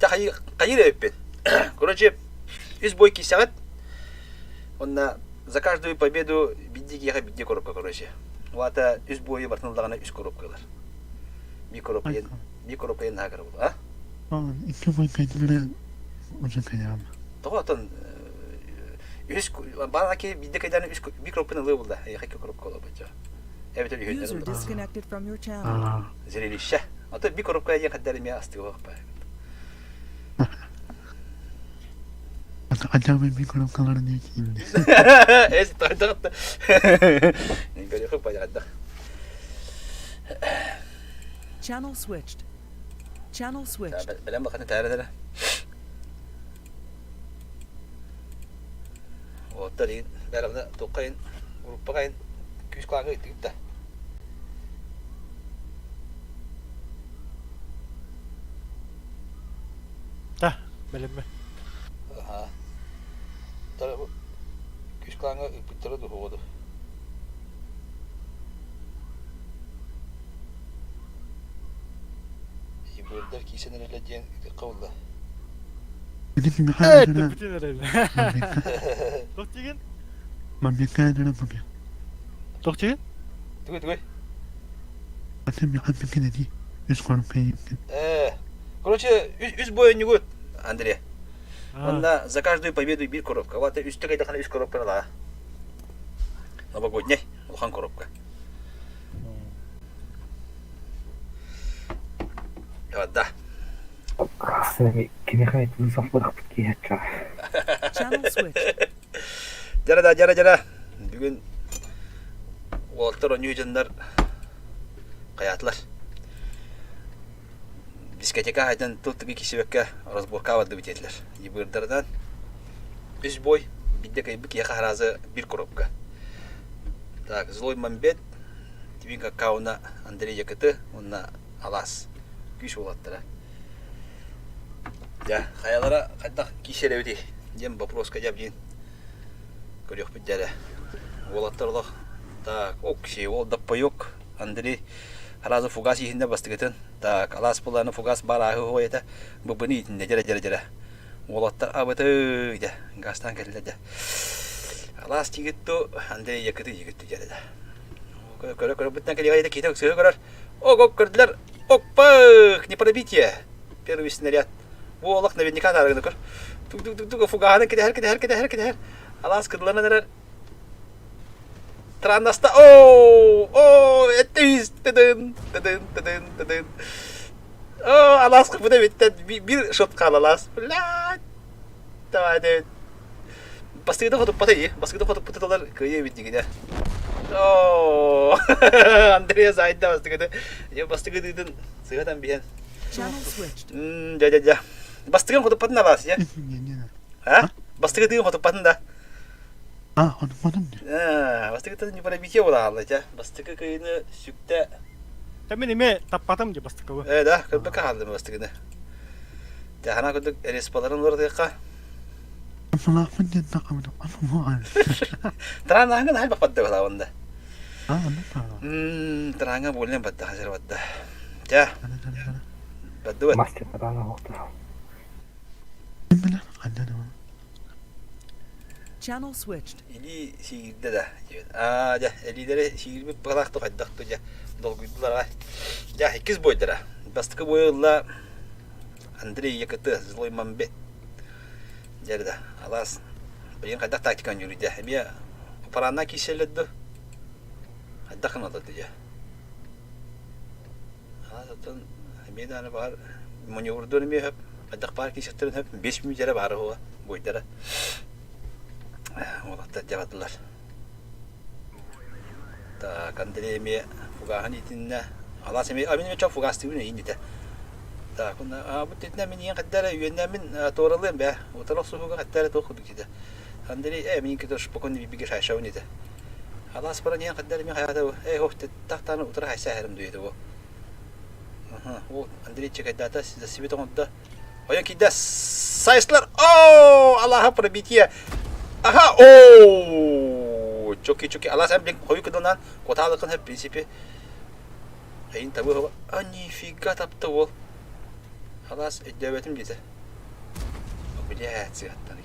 Хайыр эбиппин. Короче, үс бой киирсэҕит. Онно за каждую победу бидди киэхэ бидди коробка короче. Уата үс бойу бартын ыллаҕына үс коробка ылар. Би коробка би коробка наһаа кыра буолла. Икки бой кайдылары уже кайдам. Тоҕо отон үс баана ки бидди кайдан үс би коробканы ылыы булла. Эйхэ икки коробка олобочо. Эбэтэр User үһүннэр disconnected from your channel. Зрелище. А то би коробка диэн хаддар эмиэ астыга Хотя бы би коробкаларын диэки Эс тойдоҕытта. Көрүөхү понятно. Channel switched. Channel switched. Бэлэм баканы тааралара. Оттар ин бәрәмне туққайын группаҕайын күүс клаҥҥа ыттыгыт да. Да, бэлэммэ. Аха. Күүс клаҥҥа ыыппыттара дуһуоду. Ибырдар киирсэн эрэллэр диэн ытыкка булла. Э, бүтүн эрэл. Туох диигин? Туох диигин? Тугуй, тугуй. Э, короче, үс бойонньугут, Андрей. Онна за каждую победу биир коробка. Вот үстэ кайдахана үс коробка ла. Новогодний, улахан коробка. Да. Кимиэхэ сахпатахпыт киһи Channel switched. Дьара да, дьара дьара. Бүгүн уолаттар оонньуу дьоннор хайаатылар. Дискотека хайдан тыл тыгы кисибэккэ разборка бардыбыт диэтилэр. Ебырдарынан үс бой, бидде кайбы киэхэ харазы бир коробка. Так, Злой Мамбет, Твин Какауна, Андрей Якыты, уонна Алаас күүс уолаттара. Дьэ, хайалара хайдах киирсэр эбитий диэн боппуруоска дьэ диэн көрүөхпүт дьэ Уолаттар олох так, окси, ол даппайок Андрей сразу фугас иһиннэ бастыгытын. Так, алаас булааны фугас баар ааһы хуойата быбыны иитиннэ дьэрэ дьэрэ дьэрэ. Уолаттар абыты дьэ газтаан кэллэ дьэ. Алаас тигитту Андрей якыты йигитту дьэрэ да. Көрө-көрө быттан кэлиэҕэ киһитэ ыксыһы көрөр. Ок, көрдүлэр. Оппах, не пробитие. Первый снаряд. Бу олох наверняка таарыгына көр. Тук-тук-тук фугаһынан кэтэһэр, кэтэһэр, кэтэһэр, кэтэһэр. Алаас кыдыланан эрэр. Траннаста. Оо, оо, эттэ тыдын, тыдын, тыдын, тыдын. Оо, алаас кыпыта биттен бир шот хаалалаас. Блядь. Давай, Дэвид. Бастыгыта хотуппата ии. Бастыгыта хотуппуталар кыайыы эбит дигинэ. Оо, Андрея сайда бастыгыта. Я бастыгытытын сыгатан биһэн. Дьэ, дьэ, дьэ. Бастыгын хотуппатын абаас, дьэ. А? Бастыгытыгын хотуппатын да. А, хотуппатым. Э, бастыгытын не пробитие була дьэ. Бастыкы кыйыны сүктэ. Та мен эме таппатым дьэ бастыкыбы. Э, да, көрбөккө хаалдым бастыгыны. Тэһана курдук респаларын уларытыахха. Салаахпын диэн тахабын Тараанааҥҥа наһаа баппатта баһылаабында. Тараанга буоллен батта хасыр батта. Ча. Баддыбат. Мастер тараана хоқтар. Channel switched. Илии сиигирдэ да. Аа, дьэ, илиилэри сиигирбит быһалаах хайдах дьэ долгуйдулар аҕай. Дьэ, иккис бойдара. Бастакы бойу ылла Андрей ЕКТ, Злой Мамбет. Дьэ да, алаас. Билигин хайдах тактиканы дьүрүйдэ? Эмиэ паранна киирсэллэр дуо? Хайдах гыналлар дии? Алаас оттон эмиэ даҕаны баар маневрдуон эмиэ сөп. Хайдах баар киирсэхтэрин сөп. 5 мүнүүтэ эрэ баара уһуга буойдара. Уолаттар дьэ бардылар. Так, Андрей эмиэ фугаһын итиннэ. Алаас эмиэ, а мин эмиэ чоп фугастыыбын эйин дитэ. Так, уонна бу титинэ мин иэн хатта эрэ үөннээммин туоралыам бээ. Утары охсуһууга хатта эрэ туох курдук дитэ. Андрей, мин кытары спокойно бибигэ шайшабын дитэ. Алаас баран иэн хатта эрэ мин хайата бу. Эй, хох, тахтааны утары хайса эһэрим дуйда бу. Аха, ол Андрей чекайдаата, за себе оҥордо. Ойон киирдэ Сайслар! Оо, Аллаха пробитие! Аха, оо! Чоки, чоки, Аллах сам блин, хойу кыдылнан, котаалыкын в принципе. Эйин табы хоба. А нифига тапты ол. Алас өйдөөбөтүм диэтэ. Блядь, сыаттан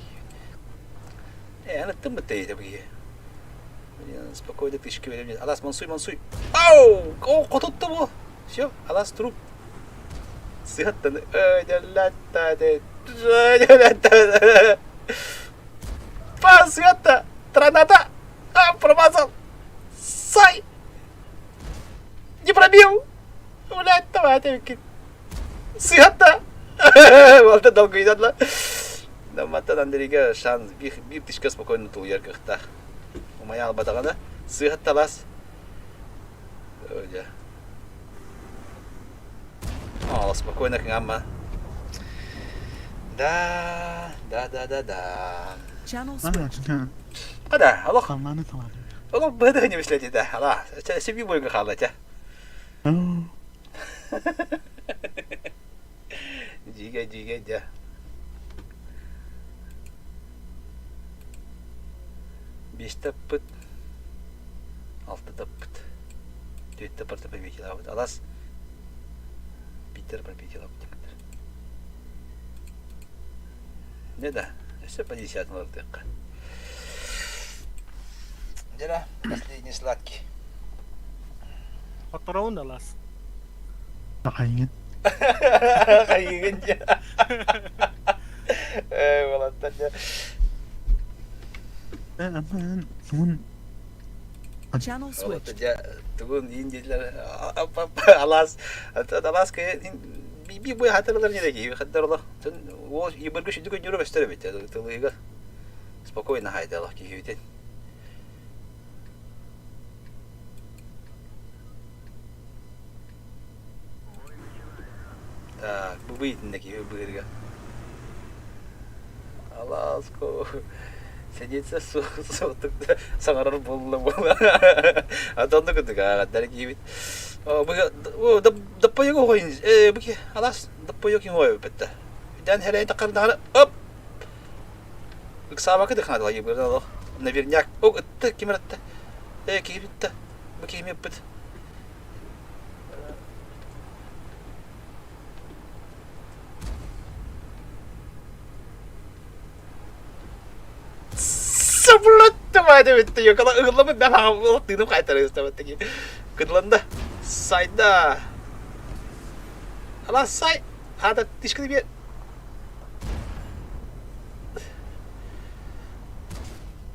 Э, аны тым бытта диэтэ бу Блин, спокойно тышки берем. Алас, мансуй, мансуй. Ау! О, котутта бу. Все, алас труп. Сыаттан Па, сыатта! Траната! А, промазал! Сай! Не пробил! Блядь, давай, ты Сыатта! Волта долгуйдадла. Мантан Андрейга шанс биир тышка спокойно тулуйар кыахтаах. Умайа албатаҕына сыыһатталас. Дьэ. О, спокойно кыҥамма. Да, да, да, да, да. Channel switched. Ада, алох. Олох быһыты не мислете, да. Ала, себе бойга хаалла, ча. Дьигэ, дьигэ, дьэ. Биэстэ ыппыт, алта таппыт, түөртэ парта пробитиелаабыт. Алас Питер пробитиелаабыт диэбиттэр. Не да, өссө по десятым ылардыахха. Дьэ, последний сладкий. Хотороун алас. Хайыгын. Хайыгын дьэ. Э, уолаттар дьэ. Channel switched. Дьэ, тугун иин диэтилэр алаас алаас би бу хатырылар не дии хаддар олох о ибыргы сүдү көдүрө бестер эбит тылыга спокойно хайдалах киһибитин Так, бу быйтында киһи быырга. Аласко сидится суохтук саҥарар буолла буола. Атонну кытык ааҕаттар киһибит. Доппойок оҕойун э бу алас доппойок оҕой бетте. Дан херей тақырдары оп ыксаабакы дыхаадала ебырда наверняк о ытты ким ытты э киһибитте бу киһими ыппыт Саблаттамай битти йокала ыгылламыт мен хаҕым тыыным хайтарыыстабыт таки кыдланда сайда ала сай хата тишкини бер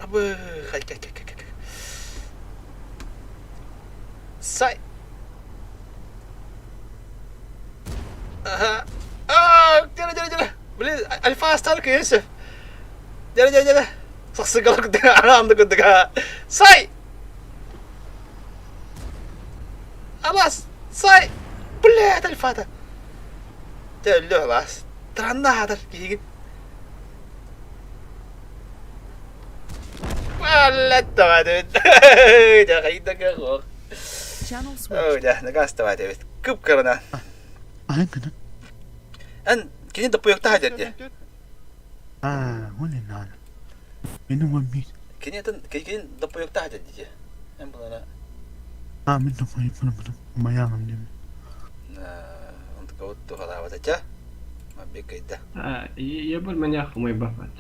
абы хай хай хай хай Сай. Ага. А, дьэ, дьэ, дьэ. Блин, альфа астар кыйысы. Дьэ, дьэ, дьэ. Сахсыгал кудук, араамды кудук. Сай! Алас! Сай! Блядь, альфата. Дьэ, өллө алас. Таранна хатар киһигин. Channel switched. Дьэ, накаастабаат эбит. Кып-кырана. Ан кына. Эн кини доппуйуктаха дьэрдэ. Аа, он иннан. Мин уон мин. Кини атын кини доппуйуктаха дьэрдэ. Эн булана. Аа, мин доппуйук мын мын. Майаным дим. Онтукабыт тухалаабат этэ. Маббеккайда. Я был меня хумай бафат.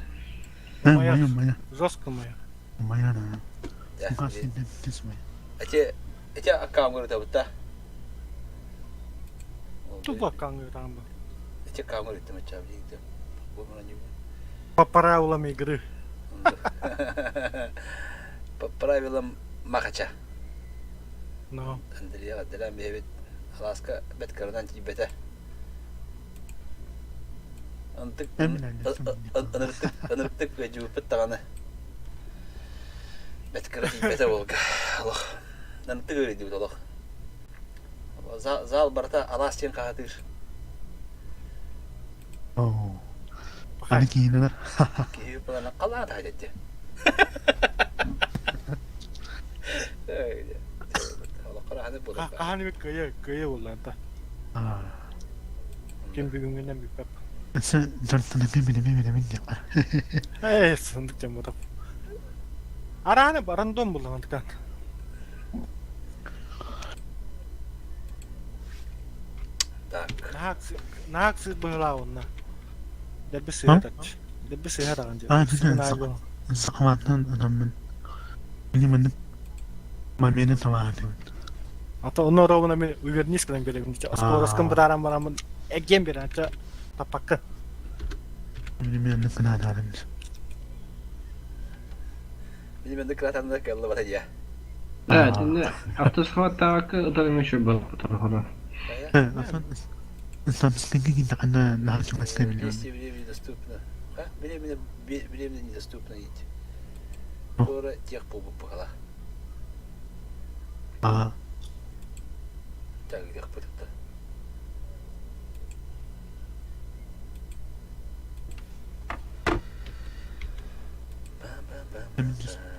Моя, моя. Жестко моя. Моя, да. Эти эти аккаунт Тупо аккаунт там. Эти аккаунт там чабли. По правилам игры. По правилам Махача. Но. Андрей Аделян бэйэбит алааска бэт кыранан тиийбэтэ. Ынтык ынырыктык ынырыктык ыадьыбыппыт даҕаны бэт кыра тиийбэтэ буолга олох ынтык ыарыйдыбыт олох зал барыта алаас диэн хаһытыыр Аны киинэлэр. Киһи плана халаат дэтти. Хаһан эбит кыайа кыайа буолла Ким бүгүҥҥүнэн бүппэп. Дьонтон билими диэххэ. Ээ, сындык дьоммутап. Арааны рандом буллаҕын тыкан. Так. Наһаа сыыр быһыылаах уонна. Дэлби сыыһа таччы. Дэлби сыыһа даҕан дьэ. Сахалаатан адаммын. Мин маннык моменты талаатым. А то онно ровно мен увернись гынан беребин. Скороскын бытааран бараммын эгген берен ча таппакка. Мин маннык кынаатаатым. Мин маннык кынаатаатым кыаллыбата дия. Да, итиннэ автосхваттаабакка ытарым еще был потом. Действие времени доступно. А? Временно, временно недоступно идти. Скоро тех похала. А. Так, где то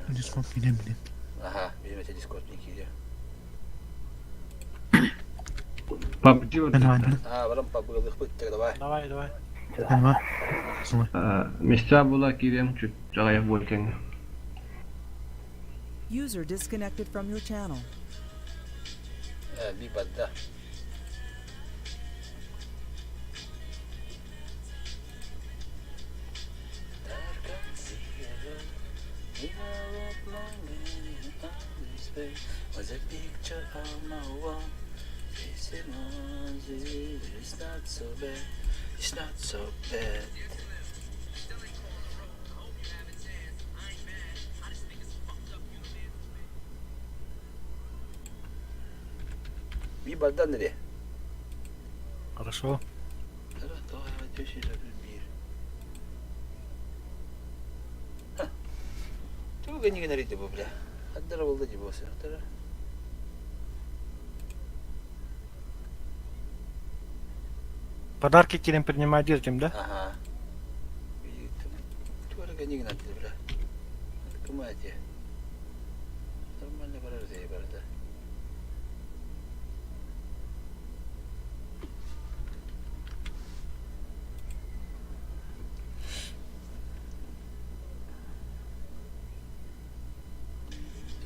Дискорд киирэн билин. Аха, билим Дискорд не киирэ. PUBG А, барам PUBG давай. Давай, давай. Давай. Места була киирем чуть аҕыйах буолкаҥҥа. User disconnected from your channel. Би бадда. Was a picture on my wall. It's not so bad. It's not so bad. Би барда Андрей. Хорошо. Тугу гэнигин бу бля. Хаддара болду дии буолса. Подарки кирен принимать диртим, да? Ага. Тугу гэнигин бля. Кымаати. Нормально барар дии барда.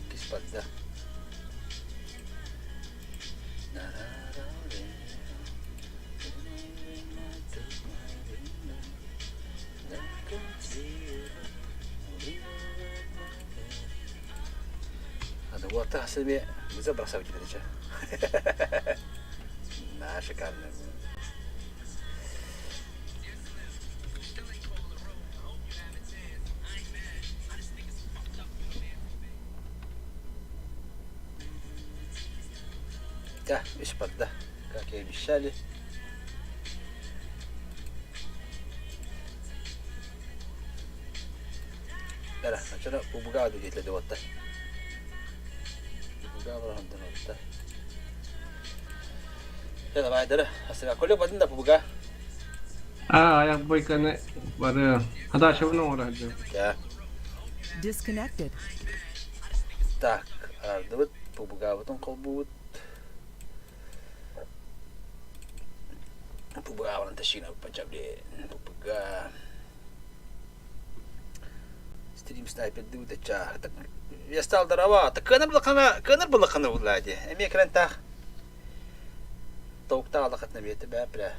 Иккис барда. Уота себе забросал теперь На, шикарно. Да, из-под, да, как и обещали. Бара, сначала убуга диэтлэди уотта. Убуга барахантан уотта. Дэ давай, дара. Асыга коле бадын да пубуга. А, аяк бойканы бары. Хадашыбын оҥоро Да. Disconnected. Так, ардыбыт, пубугабытын холбуут. Пубугабытын тащина пачабли. Пубуга. Стрим снайпер дыбыт чаа. Так, я стал дарова. Так кыныр булакана, кыныр булакана булади. Эми экран тах. Тауыкта алақатна беті бәпірә.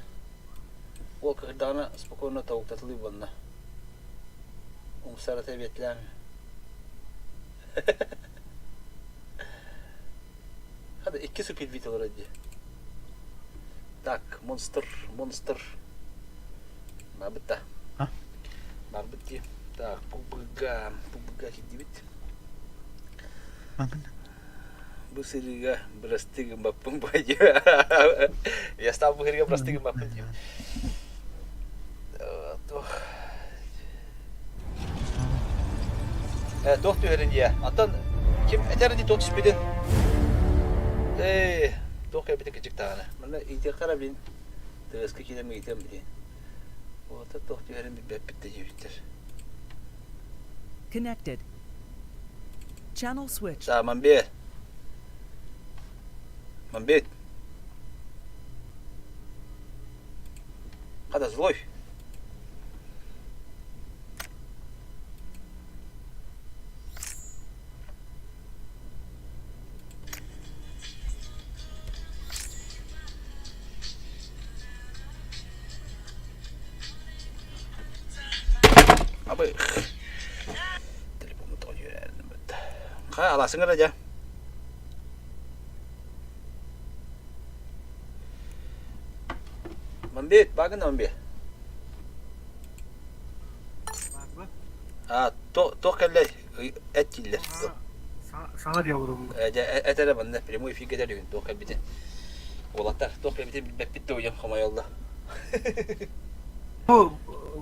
Ол кырдағына спокойно тауықтатылы болна. Умсарата бетләм. Hadi iki su pilvit olur hadi. Так, монстр, монстр. Набыта. А? Барбыт дии. Так, пубга, пубга киирдибит. Бу сырыыга бырастыы гыммаппын бу Я стал бу сырыыга бырастыы гыммаппын диим. Туох Э, туох түһэрин дии. Антон ким этэр дии туох түспүтүн? Эй, туох кэлбитин кычык даҕаны. Манна иитиэххэ эрэ блин. Тыаска киирэн ыйытыам блин. Вот туох түһэрин билбэппит да диэбиттэр. Connected. Channel switch. Да, Мамбет. Мамбет. Хата злой. Абы телефону тоҕо Ха, аласыҥ эрэ дьэ. Мамбет, багын Мамбет. А, туох кэллэй? Эт дииллэр. Саҥа диалогум. Дьэ, эт эрэ манна прямой эфиргэ этэр туох кэлбитин. Уолаттар, туох кэлбитин билбэппит да уйам хомойолло. Бу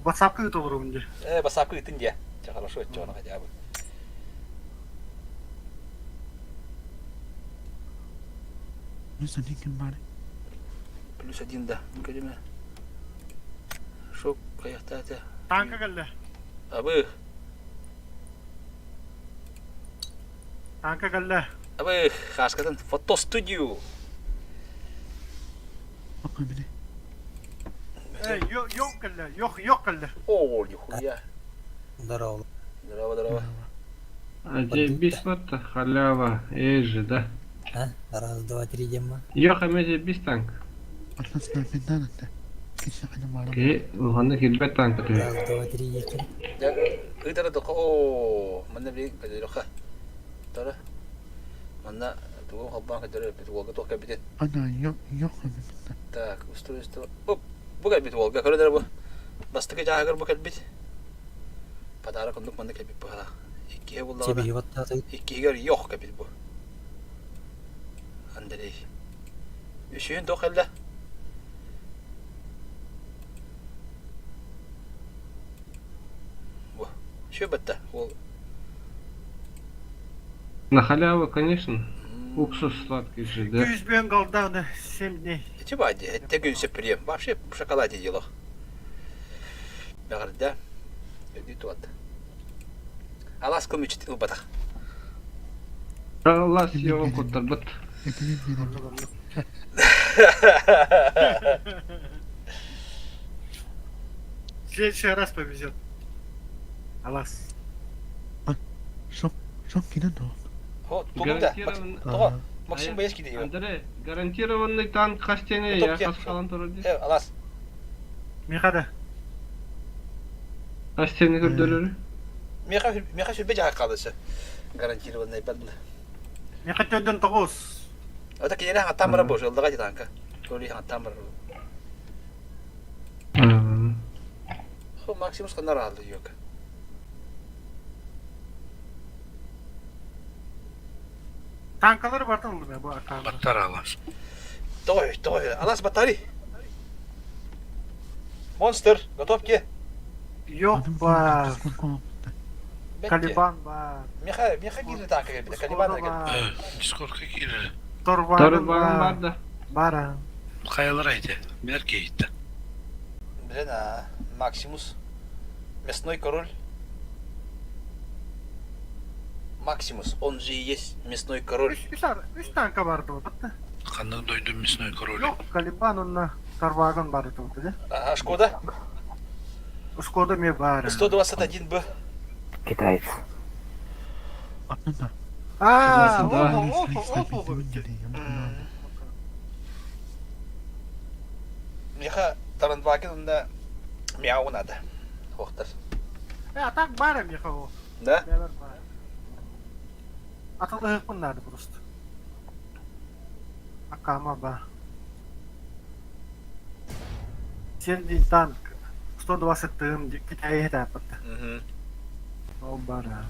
WhatsApp-ка ыыта олоробун дии. Э, WhatsApp-ка ыытын диэ. Чэ, хорошо, отчуона хотя бы. Плюс один ким баар? Плюс один, да. Көрүмэ. Шок хайахтаата. Танка кэллэ. Абы. Танка кэллэ. Абы, хааскатын фотостудию. Эй, yok кэллэ, yok, yok кэллэ. О, нихуя. Здорово. Здорово, здорово. А бис вот халява, эй же, да? А? Раз, два, три, Дима. Йох, эмеже бис танк. Ке, улханны килбет танк Раз, два, три, екі. Ыытара тоқо, о, манна билин көдөрөхө. Тара. Манна тугу холбоон көдөрөр бит уолга туох кэлбитин. Ана, yok, yok. Так, устройство. Оп, бу кэлбит уолга көрөнөр бу. Бастакы жааһыгар бу кэлбит. Подарок оннук манна кэлбит быһалаах. Иккиһэ буллаҕына. Иккиһигэр йох кэлбит бу. Андрей. Үсүһүн туох кэллэ? Бу. Все бытта. Ол На халяву, конечно. Уксус сладкий же, да? 200 бен голданы 7 дней. Эти бади, это күн сөпүрүем. Вообще в шоколаде дело. Бэҕэрдэ. Өйдүү туат. Алас көмүчүт ылбатах. Алас йоҕун куттарбыт. В следующий раз повезет. Алас. Шок, шок кина до. Хо, тулунда. Тоҕо, Максим Боярский диye. Андрей, гарантированный танк хастене я хас халан турар Э, Алас. Михада. Хастене көрдөрөр. Меха меха сүрбэ жаһа хаалысы. Гарантированный падла. Меха төрдөн тоҕус. Ата кинилэр хаттаан барар буолуо, ыллаҕа танка. Толи хаттаан барар. Хо Максимус ханна араалды yok. Танкалары бартан ылдым я бу аркаанда. Баттар Алас. Той, той. Алас батари. Монстр, готовки. Yok бар. Калибан бар. Меха, меха киирdi танка кэлбитэ. Калибан кэлбитэ. Дискордка киирэр. Торваган бар да. Бара. Хайалар айты. Билэр киһиттэ. Билен а, Максимус. Мясной король. Максимус, он же и есть мясной король. Үс, үс танка барды вот. Ханнык дойду мясной король. Yok, Калибан онна Торваган барды вот, да? Ага, Шкода? Шкода мне бар. 121 Б. Китаец. А, опа, опа, опа, Меха Таранваген онна мяу надо. Охтар. Э, а так бар меха о. Да? Атылыһыкпын надо просто. Акама ба. Сен танк. 120 тыһым Китайы этаппыт. Ол бара.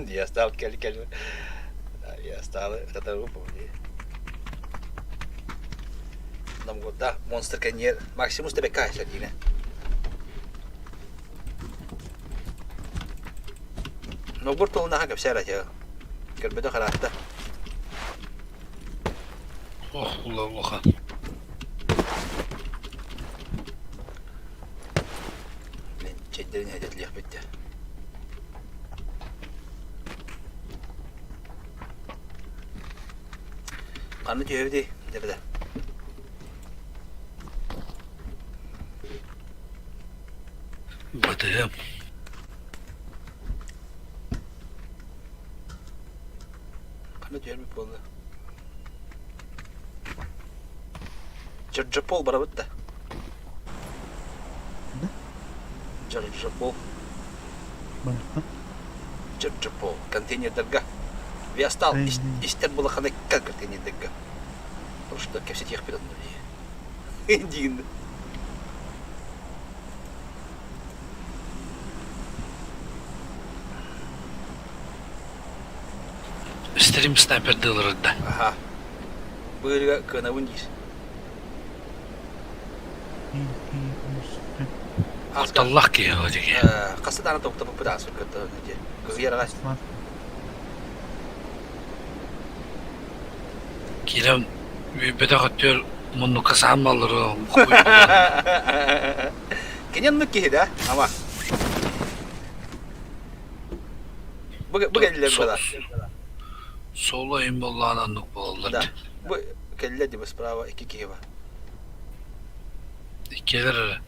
Я стал кел кел. Я стал татару помни. Нам года монстр каньер Максимус тебе кайся дине. Ногур тылынаха кэпсээр этэ. Көрбөтө хараатта. Ох, ула улахан. Блин, чэйдэрин эдэтилиэхпит дэ. Ханна түһэбитий? Дебede. Батыһым. Ханна түһэрбит буолла? Джорджопол барабыт да? Джорджопол. Джорджопол. Контейнердарга. Виастал истер булаханы как контейнердарга. Потому что кэпсэтиэхпит онно дии. Диин. Стрим снайпердыылар да. Аха. Быырга кыанабын диир. Кутталлах киһи диги. Хаста даана топтоппут ааспыт кытта кыһыйар аҕай. Киирэн үүйбэтэх өттүгэр муннукка саан баллары Кини оннук киһи да, ама. Бу бу кэллилэр була. Соло им боллаан оннук буолаллар. Да. Бу кэллэ дии справа икки киһи бар. Иккиэлэр эрэ.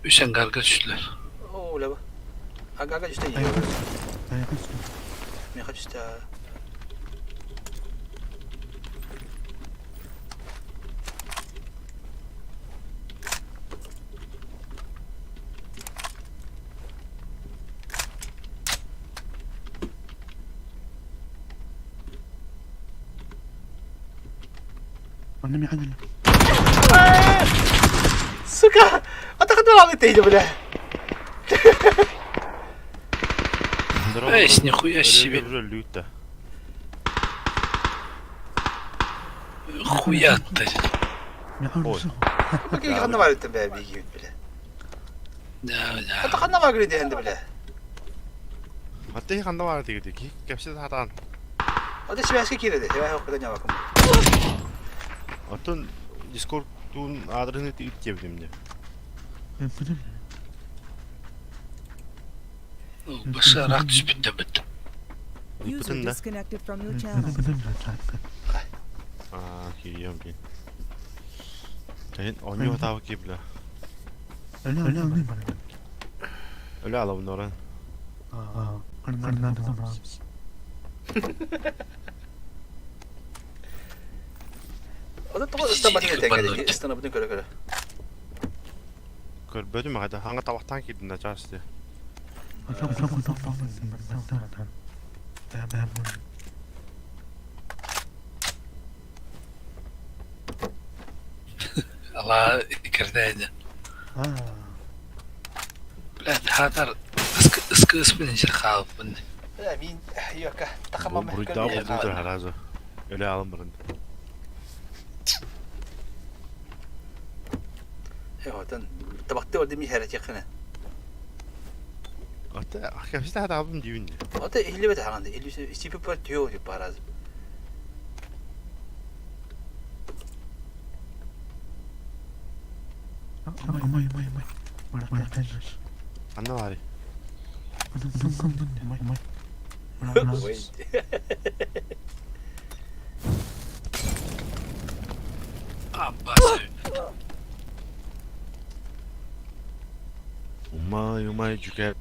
Үс ангарга түстүлэр. Оо, лево. Ангарга түстэ Меха түстэ. Сука! Атахтан алды бля. Эй, нихуя себе. Хуя ты. Ханна бар итте бля бигибит бля. Да, да. Ата ханна бар гриде бля. Аты ханна бар диги ки кепсе хатан. Ата связка киреде. Связка куда не вакум. Атын Discord туун адресini иттебдим де. Басы rak түспүт бит. User disconnected from your channel. Аа, кирием би. Тэн оньо тав ки бля. Өлө алабын оран. Ата тоҕо ыстамматын этэ ыстанабытын көрө-көрө. Көрбөтүм хата хаңа табахтан кирдин да чаас де. Ала кирдейdi. Блядь, хатар ыскы ыспын ичер хаалыппын. Бля, мин йока тахамам Буруйда булдур харазы. Өлө алым бұрын. Эотан табакты орды ми хәрәт якына. Ата кепсе хата алым дибин. Ата илибет хаганда илисе сипи пар тио дип бараз. Анна бар. Аббасы. Умай, умай жүкә.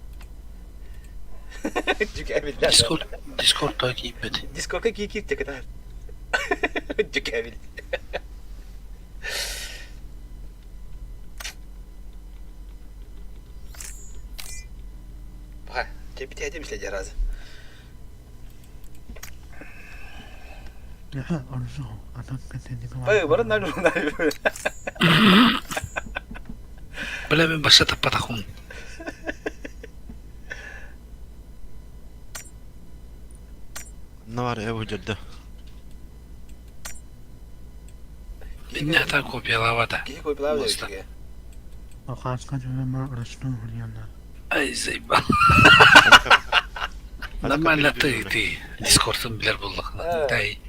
Жүкәбил. Discord Discord'da кийбет. Discord'a кийip кийip текетер. Жүкәбил. Бага, тепти этим следи раз. Бай, бары налю налю. Бля, мен баша таппатахун. Навар эбу жерде. Минне ата копиялавата. Киһи копиялавата дебитиге. Ай, заебал. Нормально ты, ты дискордын билер буллахна. Тай.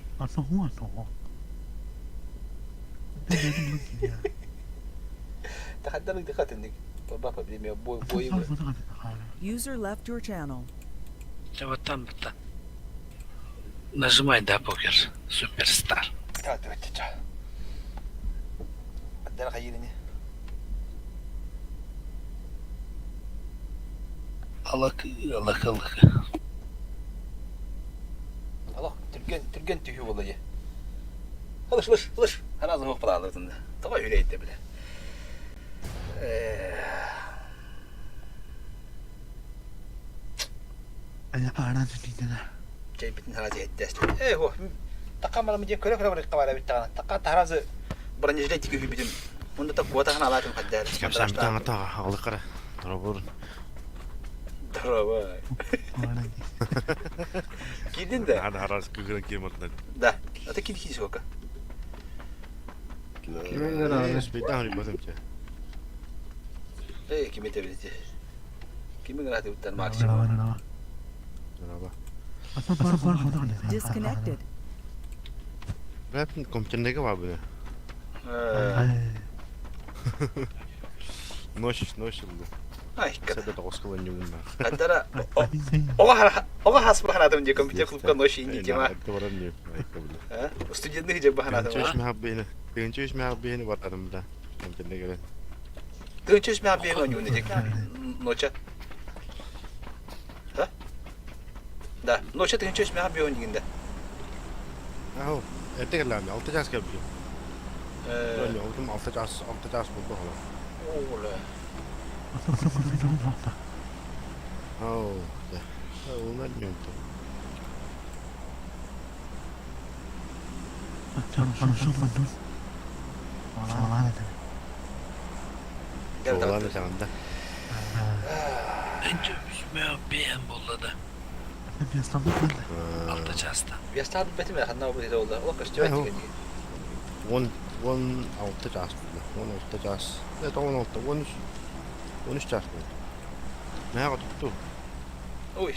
Тахаддарык дихатынник. Бапа билеме бой бой. User left your channel. Вот там вот. Нажимай, да, покер. Суперстар. Та та. Аддар хайырыны. Алак, алак, алак. Аллах, түрген, түрген түйі болды же. Алыш, алыш, алыш. Харазы хоқ балалы тында. Тоға үрейді біле. Чай битин харазы еттес. Эй, хо. Таққа мала миден көрө көрө барып кабара бит тагана. Таққа таразы бронежилет тиги битим. Мунда та куата хана алатын хаддар. Капсан битан ата агылы кара. Торобур. Здорово. Кидин да? Ана харас күгүрен кематна. Да. А ты киди сколько? Битан хори батым че. Эй, ким это видите? Ким играет уттан максимум? Здорово. Disconnected. Бәпин компьютердеги бар бу. Ночь, ночь булду. Ай, Сәдә тоғыз нюмна. Хаддара ога ога хас баханатым же компьютер клубка ночь инди тема. А? Студентных же баханатым. Тынчы мә бейне. Тынчы мә бейне бар адамда. Компьютердеги. Тынчы мә бейне нюмна же. Ноча. А? Да, ноча тынчы мә бейне дигенде. Ау, эртеге лами 6 час келип. Э, 6 час, 6 час болду хала. Ола. Ау, да. Уна нюмта. Оғланы сағында. Önce üzmeye beğen bolladı. Алта часта. Вестад бетиме ханна бу диде олда. О костюм тиген. 10 16 час болды. 16 час. Это 16, 13 13 час болды. Мә тутту. Ой.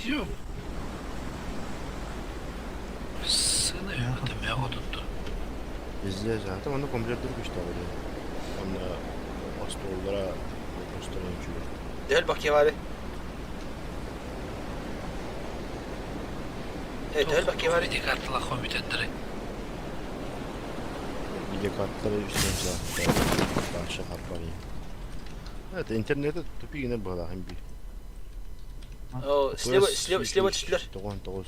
Сыны это мә tuttu. Bizde zaten onu kompütер күчтü abi. Onu остоллара остоллара чур. Дел бак var. Э, дел бак var. Видеокартала компьютерлери. Видеокарттары üstüne zaten. Başa harpari. Evet, internette tupi yine bağlı hem bir. О, слева, слева, слева түштүлөр. 99.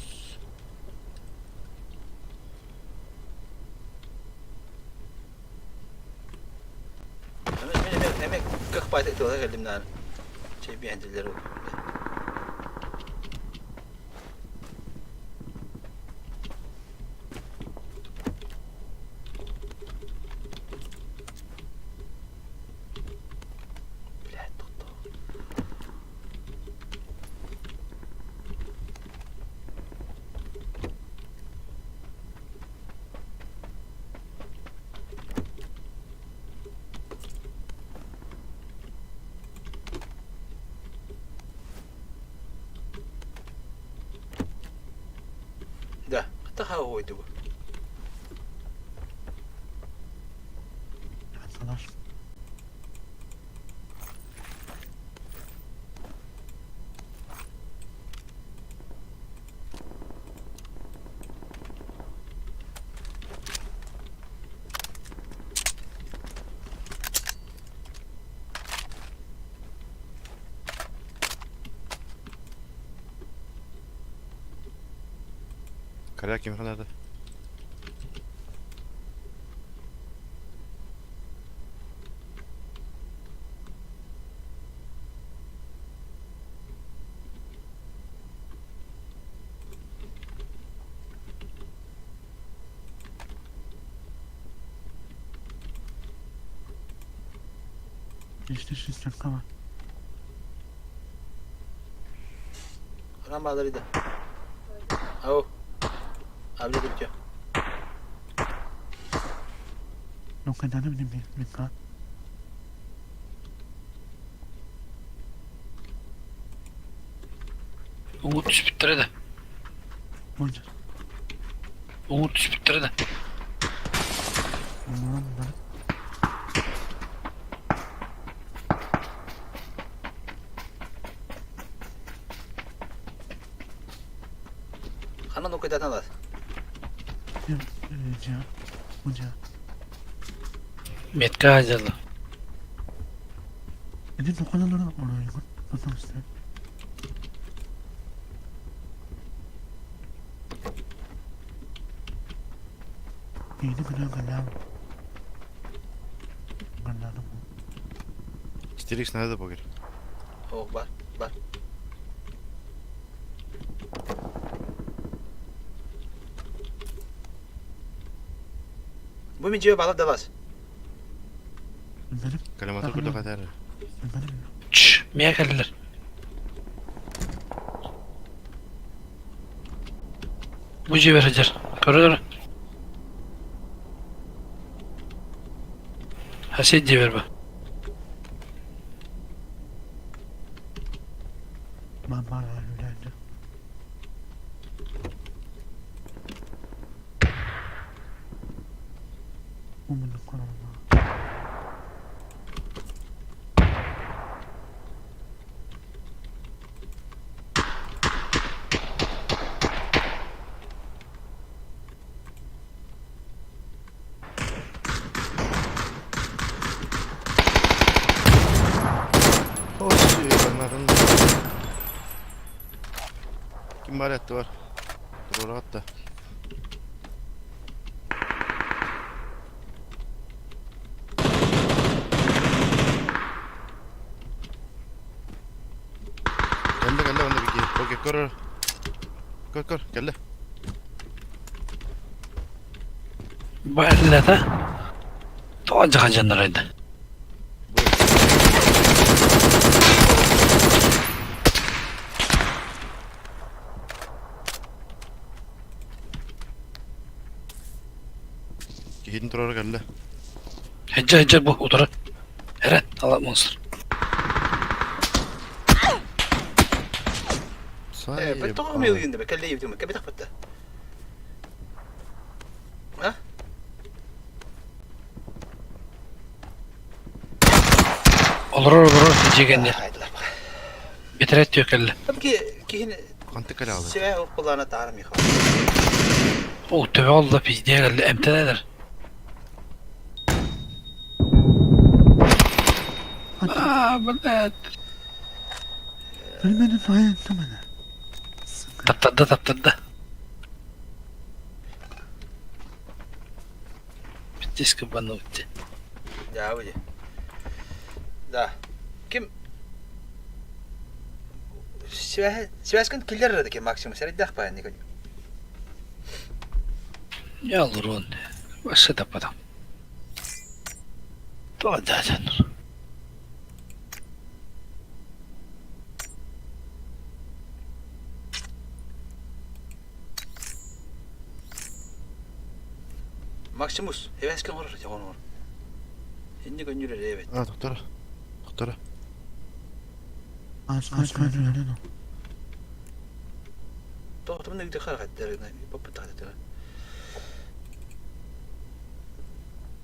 Эме эме эме кых байт этилер келдим нар. Чей бендилер. Блядь, тут. Да, это хауй дуб. Kara kim nerede? Иште шестерка бар. Ханан баалар иде. Ау. Абдя бүтүө. Ну когда мне мека. Уҥу түспүттэрэ да. Уҥу түспүттэрэ да. Ханан укуйдатан ылар? Метка дьалла. Стерикс надо покер. О, бар, бар. Бу мин дьиэ балар да бас. Калиматор көрдө хатар. Чш, миэ кэллилэр. Бу дьиэбэр сылдьар. Көрөр. Хасид дьиэбэр ба. Ким бар этти бар. Турура атта. Кэллэ кэллэ онно бики. Окей, көр. Көр көр, кэллэ. Бэллэтэ. Тоҕо дьаха дьонноройда. Киһитин турара кэллэ. Хеджа хеджа бу утары. Эрэн, ала монстр. Э, тоҕо миылгын да кэллэ ебитим, кэбитэх бытта. А? Олорор олорор дьиэгэннэр. Бэтэрээт түөкэллэ. Там ки киһини Хантык кэлэ алды. Сибэ уккулаана таара Михаил. О, төбө олла пиздее кэллэ эмтэнэлэр. Аа, блядь. Таптарда, таптарда. Диска банутти. Да, выйди. Да. Ким Связь киллер таки максимум сәрдәх па не Я лурон. Вообще да потом. То да, да. Максимус, эвэскэн хорор жогонор. Энни көннүрэр эбит. А, доктор. Доктор. Тоҕотумна үтэ харахаттар поппутаататыга.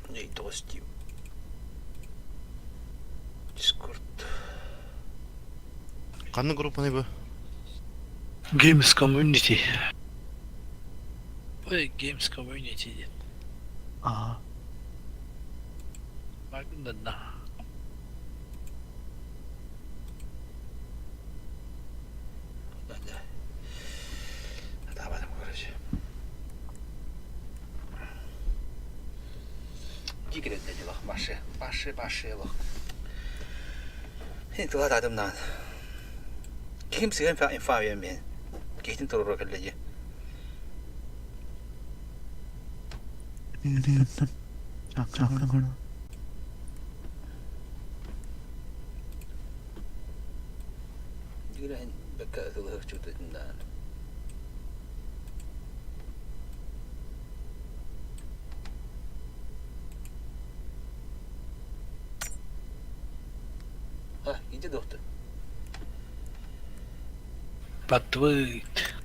Ней тоҕус дии. Дискорд. Ханнык группаны бу? Games Community. Ой, Games Community диэн. Аа. Магнанна. Атаабатым короче. Дикрет делах, баши, баши, баши лох. Хин тула тадым наан. Ким сыгын фа инфа мен. Кихтин туруру кэллэжи. Дигилэһин бэккэ ытылыһык чуутутундаан. А, иди доктор. Баттыбыт.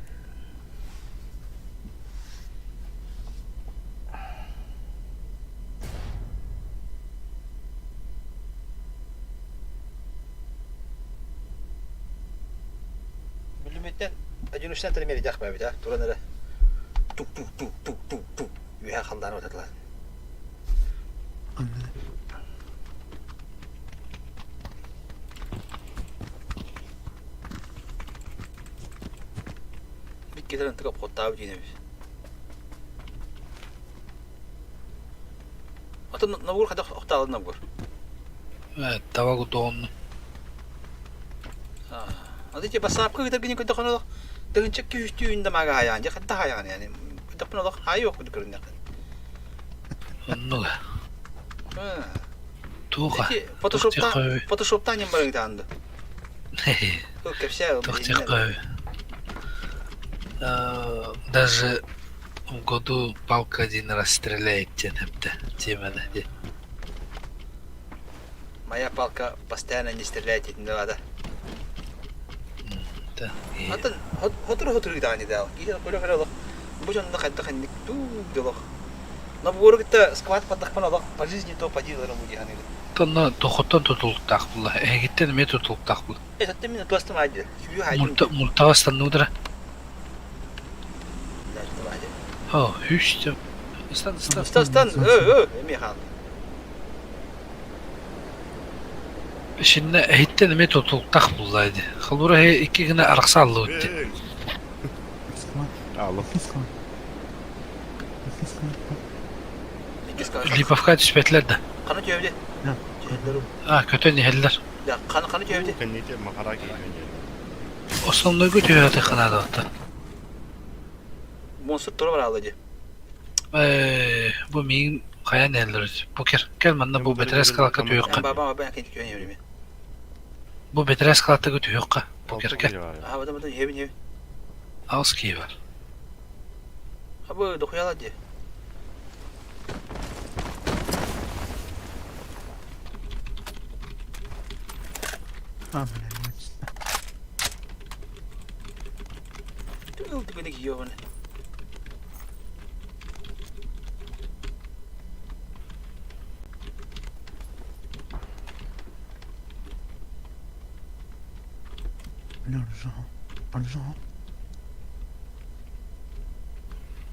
Бүлүмүттэн одиночнай тримеридэх бэбит а туран эрэ тук-тук-тук-тук-тук-тук үөһэ халлаан отатылар. Биккитер ынтык обходтаабыт диэн эбит. Атын набор хайдах охтаалын набор? Таба гудоонну. Аты те басаапка ыытар гинин көрдөххүнэ олох тыһынча күүстүү да маага хаайаан дьэ хатта хаайаҕын яни көрдөхпүнэ олох хаайы ох курдук көрүннэххин. Оннуга. Туха. Фотошопта фотошопта нем барың таанды. Кэпсээ. Даже в году палка один раз стреляет диэн эптэ тиэмэни дии. Моя палка постоянно не стреляет этин да. Да. Атын хотур-хотур даҕаны да киһи көрө-көрө олох бу дьонно хайдах инник дуу олох. Но буору кытта сквад бардахпын олох по жизни то по делу дии саныыбын. Тонна дохоттон тутулуктаах буолла. Эһигиттэн эмиэ тутулуктаах буолла. Э, тоттон мин туостум аайды. Сүүрүү хаайдым. Мультаҕа станнуудара. О, үс Стан, стан. Стан, стан. Ө, ө, эмиэ хаалды. Шиннэ эһиттэн эмиэ тутулуктаах буолла ди. Холура эһи икки гына арахса аллыбыт ди. Алло. Липовка түспэтилэр да. Ханы түһэбди? А, көтөн иһэллэр. Ханы ханы түһэбди? Кэннити махара киһи. Основнойго түһэти ханаадабыттар. Монстр тура бараалла ди. Э, бу миигин хайаан иһэллэр Покер, кэл манна бу бэтэрээс калакка түһүөххэ. Баба баба кин түһэн иһэбин. Бу бэтэрээс калаттага түһүөххэ. Покерке. Аха, бата бата иһэбин иһэбин. Аҕыс киһи бар. Абы дохуяла ди. Түгел түгелек ебаный.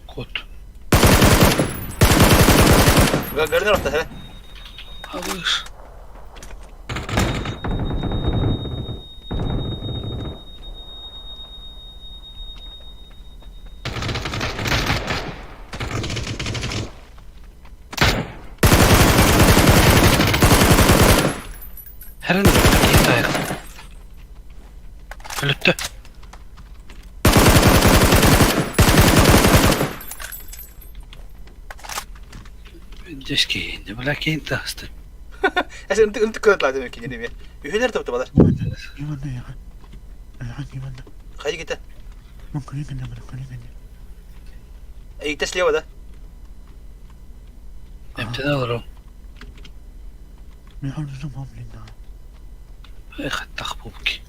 Кот. Görünür orta hele. Алыш. Herhalde киһи таайар. Өлүттэ. Дьэс киһи, бля киһин таһысты. Эс ынтык ынтык көрөт лаадым кинини неме. Үһүлэр топты балар. Хайы ките? Эйте слева да? Эмтene алырым. Эх, тахпупки.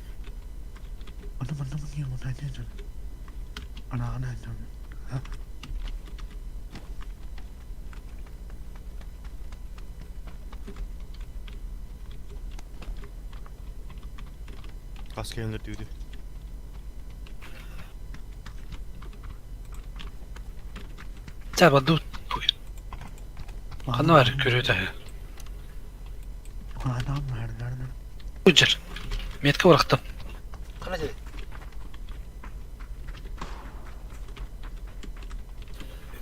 Хас кэлэннэр дүүдү. Ча баду. Ханна бар көрүтэ. Уджер. Метка бырахтым. Хана жери?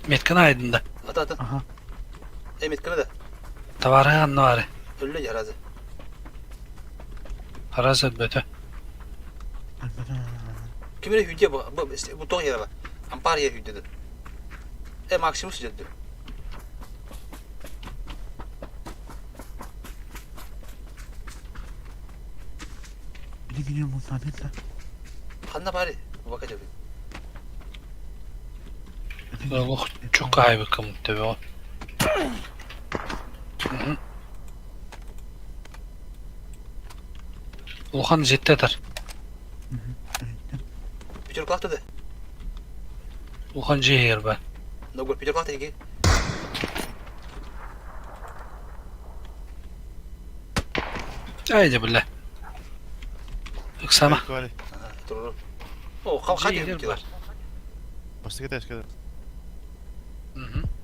Метканы айдын да. Ата ата. Э метканы да. Товары анна бары. Өллө жаразы. Харас өтбөтө. Кимире хүдде бу бу тоң yere бар. Ампар yer хүдде. Э Максимус хүдде. Ханна баары? Бака дьабы. Олох чукаайбыккым төбөҕө. Улахан зетте атар. Пятерка да? Улахан дьиэ бар. Ногор пятерка теги. Ай да бля. Оксана. О, хал хат бар. Бастакы этажка.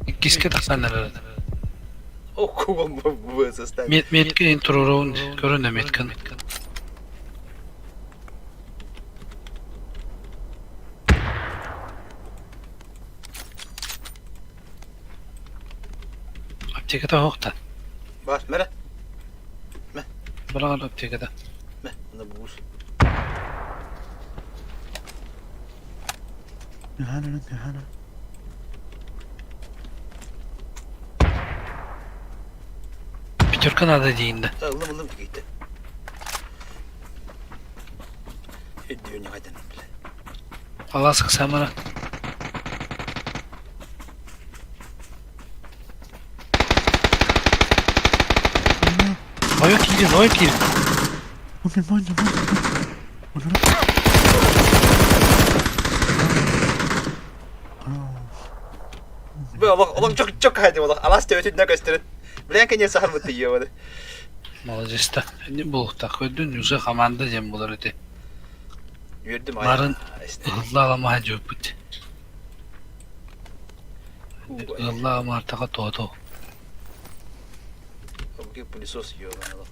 Иккиске тахсан эрэр. О, кугам бу составе. Мет меткин туруруун көрүн да меткин. Аптеката хоқта. Бар, мере. Бырағар аптеката. Ме, анда буус. Хана хана. Пятерка надо дейінді. Ылым ылым кийdi. Өйдүнө кайдан биле. Аласық самара. Ой киирин, ой киирин. Окей, можно, можно. Бу олох олох чок чок кайды олох. Алас төбөтүнө көстөрүн. Билен кене сахар бутты йобады. Молодец та. Не был так. Өдүн уже команда дем булар эти. Yürüdüm Нарын ылла жөпүт. Ылла мартака тоото. Бу пылесос йобан олох.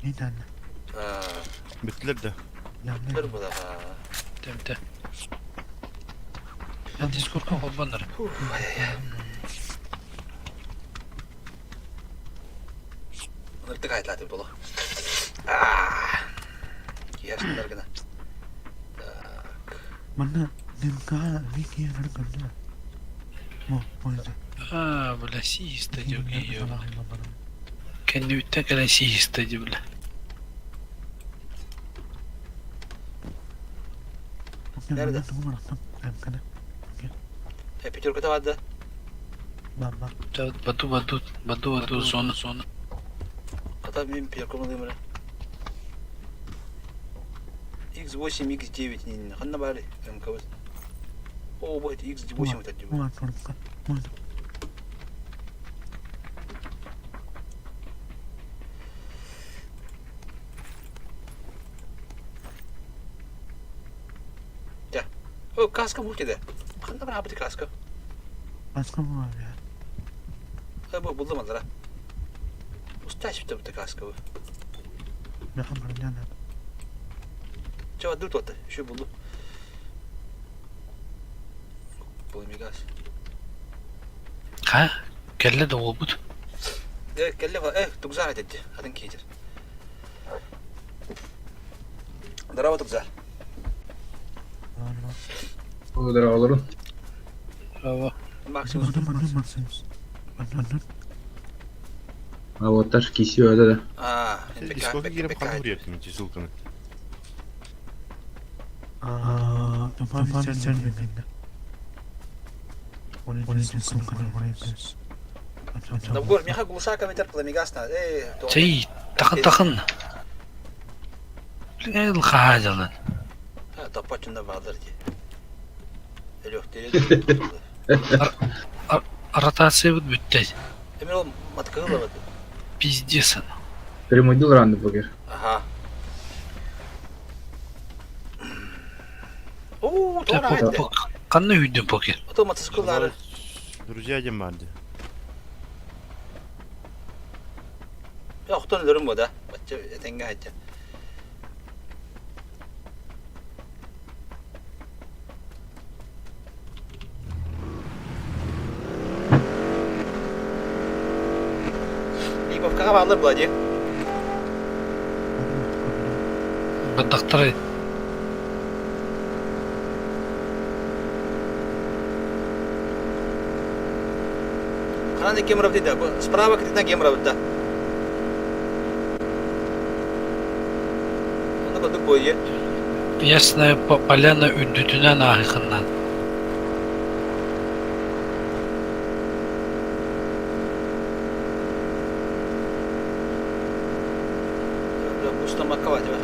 Не дана. Аа, Битлер да. бир бу да. Темте. Дискордка холбонор. Ныртык айтлаты боло. Аа. Яшнылар гына. Так. Манна нимка вики рыкында. Мо, можно. А, бля, сиисте жок ее. Кенни үттен кэлэн сиисте ди бля. Nerede? E, пятерка vardı. Баду баду баду баду зона зона. Ата мен пятерка алайым эле. X8, X9 не ханна бары МКВ. О, вот X8 вот это. Да. О, каска мультиде. Ханна бар абы каска. Каска бар я. Э, бу булдum алара. Устач бит каска бу. Мен Чава dur totta. Şu buldu. Bulayım gaz. Ха? Кэлле да болбут. Э, келле э, тугзар этти. Адын кейдер. Здорово, тугзар. Здорово, Браво. Максимус. А вот таш кисио да да. А, Дискордка кирип кандай уруяптым ити ссылканы. Аа, тупан сен бекенде. Навгор, меха глушака ветер пламигасна. Э, то. Чей, тахын тахын. Блин, хажалан. А, тапачында баалар ди. Элөхтери. Ротация вот бүтте. Эмир ол маткыгы бат. Пиздец она. Перемодил ранды покер. Ага. Оо, тора айтты. Канны үйдөн покер. Ото мотоцикллары. Друзья дем барды. Я охтон өлөрүм бу да. Бачча этенге айтча. Липовкаға баалар була ди. Бадактары. Кананы кемров дейdi. Бу справа китина кемров да. Оннук буойе. Ясная Поляна үрдүтүнэн ааһыхыннан. Бустамакка баатыба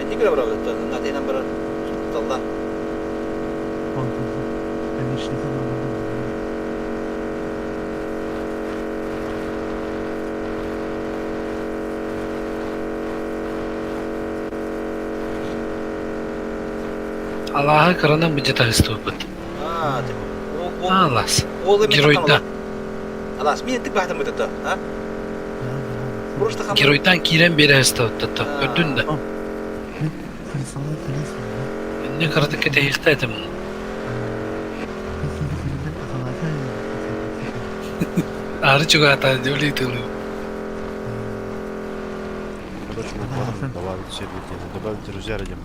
Эти кыра натыынан барар талла. Алааһы кыранан быдьата ыстыбыппыт. Аа, Алаас. Геройда. Алаас, мен тик баһатым бытыта, а? Геройдан киирэн биэрэ ыстыбыттатта. Көрдүн да. Инне кыратык кэтэһиэхтэ этим. Ары чугаата дьоли тылы. Короче, мы добавить себе, добавить друзья ради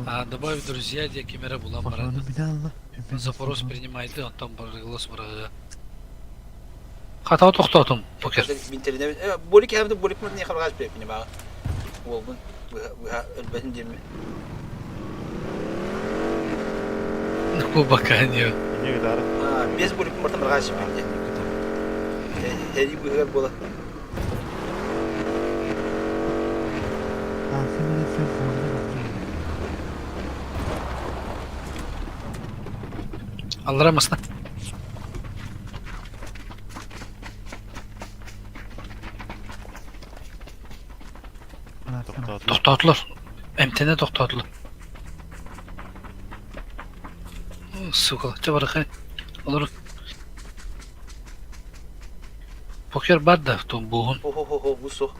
А добавить друзья диye кимере булан баран. Запрос принимайды, онтон барыгылас барыгы. Хата тохтотум покер. Болик хәмде болик не хабаргаш беп мине бага. Уолбун өлбөтүн диэми. Ну баканьо. Без болик мартан баргаш беп. Хәри быһыгар була. Аллара масна. Тохтоотулар. Эмтэнэ тохтоотулар. Сука, чэ барахай. Олор Покер бар да, то буһун. Хо-хо-хо, бу суох.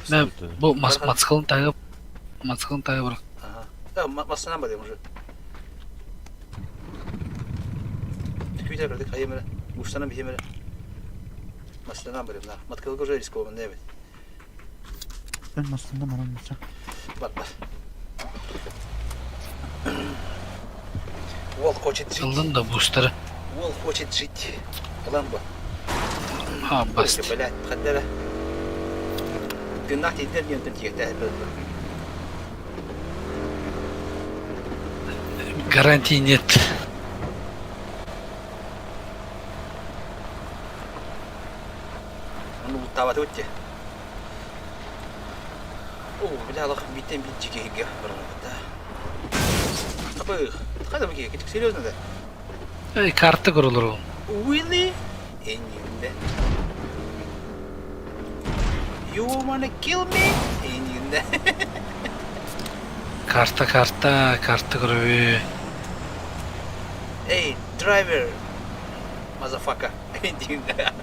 Мэ бу мацкалын тайга мацкалын тайга бар. Ага. Массанан бар уже. Түкүйтэ кырдык хайымыра. Уштанан бихимера. Массанан бар на. Маткалга уже рискованный эбит. Ben массанан барам Бар бар. Уол хочет жить. Ыллын да бустары. Уол хочет жить. Ылан бу. А, баст. Блядь, хаддара. Тыыннаах тиийдэр диэн тиэхтээх Гарантии нет. Ону бултаабаты өттө. О, бля, алах биттен бит жиге барамын Апы, қайда бу кек? Серьезно да? Эй, карта көрөлөр. Really? Эньинде. You wanna kill me? Эньинде. Карта, карта, карта көрөбү. Hey, driver. Motherfucker. Эньинде.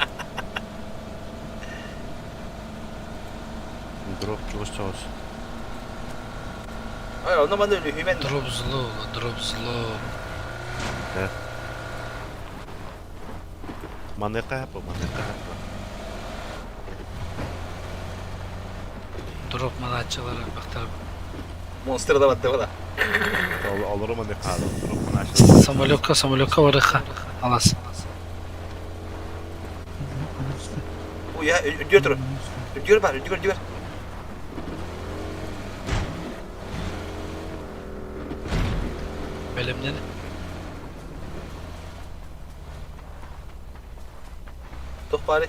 Дроп чугас чугас. Ай, онно манна үлүһүмэн. Дроп зло, дроп зло. Да. Маныка хапа, маныка хапа. Дроп маначылары бактар. Монстр да батты бала. Алыры маныка, дроп маначылары. Самолетка, самолетка барыха. Алас. Уя, үрдүгөр тур. Үрдүгөр бар, үрдүгөр, үрдүгөр. Бэлэмнен. Тух бары.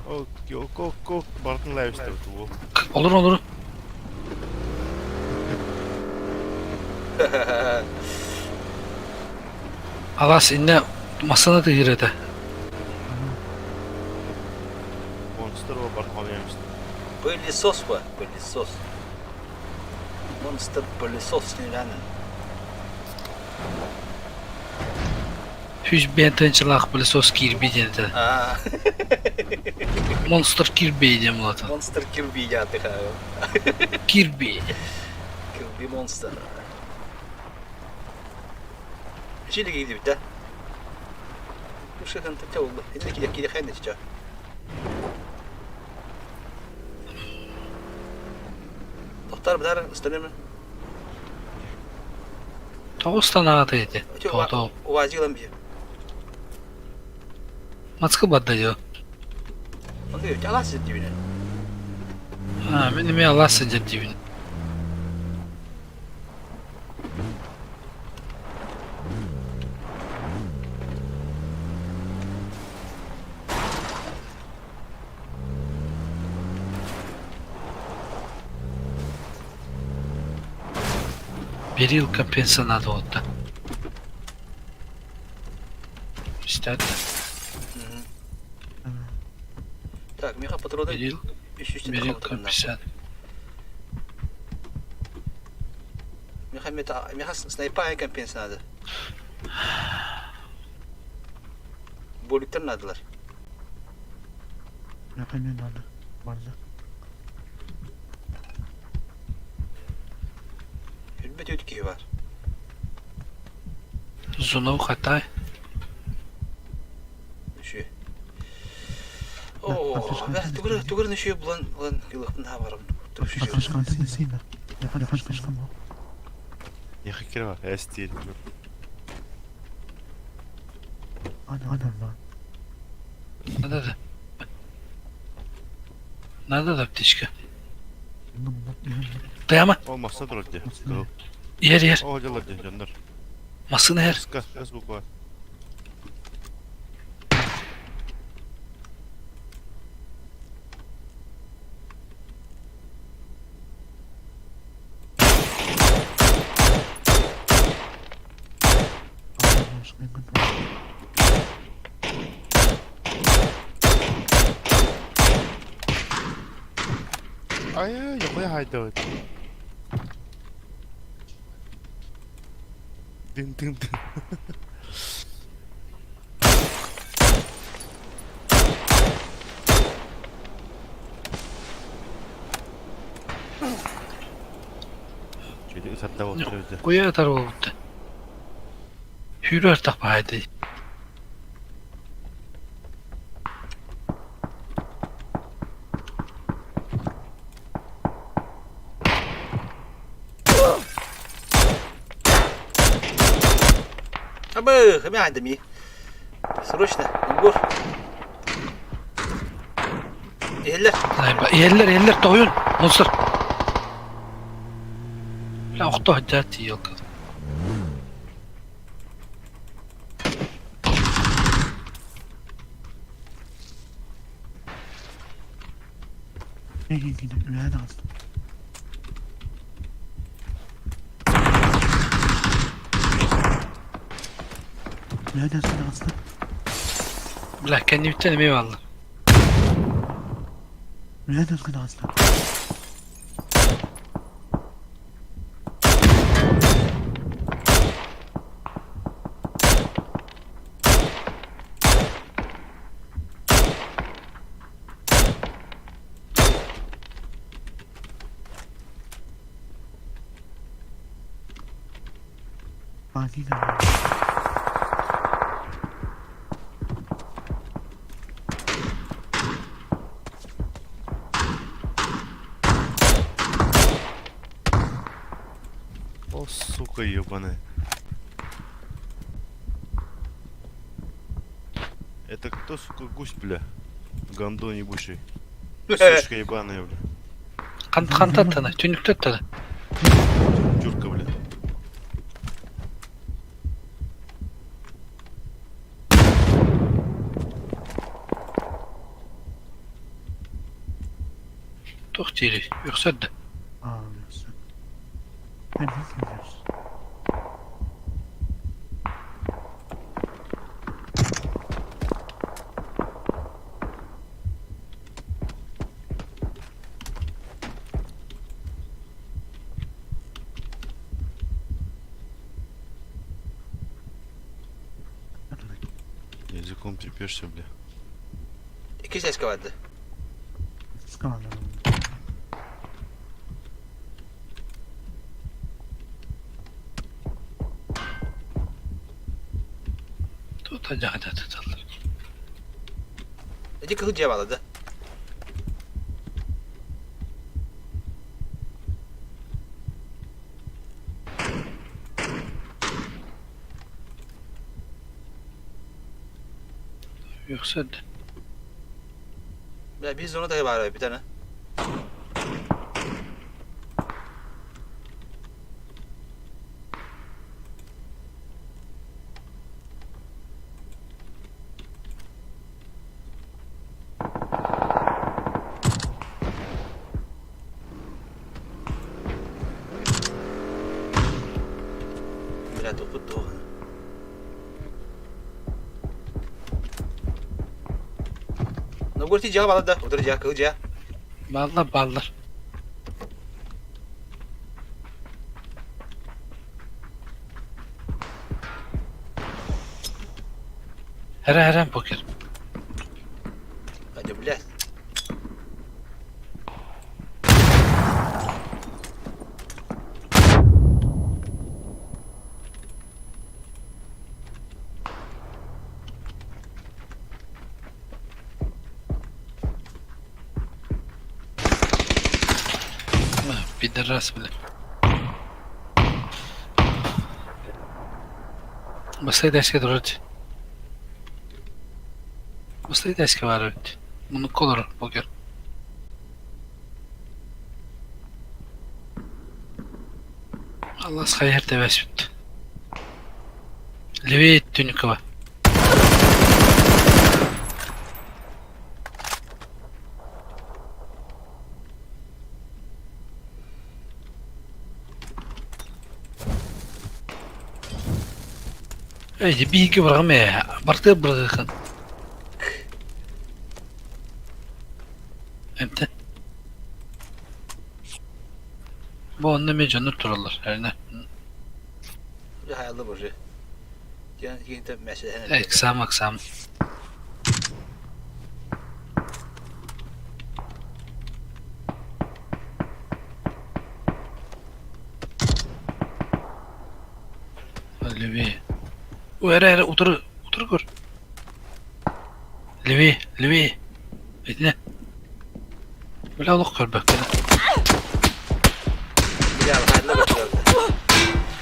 О, го, го, бартын лайвсты бу. Olur olur. Алас инне масана тыгыр этэ. Монстр о бартын лайвсты. Пылесос ба, пылесос. Монстр пылесос нереально. Хүз бентенчилах пылесос кирби диэн этэ. А. Монстр Кирби диэн булата. Монстр Кирби я ты Кирби. Кирби монстр. Жили гидибит да? Ушыгын тача oldu. Инде киле киле хайны ча. Тоқтар бдар үстөнөмү. Тоҕус танаата ити. Тоҕо Уазилан би. Маска барда дьэ. Онно алаас сылдьыбын. А, мин эмиэ алаас сылдьар диибин. Берил компенсанат уотта. Истээт. Так, миэхэ патроны Берил, үс берил компенсат. Миэхэ миэхэ снайпа компенса надо. Боликтар надалар. Миэхэ эмиэ надо. Барда. Өлбөт үт киһи бар. Зунов хатай. Үшү. Оо, тугур тугур нүшү булан булан кылыхпын хабарым. Яхекер бар, эс değil. Надо да. Надо да аптечка. Даяма. О, масса турар дии. Иһэр иһэр. О, дьалар дии, дьоннор. Массыына иһэр. Ска, эс буква. Ай, я хайдабыт. Дын дын дын. Чөйдө сатта болтыр. Куя атар болбутта. Хүрү артах баайды. Абы, хэмэ айдами. Срочно, Егор. Иһэллэр. Иһэллэр, иһэллэр, тоһуйун, монстр. Бля, охто хадьаат елка. Бля, кэннибиттэн эмиэ бааллар. О, сука ебаная. Это кто, сука, гусь, бля? Гандон ебучий. Сучка ебаная, бля. Хантан тана, түннүктэр тана. Дюрка, бля. Туох диирий, үөхсэр да. Языком трепешься, бля. Икки сеска барды. Тута дьаһата тыталлар. Эти кыһыл дьиэ баалады. Үөхсэд. Бля, biz onu da var bir tane. Бля, тупо туох. Ну, говорите, дьиэҕэ баалар да, утары дьиэ, кыһыл дьиэ. Бааллар, бааллар. Эрэ эрэн покер. Hadi блядь. Пидорас, бля. Бастай дәске турар. Бастай дәске бар эбит. Муннукка олорор покер. Аллас хайар тэбэспит. Левее Тюникова. Эй, биһиги быраҕым ээ, бартыа быраҕыаххын. Эмтэн. Бу онно эмиэ дьоннор тураллар, эрэнэ. Хайалла боже. Эксам, эксам. Левее. Эрэ, эрэ, утары, утары көр. Левее, левее. Итинэ. Бля, олох көрбөккө.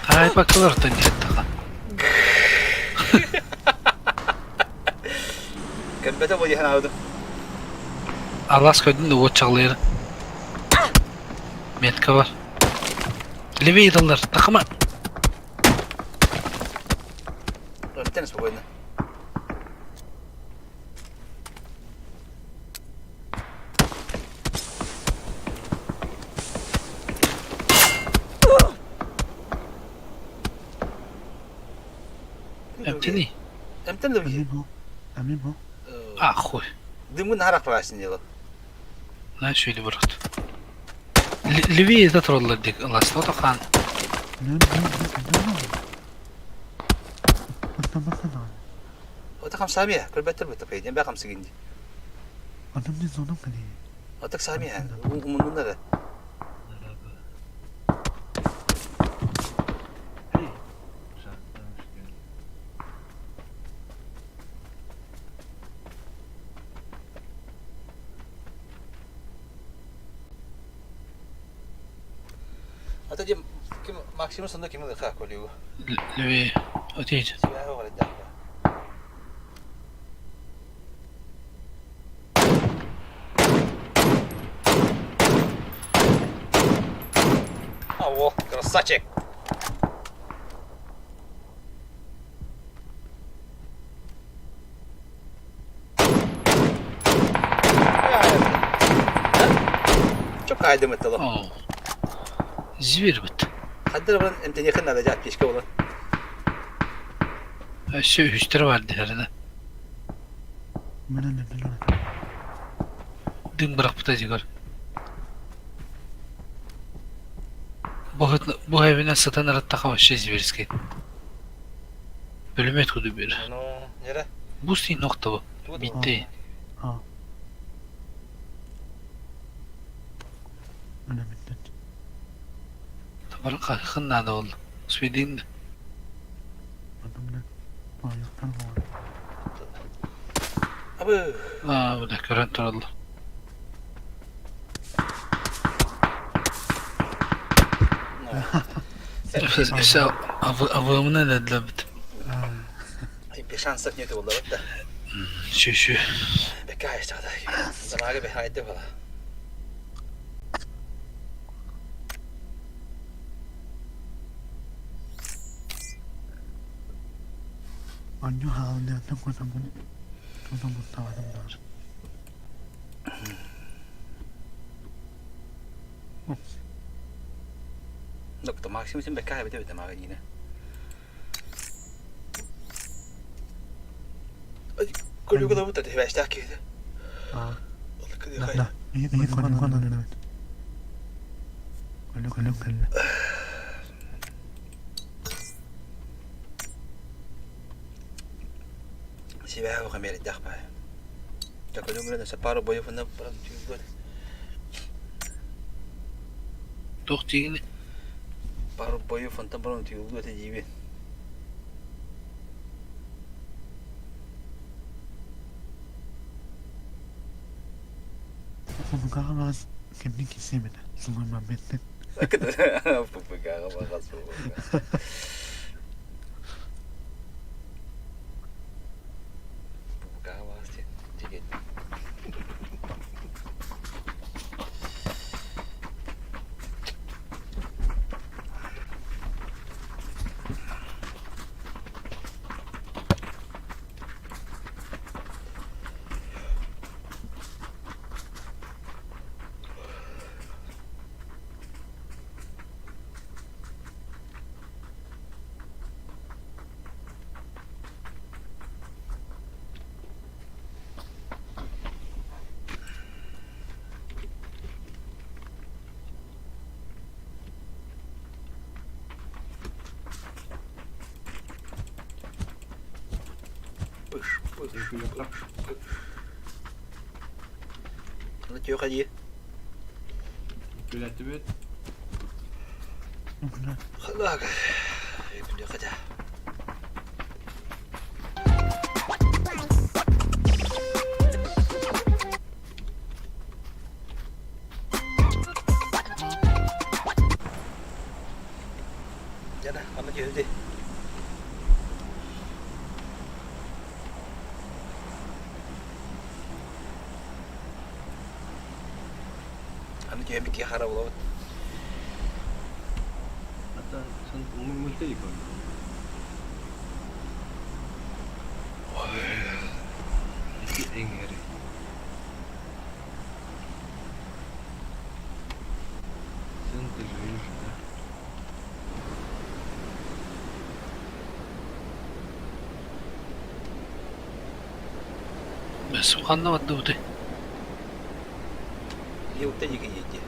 Таайбаккалар диэттэҕэ. Кэлбэтэ бу диэн аабытым. Алаас көрдүн да уот чаҕылыйар. Метка бар. Левее ыталлар, тахыма. Тен спокойно. Эмтени. Эмтен да Амин бу. А, хуй. Дымын харах прасин дело. Знаешь, что брат. Левее это троллар дик, ласло хан. Отак хамсамия, көрбөттөр бу тапай, бә хамсыгын ди. Анам не зонам кали. Отак самия, умунна да. Ата дим ким Максимус сонда ким ылыха колюгу. Левее. Отейте. Сибää var det. А, во, красавчик. Çok kaydım etti lan. Зверь бит. Хаддар баран эмтениэхин надо жаап кешке болан. Өссө үһүстэрэ бар диһэринэ. Дым бырахпыта дигэр. Бу эбинэн сытан ырыттаха вообще зверский. Пулемет куду бир. Ну, нере? Бу син нокта бу. Битти. Табар хын надо ол. Свидин. Абы. А, бу да көрөн тураллар. Өссө авымына dediler бит. Без шансов нету было да. Сү-сү. Бэккэ хаайыстаҕа. Санаага бэхайды бала. Анньу хаалыныаттан кутаммын тутаммыттаҕатым баар. Доктор Максим син бэккэ хаайбыт эбит мага диинэ. Көлүгү да бут бэстээх киһи. Аа. Да, да. Кон кон кон. Көлү көлү көлү. Сибэһэ оҕо миэрдээх баай. Көлүҥүрэн өссө пару боевына баран түүлбүт. Туох диигиний? Пару боев онтон баран түүлбүт этэ диибин. Фуфукаҕа кимник кисиэмэтэ сулуйман беттин. Фуфукаҕа баҕас фуфука. Фуфукаҕа баҕас диэн дьигин. Пыш, пыш, пыш, пыш. Аны түөхэ дии. Күлэттибит. Халаак. Күлүөхэ да. Яна, аны түһүлдү. Аны түһэн бикки хара булабыт. Hatta sen мультик var. Ити эҥэри. Сын ты живешь, да? Бэс ханна бардыбытый? Еутта диги диэти.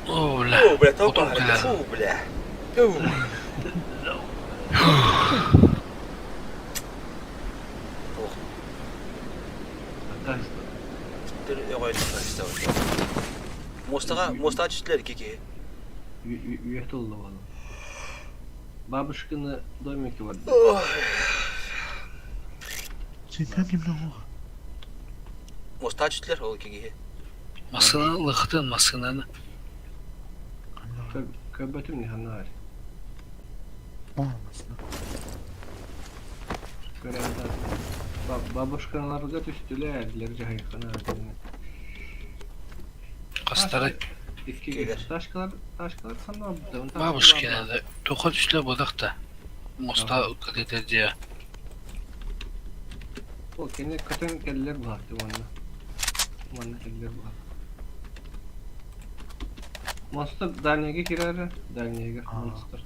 О, бля. О, бля, Потом толпа, кэлэр. фу, бля. Фу. Ох, Мостаға, мостаға түстілер кеке. Үө тылла буолла. Бабушкины домики бар. Синтэн кимне оҕо? Мостаға түстілер ол кеке. Массыынаны ылыахтын, массыынаны. Көрбөтүм не ханна Оҕомасына. Көрөндө. Бабушкаларга түстүлэр, лер жайхана. Хастары Икки ташкалар, ташкалар ханна бабушкина туха түслэ бодах да. Моста кытыта дьиэ. Ол кини көтөн кэллэр буһаатты уонна. Уонна кэллэр буһаатты. Монстр дальнийга кирэр, дальнийга монстр.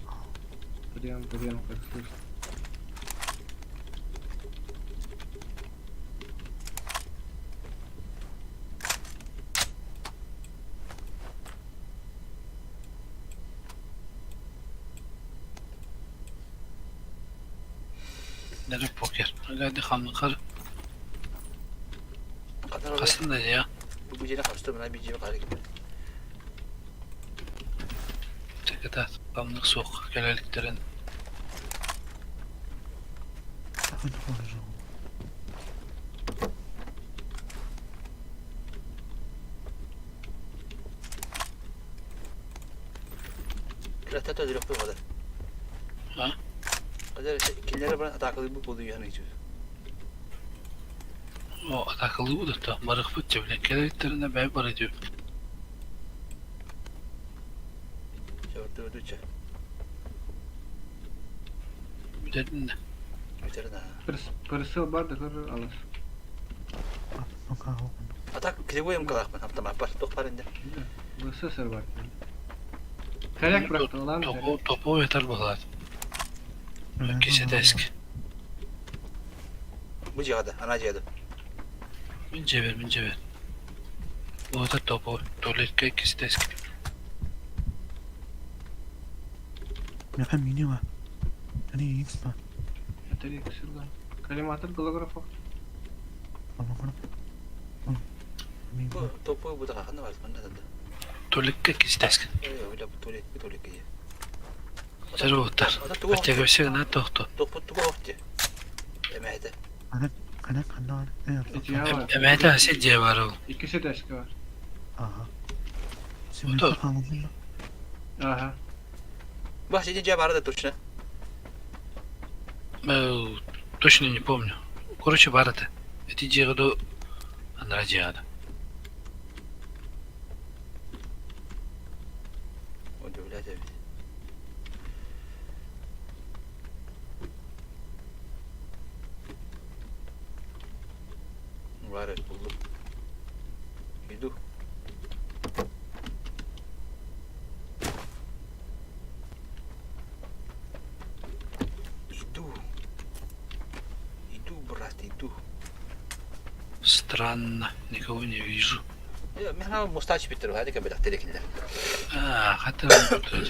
Прям, прям, как слышно. Нэрэ покер. Гайды хамныкар хастын да дьиэ. Бу жере хасты мына бижи кары. Тэкэтэ хамнык суох кэлэликтерин. Кырата төдүрөк буолар. А? Кинилэри баран атаакалыырбыт буолуо үһү үчүгэй. О, атаакалыыбыт да барыахпыт дьэ бile кэлэриттэринэ бэйэ бары диэбит. Чордуурдуча. Бүтэрдин да. Бүтэрин аа. Присыл бар да көрөр алыс. А так кривой мкалаахпын автомаппар туох бар инде. СССР бар. Коряк бырахты ылан. Топу топу этер буолаат. Кисэтээск. Бу дьиэҕэ ана дьиэҕэ. Мин дьиэбэр, мин дьиэбэр. Бу этер топу туалетка кисэтээск. Меха минима. Три икс ба. Три икс Коллиматор голограф. Бу топу бу да ханна бар манна да. Туалетка кисэтээск. Э, бу туалет, бу туалет кие. Сөрү Подтягивайся на тохту. Тохпут тугу охти. Эмээтэ. Хана хана Эмээтэ аси дьиэ бар ол. Иккиси дэске бар. Ага. Ага. Бу сидин дьиэ бары да точно. Точно не помню. Короче, бар это. Эти дьиэҕэ до анара дьиэҕэ да. Удивлять эбит. Бар эбит булдум. Иду. Иду. Иду, брат, иду. Странно, никого не вижу. Мен мустач биттер, хadi кебе телекинде. А, хата тут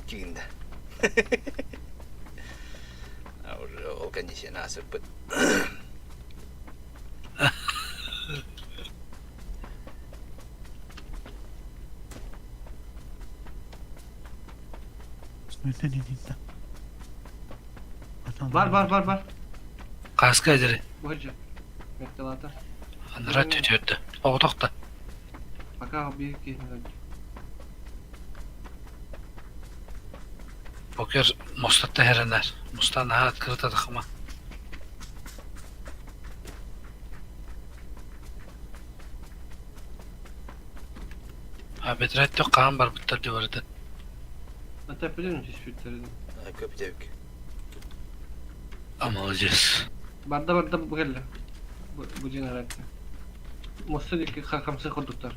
Тигинде. А уже ол кондиция насыппыт. Бар бар бар бар. Каска эдери. Бу жа. Вентилятор. Анара төтөрдө. Оҕотохто. Пока бир киһини Покер мостатта хэрэнэр. Мустан аһа открыта тахыма. А бетрәттө хаан барбыттар дии барыта. Ата билем түспүттэр. Көп дебик. А молодец. Барда барда бу кэллэ. Бу дьиҥ аратты. Муста диэки хамсы курдуктар.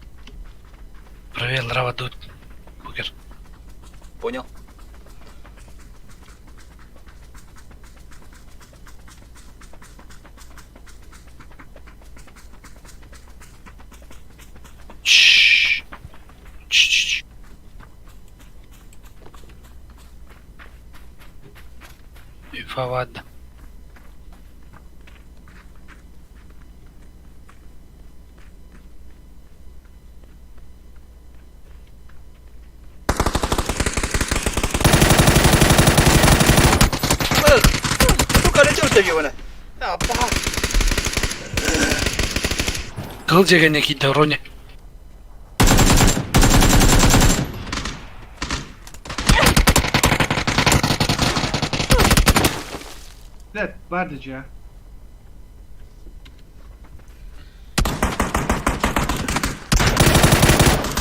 Правее лрава тут. Покер. Понял. Чш. Чш. Инфа Бу карачы өтөге бана. Апа. Кыл жегене кийде Рони. Нет, барды дьэ.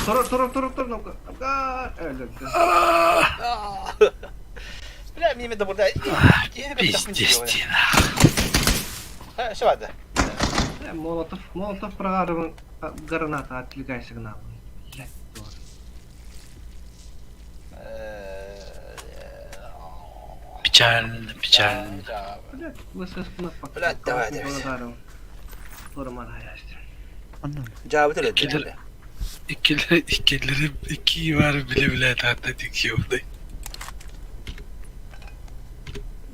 Турур турур турур турур. Өлөрдө. Бля, мне да бурда. Пиздец, Что это? Молотов, Молотов прогарыван граната отвлекай сигнал. Блядь, Печально, печально. Блядь, ВСС Блядь, давай, давай. Иккилер, иккилер, иккилери, икки бар биле биле таатта тиксиобдай.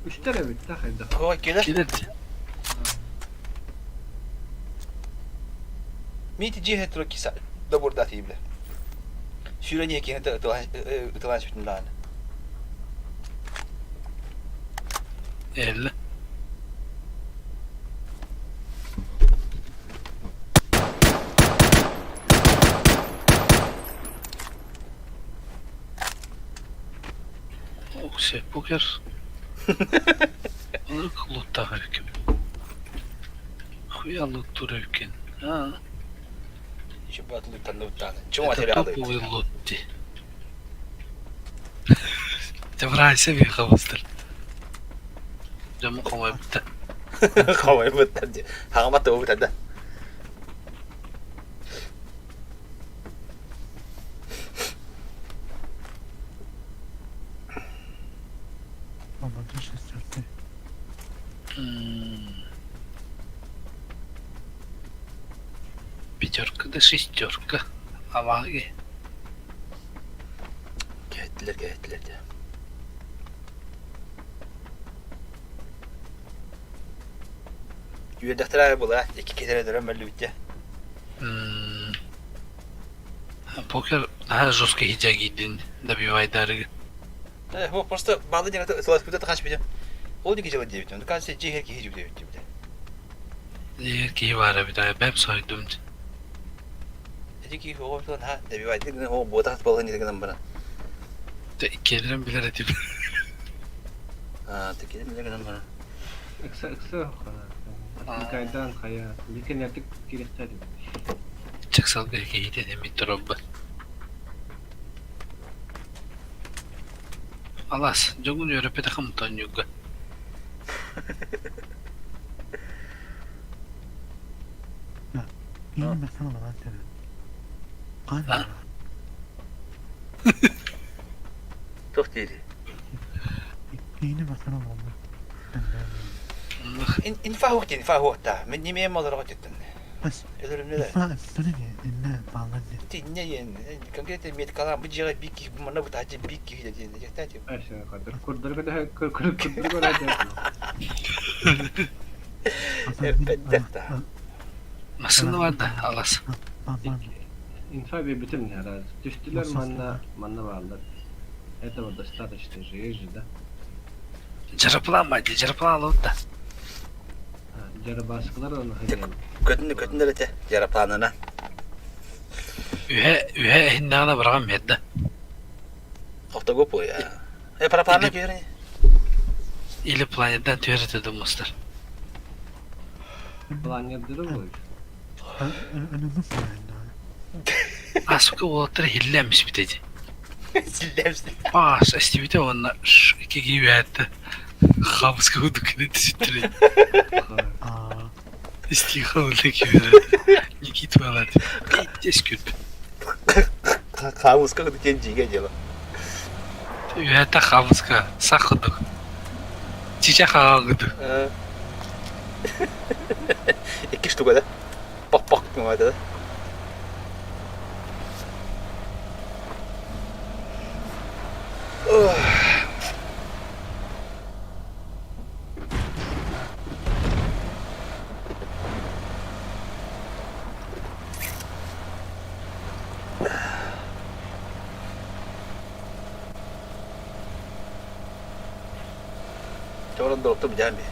Үстер эбит, да хайда. Ой, килер. Килер. Мити жиһэ тура киса да бурда тиибле. Сүүрэн киһи ытылан сүтүн дааны. Элле. Все, покер. Ынырык луттаах эбиккин. Хуя луттуур эбиккин. Аа. Еще брат луттан луттан. Чего Это материалы? топовый лут дии. Дьабыраайса биэхэ Дьому хомойбута. Хомойбуттар дии. Хаҥамат да да. Обалдеть шестерки. Пятерка да шестерка. Аваги. Кэһэттилэр, кэһэттилэр дии. Үөрдэхтэрэ була, икки киһи өлөрөн мөллүбүттэ. Покер наһаа жестко хидьагийдин добивайдарыгы. Э, просто балы диэн сыласпыта тахас битим. Ол диги дьыла диэбитим. Кажется, дьиэ киһи дьүбүтэ эбит Дьиэ киһи баар эбит, бэм сойдум. Эти киһи оҕо туан ха добивайды гына о буотах балын гынан баран. Иккиэлэрин билэр этим. А, такие билэр гынан баран. Ыкса ыкса Кайдан хайа. Бикенертик кириктер. Чыксалга киһитэ эмит тороббат. Алас, дьоҥҥун үөрэппэтэххин тонньуга. Yeni mekan olan tabii. Kan Туох диир? Yeni mekan olan. Инфа хуох инфа хуохта. Мен неме маларга теттен. Бас. Өлөрүмнелер. İnfa üstüne ne bağlandı. Ти не конкретно меткалар бу жига бик мына бу тажы бик диэн жактати. Айша кадыр курдырга да кур кур курдырга да. Эппеттер Массыына бар да, Алас. Инфа битим herhalde. Түстүлөр манна манна баалар. Этого достаточно же, есть же, да? Жараплан байды, жараплан алып да. Жарабаскылар оны хазяин. Көтүнү көтүнөр эте жарапланына. Үһэ, үһэ иһиннэҕинэ быраҕан биэрдэ. Охтого я. Э параплана көрүн. Или планетадан түһэр думустар. Планетдыры бу. Önümü falan. Асука уолаттар хиллэммис битеди. Силлэмс. Паас, эстибите онна икки үһэтте. Хабыска удукины түсүттүрэ. Истиха улы киберет. Никит балат. Пиздец күп. Хабыска ден жиге дело. Үһэтте хабыска сахыдык. Чича хагыды. Икки штука да. Пак-пак да. Чорон доктор бижами.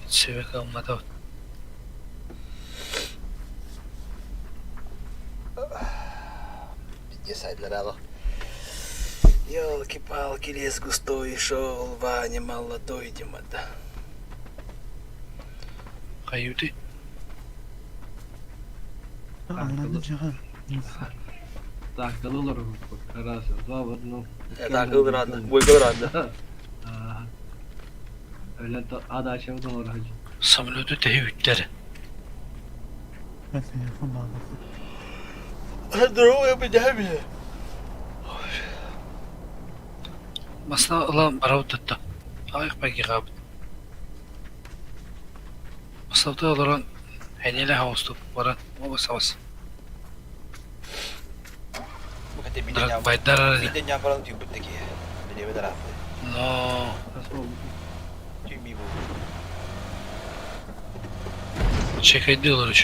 Себек алмады. Пиздец, айдларало. Елки-палки, лес густой шел, Ваня молодой, Дима, да. Каюты. Anladım çıkar. Так, доллар раз, два в одну. Так, ылдырады, бойгылырады. Öyle adaşım dolar hacı. Самолету тэһи үттэр. Ben telefon bağladım. Здорово, бижами. Масна ылан барабыт Айық бәки қабыт. Маснаута олорон хэнилэ хауступ баран обас абас. Драк байдар Биден нямбаран түйбүт теки. Билеме тарафы. Но. Түймей бу. Чекайды олар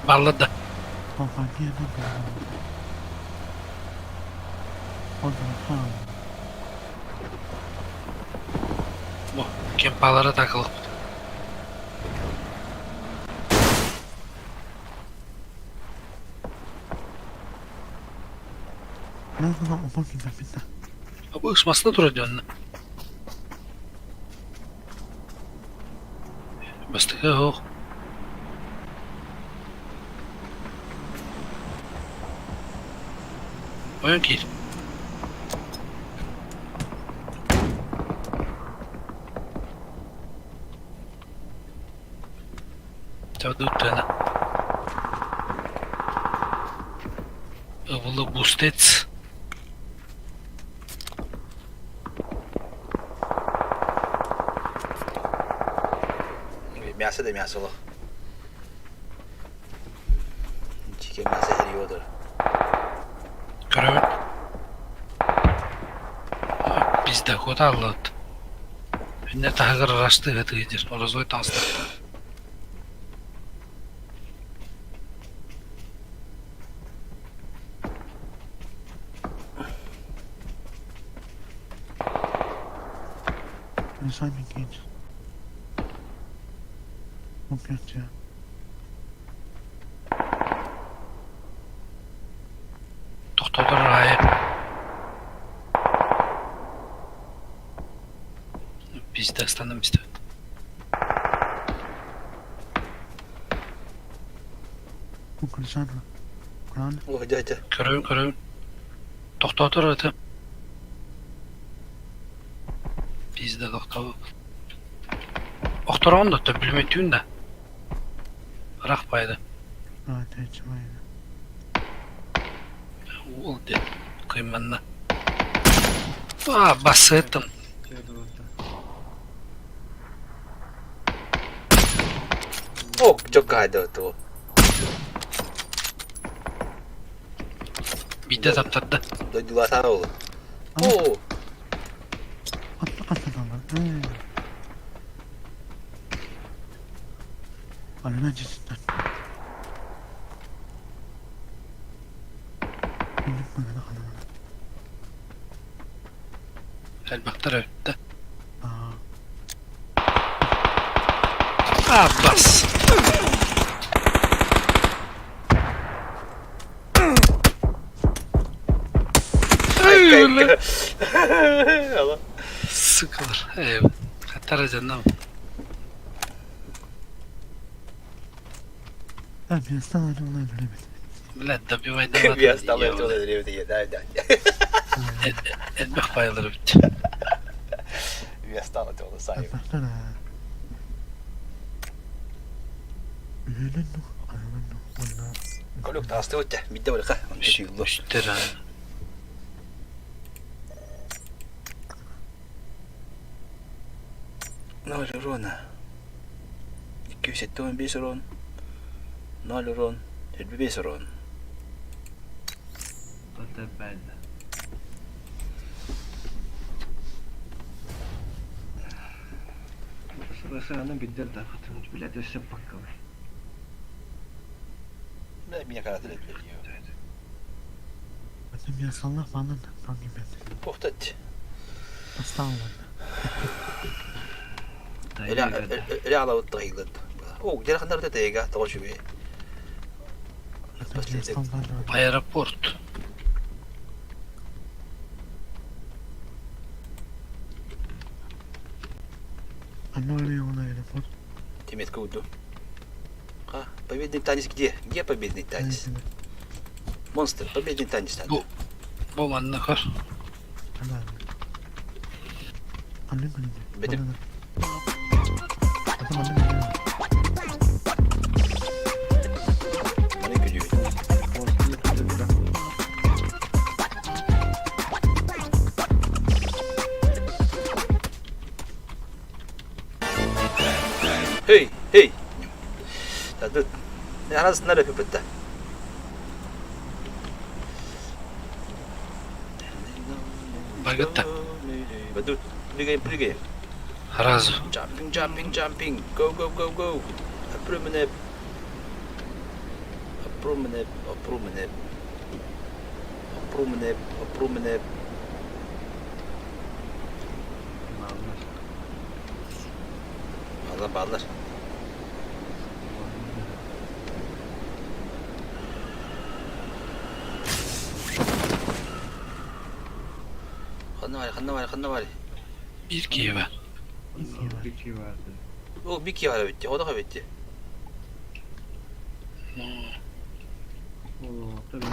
Баллар да. Бу кемпалары такылык. Бу ысмасына турар дьонно. Бастакы оһох. Ойон киир. Тадутена. Ывылы бустец. Мясо да мясо олох. Дьике мясо эрийодор. Көрөбүн. Пиздоход аллыт. Инне таһыгар ырастыы тыйдыр, орозой таҥастар. Тохтотор аайы. Пизда ыстанным истэбит. О, дядя. Көрөбүн, көрөбүн. Тохтоотор это. Пизда тохтоо. Охтороҕун да, төбүлүмөттүүн да. Ырах байды. Уол диэн кыйманна. А, бассыттым. О, чоккайды ту. Биирдэ таптарда. Дойдулаатаан ол. О, Элбэхтэр эбит да. А, бас. Сыкалар. Хаттара дьаннам. Блядь, добивай давай. Я стал это да, да. Элбэх байлар эбит. Я стал это сайып. Колюк таасты өттө. Бидде барыка. Үстер. Ноль урона. 275 урон. 0 урон. 25 урон. Сырасаны биддер да хатым билет өссө паккалы. Меня караты Тоқтат. Эле ала оттайылыт. О, где хандар тега, того чуге. Аэропорт. Теметка уйду. А, победный танец где? Где победный танец? Монстр, победный танец надо. Бу бу манна көр. Бетим. Маны күдүү. Hey, hey. Тадыт. Арасында рәпі бітті. Багытта. Бадут. Прыгаем, прыгаем. Разу. Jumping, jumping, jumping. Go, go, go, go. Апрыміне. Опрумнеп, опрумнеп. Опрумнеп, опрумнеп. Баалар, баалар. Ханна бар, ханна бар, ханна бар. Bir Kiev'e. Bir kişi vardı. О, bir киһи бар эбит, одох эбит. Oo, tabii.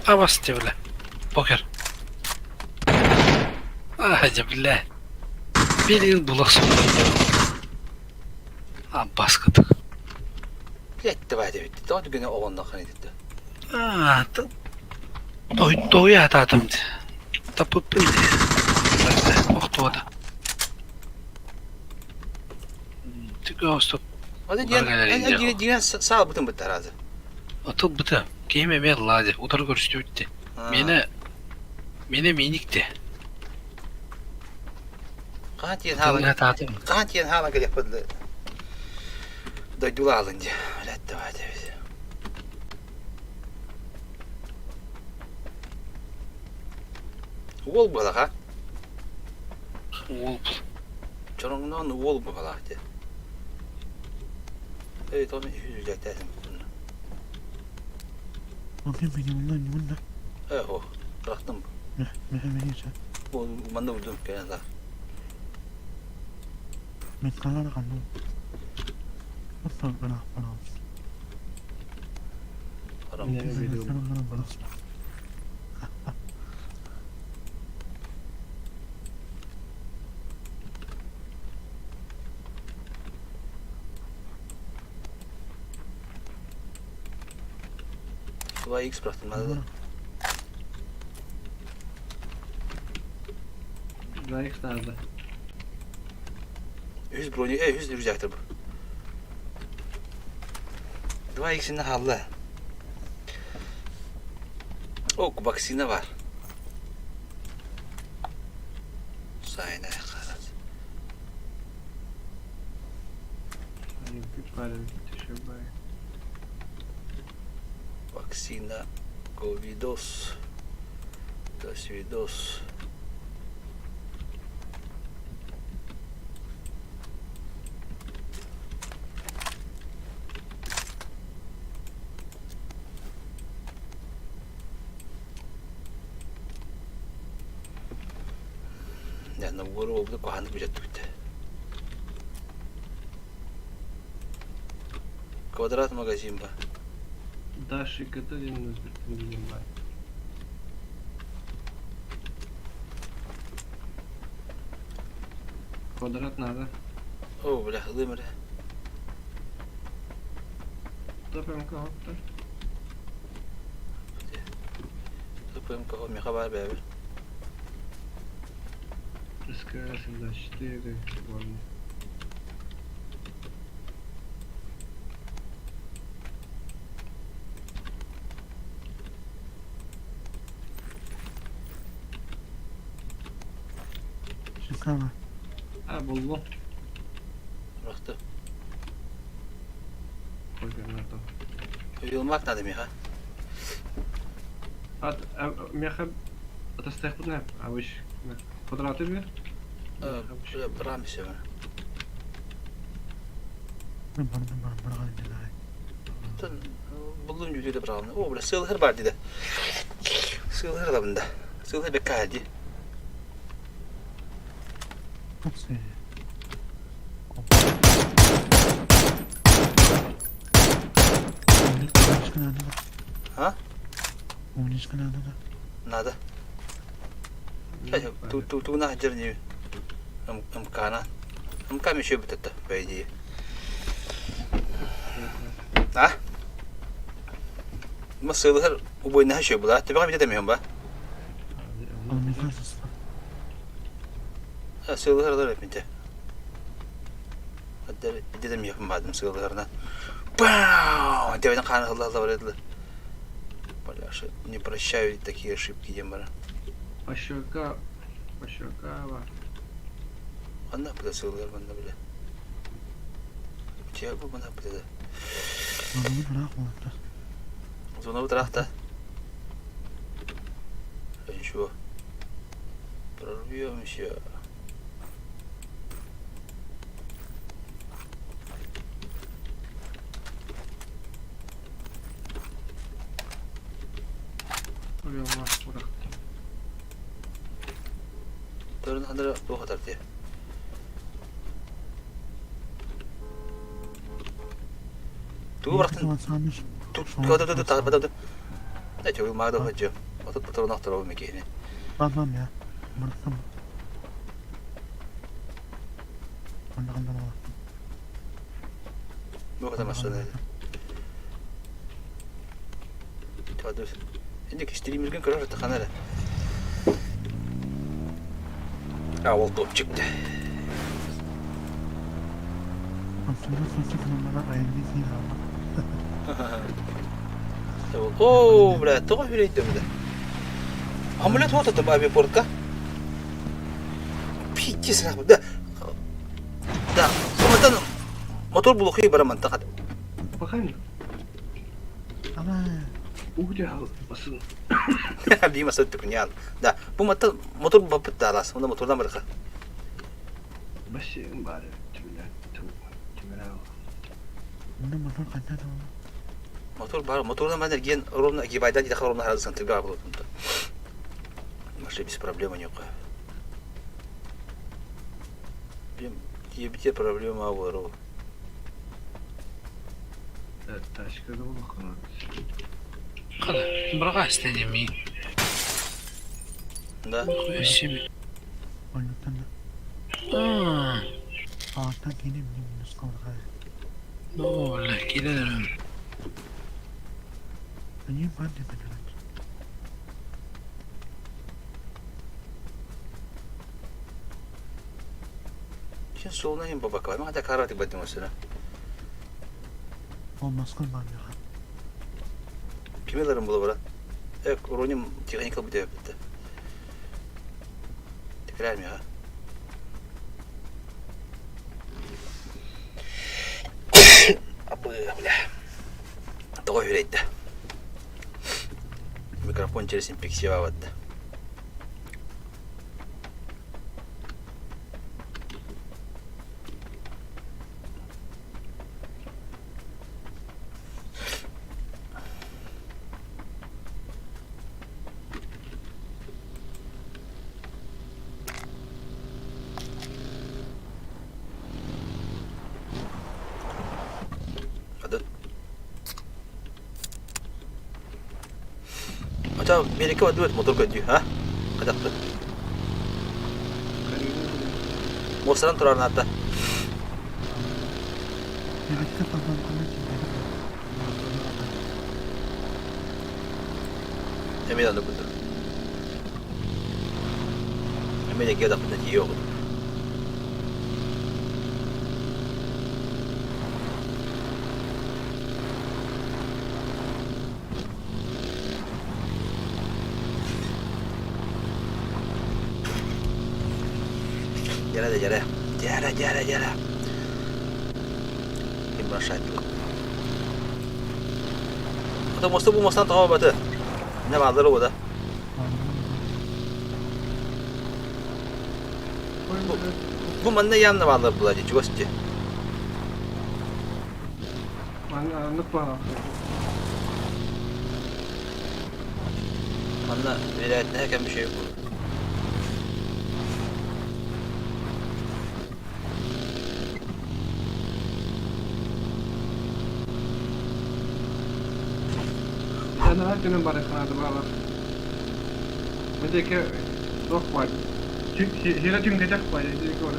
Авасти, бля. Покер. Аһа, бля. Bir yıl bulak sonunda. А, баскытык. Блядь, давай эбит. Тоҕо түгэнэ оҕонноххун этитте. А, той той ататым. Тапып Охтуода. Түгө остоп. Ону диэн диэн саалбытын быттараады. Атыл быта. Кеме мен лади. Удар көрүстү бүтти. Мени мени миникти. Хаан тиэн хаалан хаан тиэн хаалан кэлиэхпит дойдулаалын дии. Блядь, давай эбит. Уол буолаха. Уол. Чороҥноон уол буолаах дии. Эй, томи үһүллэтээтим. Э, о, бырахтым. Манна урдум кэлэн да. Два X бырахтым надо да. 2x nerede? Үс брони, э, үс рюкзактыр бу. Два X'ini халла. Ок, вакцина бар. Сайна харат. Вакцина ковидос. Досвидос. Дьэ, набору буолбута куһаҕаннык бүтэ Квадрат магазин ба. Даши Каталин өзбектің бар. Квадрат надо. О, бля, ылым эрэ. ТПМК хоптар. ТПМК меха бар бэбэр. СКС 24. Вон. А, буллум. Бырахты. Койгоннор Уйулмак надо меха. Ат, меха атастайхпытна, абыш. Квадраты бер. Бля, брамся. Буллум жүзүдө бырагым. О, бля, сылхыр бар диде. Сылхыр да бында. Сылхыр бекка ди. А? Надо. Ту ту ту на жерни. МКна. МК еще бит по идее. А? Ма сылхыр убойна еще була. Тебе бит демем ба? Сылхыр да бит. Дедем yapamadım сылхырна. Пау! Девden kan Allah Allah var Бля, не прощаю такие ошибки, Демара. Пащека. Пашака бар. Ханна бile сыллар манна бile. Чэ бу мана бile. Зонабыт ыраах буолар. Зонабыт ыраах да. Ничего. Прорвемся. Төрүн ханара туох атар дии. Тугу барахтын Эти маада ходжо. Отут патрон ахтаров мекени. Бам я. Барахтым. Онда кандай барахтым. Бу ката машина. Тадыр. Инде киштиримирген көрөр таханара. А ол топчик. Оо, бля, тоҕо үрэйдим да. Амулет вот это авиапортка. Пиздец, нахуй, да. Да, коматан мотор булухи бараман тахат. Бахан. Ама. Угля басын. Бима сөттүк нял. Да, бу мата мотор бапыт далас. Онда мотордан барха. Басын бары. Түбүлә. Түбүлә. Онда мотор кайда да. Мотор бар, мотордан бар ген ровно гибайдан диде ровно харазын тыга болот. Машина без проблем не Бим, проблема бар. Ташка да улахан. Қана, браға істенемей. Да. Хуя себе. Оннуттан да. А, Аттан кейин минус калга. Ну, бля, кидерим. Они банды бедалат. Сен солуна hem бабака бар. Мага да караты бадым осына. Ол Москва банды. Кимелерин була бара? Эк, уроним техника буде битти. Tekrar mi ha? Абы, бля. Тоҕо үрэйдэ. Микрофон через инфекция бадды. Hadi. Ата береке бадыбыт мотор көдүү, ha? Кадакты. Мосаран турарын ата. Берекке папам кандай Эмел аны күндүр. Эмел эге дакында тие огут. Яра да яра. Яра, яра, яра. Ким башат. Ата моста бу мостан тага баты. Не баалары бу да. Бу манна ямна баалар була ди чугас ди. Аннык бар. Манна vilayetine hekem bir şey yok. Ана түнен бар ханады балар. Медеке дох бар. Хира түн кетек бар, деке бар.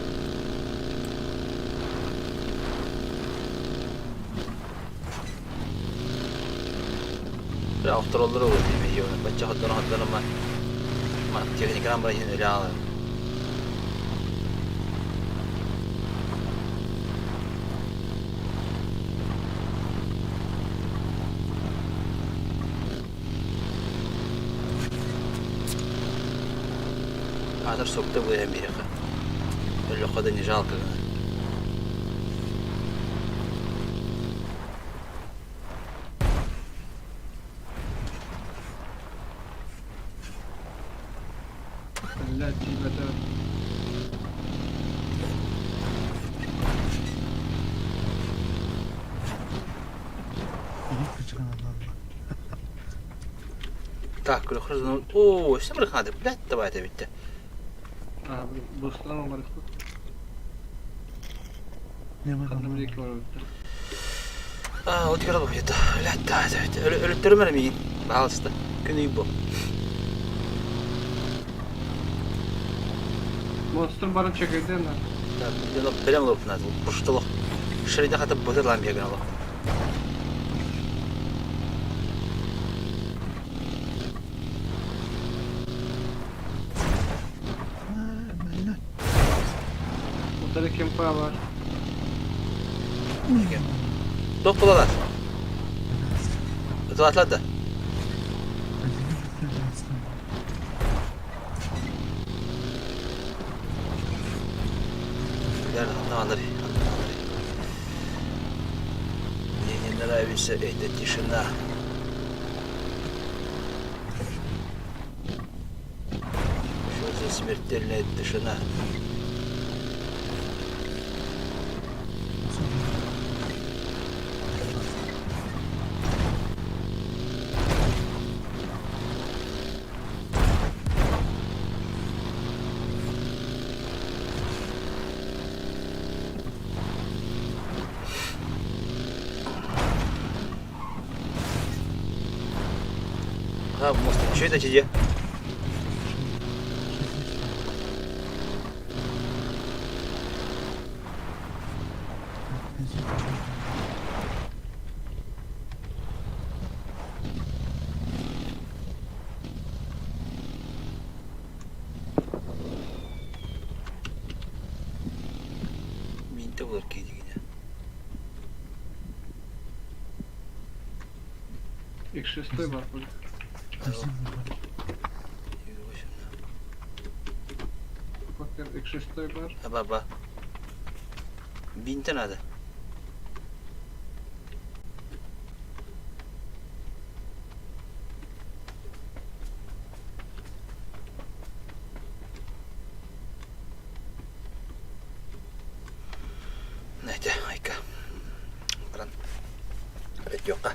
Bir avtorları olur diye mi? Bacca haddana haddana ma. Ma техникадан бар хин öyle alır. Аатар сокта быһан биһиэхэ. Өлөххө да не жалко гына. Блядь, тиийбэтэ. Так, күрөхөр Оо, өссө бырахаады, блядь, давай эбитте. А, бустан барыспыт. Ханна бір екі бар өтті. А, вот играл где-то. Блядь, да, это Өлөттөрүм эрэ миигин. Баалыста. Күн үй бу. Монстр барын чекейден. Прям лоп надо. Пуштолох. Шереде хата бытыр лам беген олох. Утары кемпа бар. Тоқ булалар. Ытылатлады. Мне не нравится эта тишина. Что за смертельная тишина? А, мост. Что это тебе? Минте булар кейдигине. X6 бар. Покер X6 бар. Баба. Бинте надо. Знаете, айка. Баран. Опять ёкка.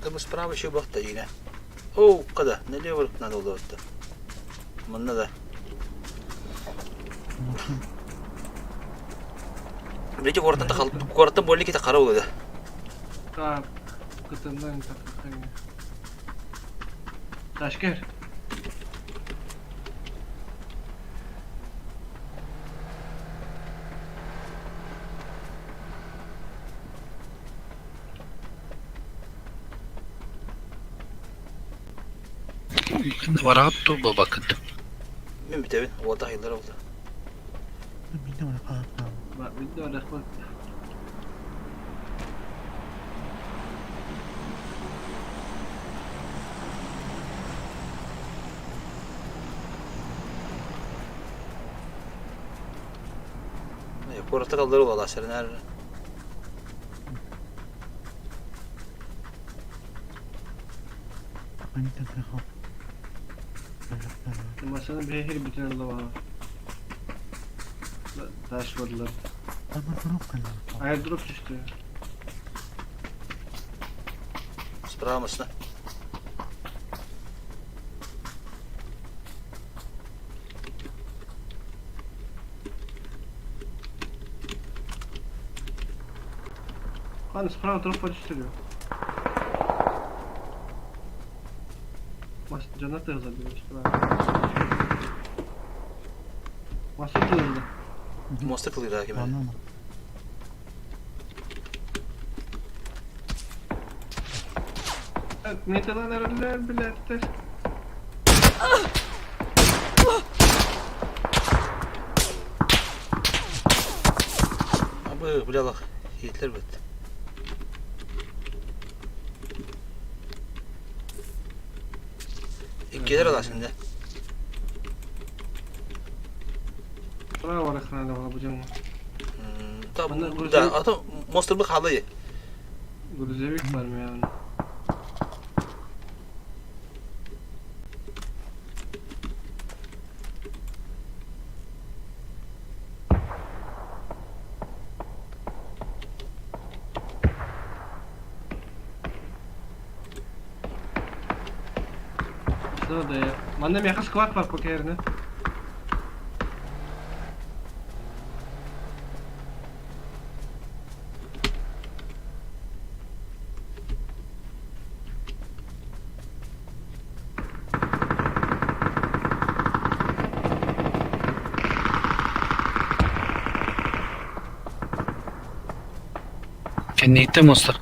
Там справа еще бахта yine. О, когда налево надо было. Надо. Билете городтан та городтан более кете қара болады. Так, кытындан так. Ташкер. Бараҕыт дуу буолбаккыт? Мен бүтебин, ота хайылар oldu. Видео рахмат. Городта kaldır ola сәрнәр. Masanın bir her bütün var. Taş vurdular. Airdrop düştü. Справа машина. Хан справа дроп düştü. Mas canat da hızlı справа. Masa hızlı. Моста кылыра кеме. Металан эрэллэр билэттер. Абы, бля, Yiğitler bitti. Gelir ala şimdi. Тура барахнада була бу Там, да, а то монстр бы халы. Грузовик бар мен. Что да я? Манна меха склад бар покерне. Кэнниттэн монстр.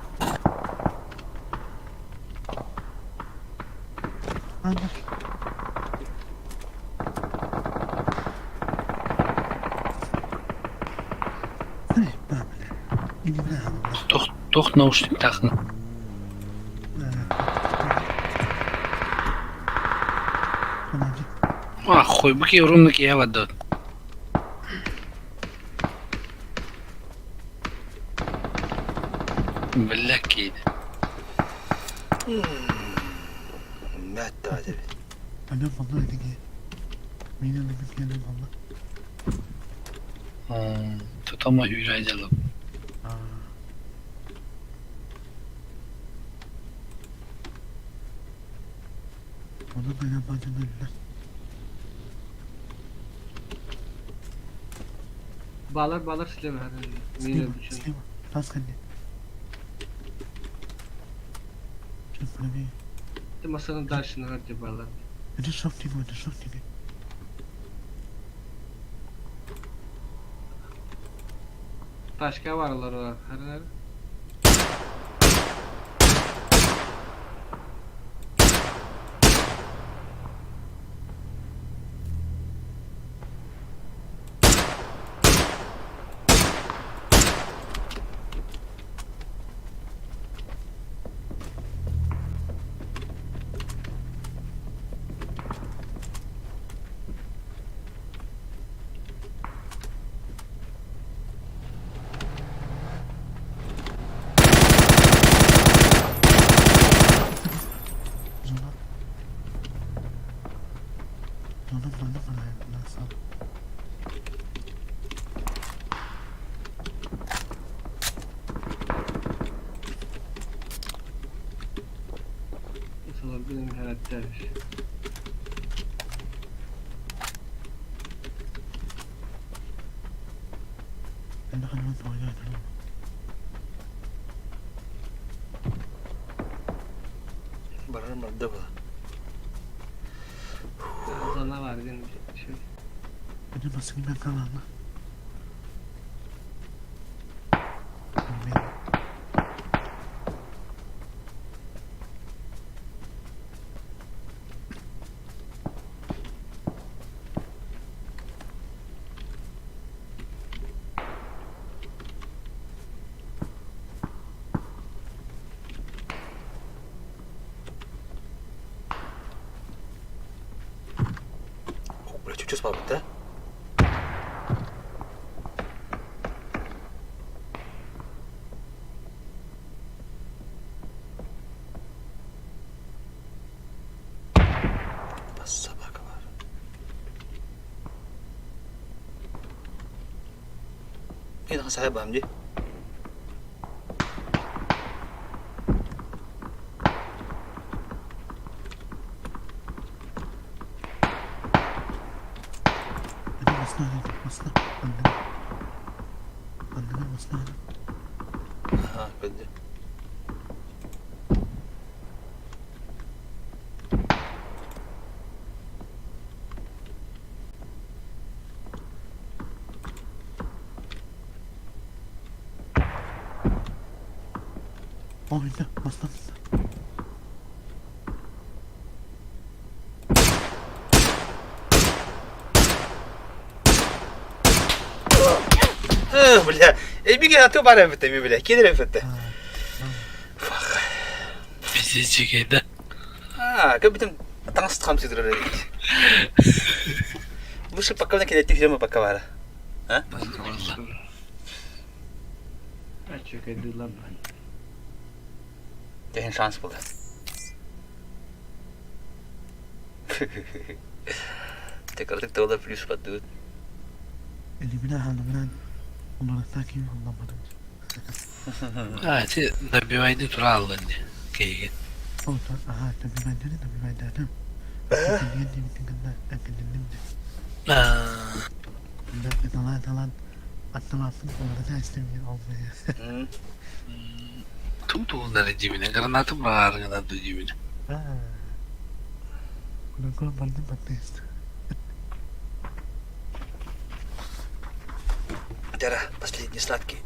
Туох туох наушниктаахын? А, хуй, бу киһи уруннук ийэ барда. Биллэ киһи. Мэтт hadi. Annem vallahi dedi. Mine dedim ki annem valla. Тутама үүрэй дьалып. Onu da yabancı dediler. Балар балар силер хадын. Мен Слева, бүчүн. слева. Тас кэнни. Чүпүлэми. Ты масаны дальше на где балар. Это шофтик, это шофтик. Ташка барлар ора. Хадын. Zona. Zona bana bana nasıl? Mesela benim karakter. Ben de hanımın oynadım. Барар барды bu. Зона бар ден şey. Benim basın ben kalanla. Бля, чуть-чуть спал, да? Собака var. ايه ده صاحب عمدي Benim basına basına. Anladım. Anladım basına. Ha, بدي Oyna basına. Бля, эбиге аты бар эбит эми бля. Кедер эбит. Пиздец да. А, как бы таҥас хамсыдыр эбит. Лучше пока на кинете фильмы пока вара. А? Деген шанс болды. Текардык тогда плюс поддут. А, ти добивайды тура аллын ди. Кейген. Ту тууннары дибине, гранатым раарыгына ду дибине. Тера, последний сладкий.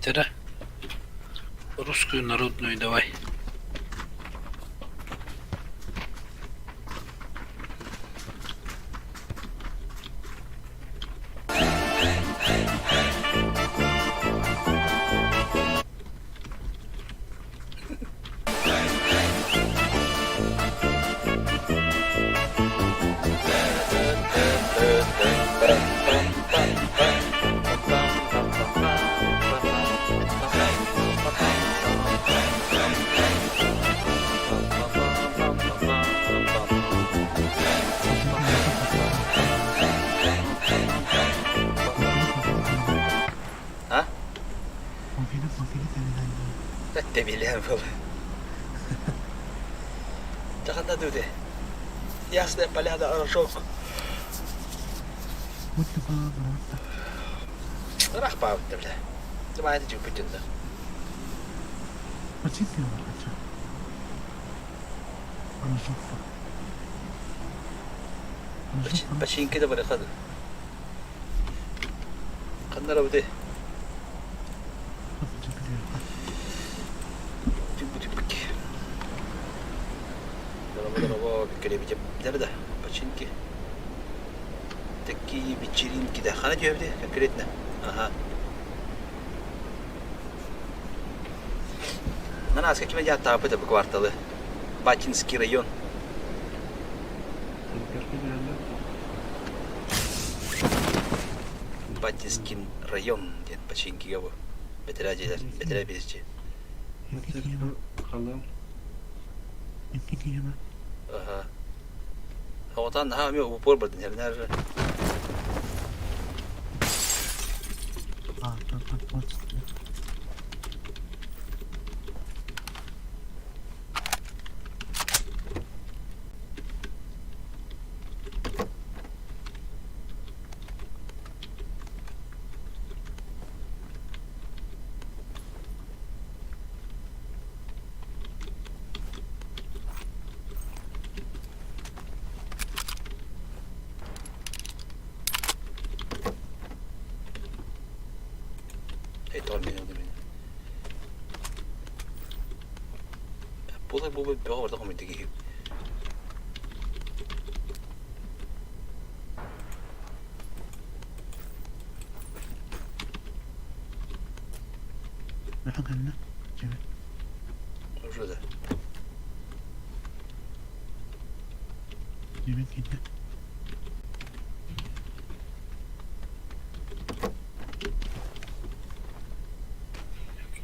Тера. Русскую народную давай. А? Тэбилээн был. Таханда дуде. Ясная поляна, рожок. Рах бля. Давай это чупитин да. Починки да барахады. Каннара буде. Да, починки. Такие вечеринки, да. Хана дьюбде конкретно. Ага. На нас какими я тапы это кварталы. Батинский район. Батинский район, дед починки его. Бетеря бетеря безчи. Ага. Отан ха ми упор бардын хернер. Эй, тоҕо мин мин. Була бу бөҕө барда хомуйдыги. Уже да.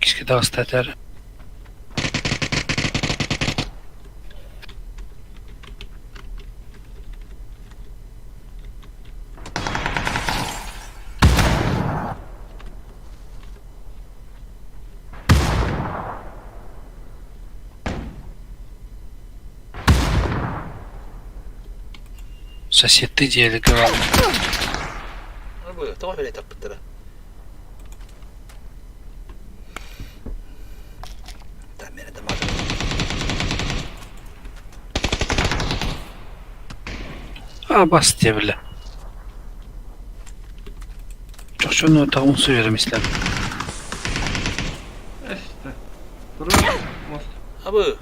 Кишки тагыстатар. Сосед ты диэли говорил. Бу тоҕо бэлэ таппыттара. Та мене дамады. А, бас бля. Чохчону тагын суерым ислам. Эсте. Мост. Абы.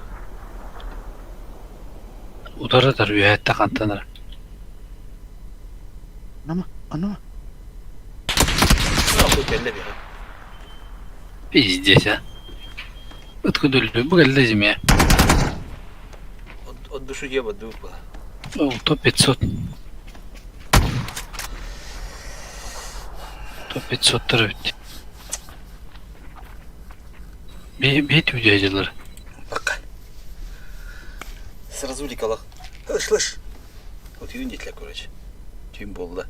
Утары-тар үөһэттэн хантан эрэ. Анама, анама. Нахуй кэллэ биһи. Пиздец, а. Ыт күдүллү, бу кэллэ зиме. От, от души еба дупа. Ол то 500. То 500-тар эбит. Би түдээдилэр. Пока. Сразу ликалах. Слышь, Вот юнит короче. Тюм болды.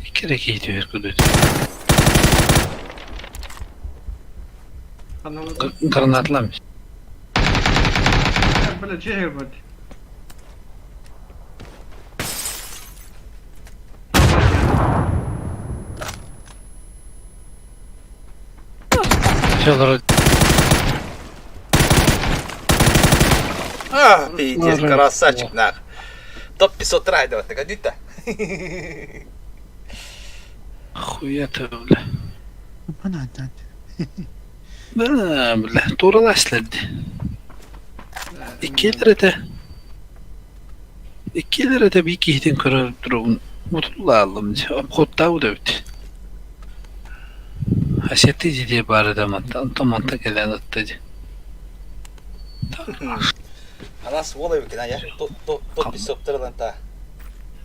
Икки киһи түһэр курдук. Гранатламыш. Бля, чехер бат. Все, А, пиздец, красавчик, нах. Топ 500 райдов, так один-то. Хуя ты, бля. Bana anne. Да, бля, туураласлерди. Иккиэлэр этэ. Иккиэлэр этэ биир киһитин көрөр туругун бутуллааллым дии, обходтаабыт эбит. Асеты дии баар этэ мантан, онтон мантан кэлэн ытта дии. Она сволочь, я топ 500 та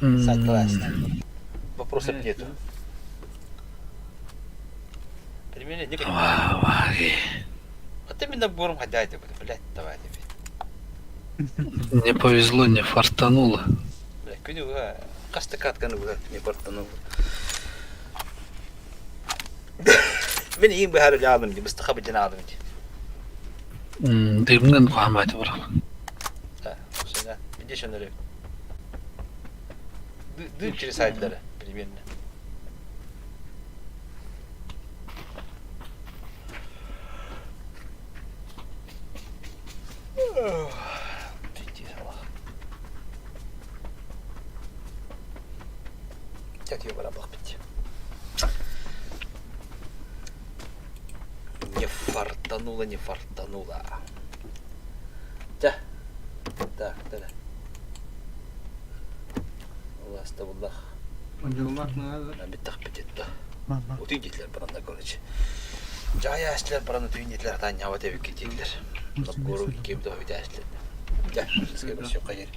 сайт Вопросов нету. Примерно никак. А ты меня буром ходяй, блядь, давай тебе. Не повезло, не фартануло. Бля, күнү хаста катканы не фартануло. Мен иң баһары алдым, быстыха битен алдым. Дымнын кухамайты бар. Да, сюда. Иди сюда. Дым через сайтлары примерно. Не фартануло, не фартануло. Да. Так, да. Аллах, Утүйдетлер баранда, короче. Жая әслер баранда түйіндетлер таня вот эбик кетеклер. Гору кем до өтәслер. Да, сізге бір все қайыр.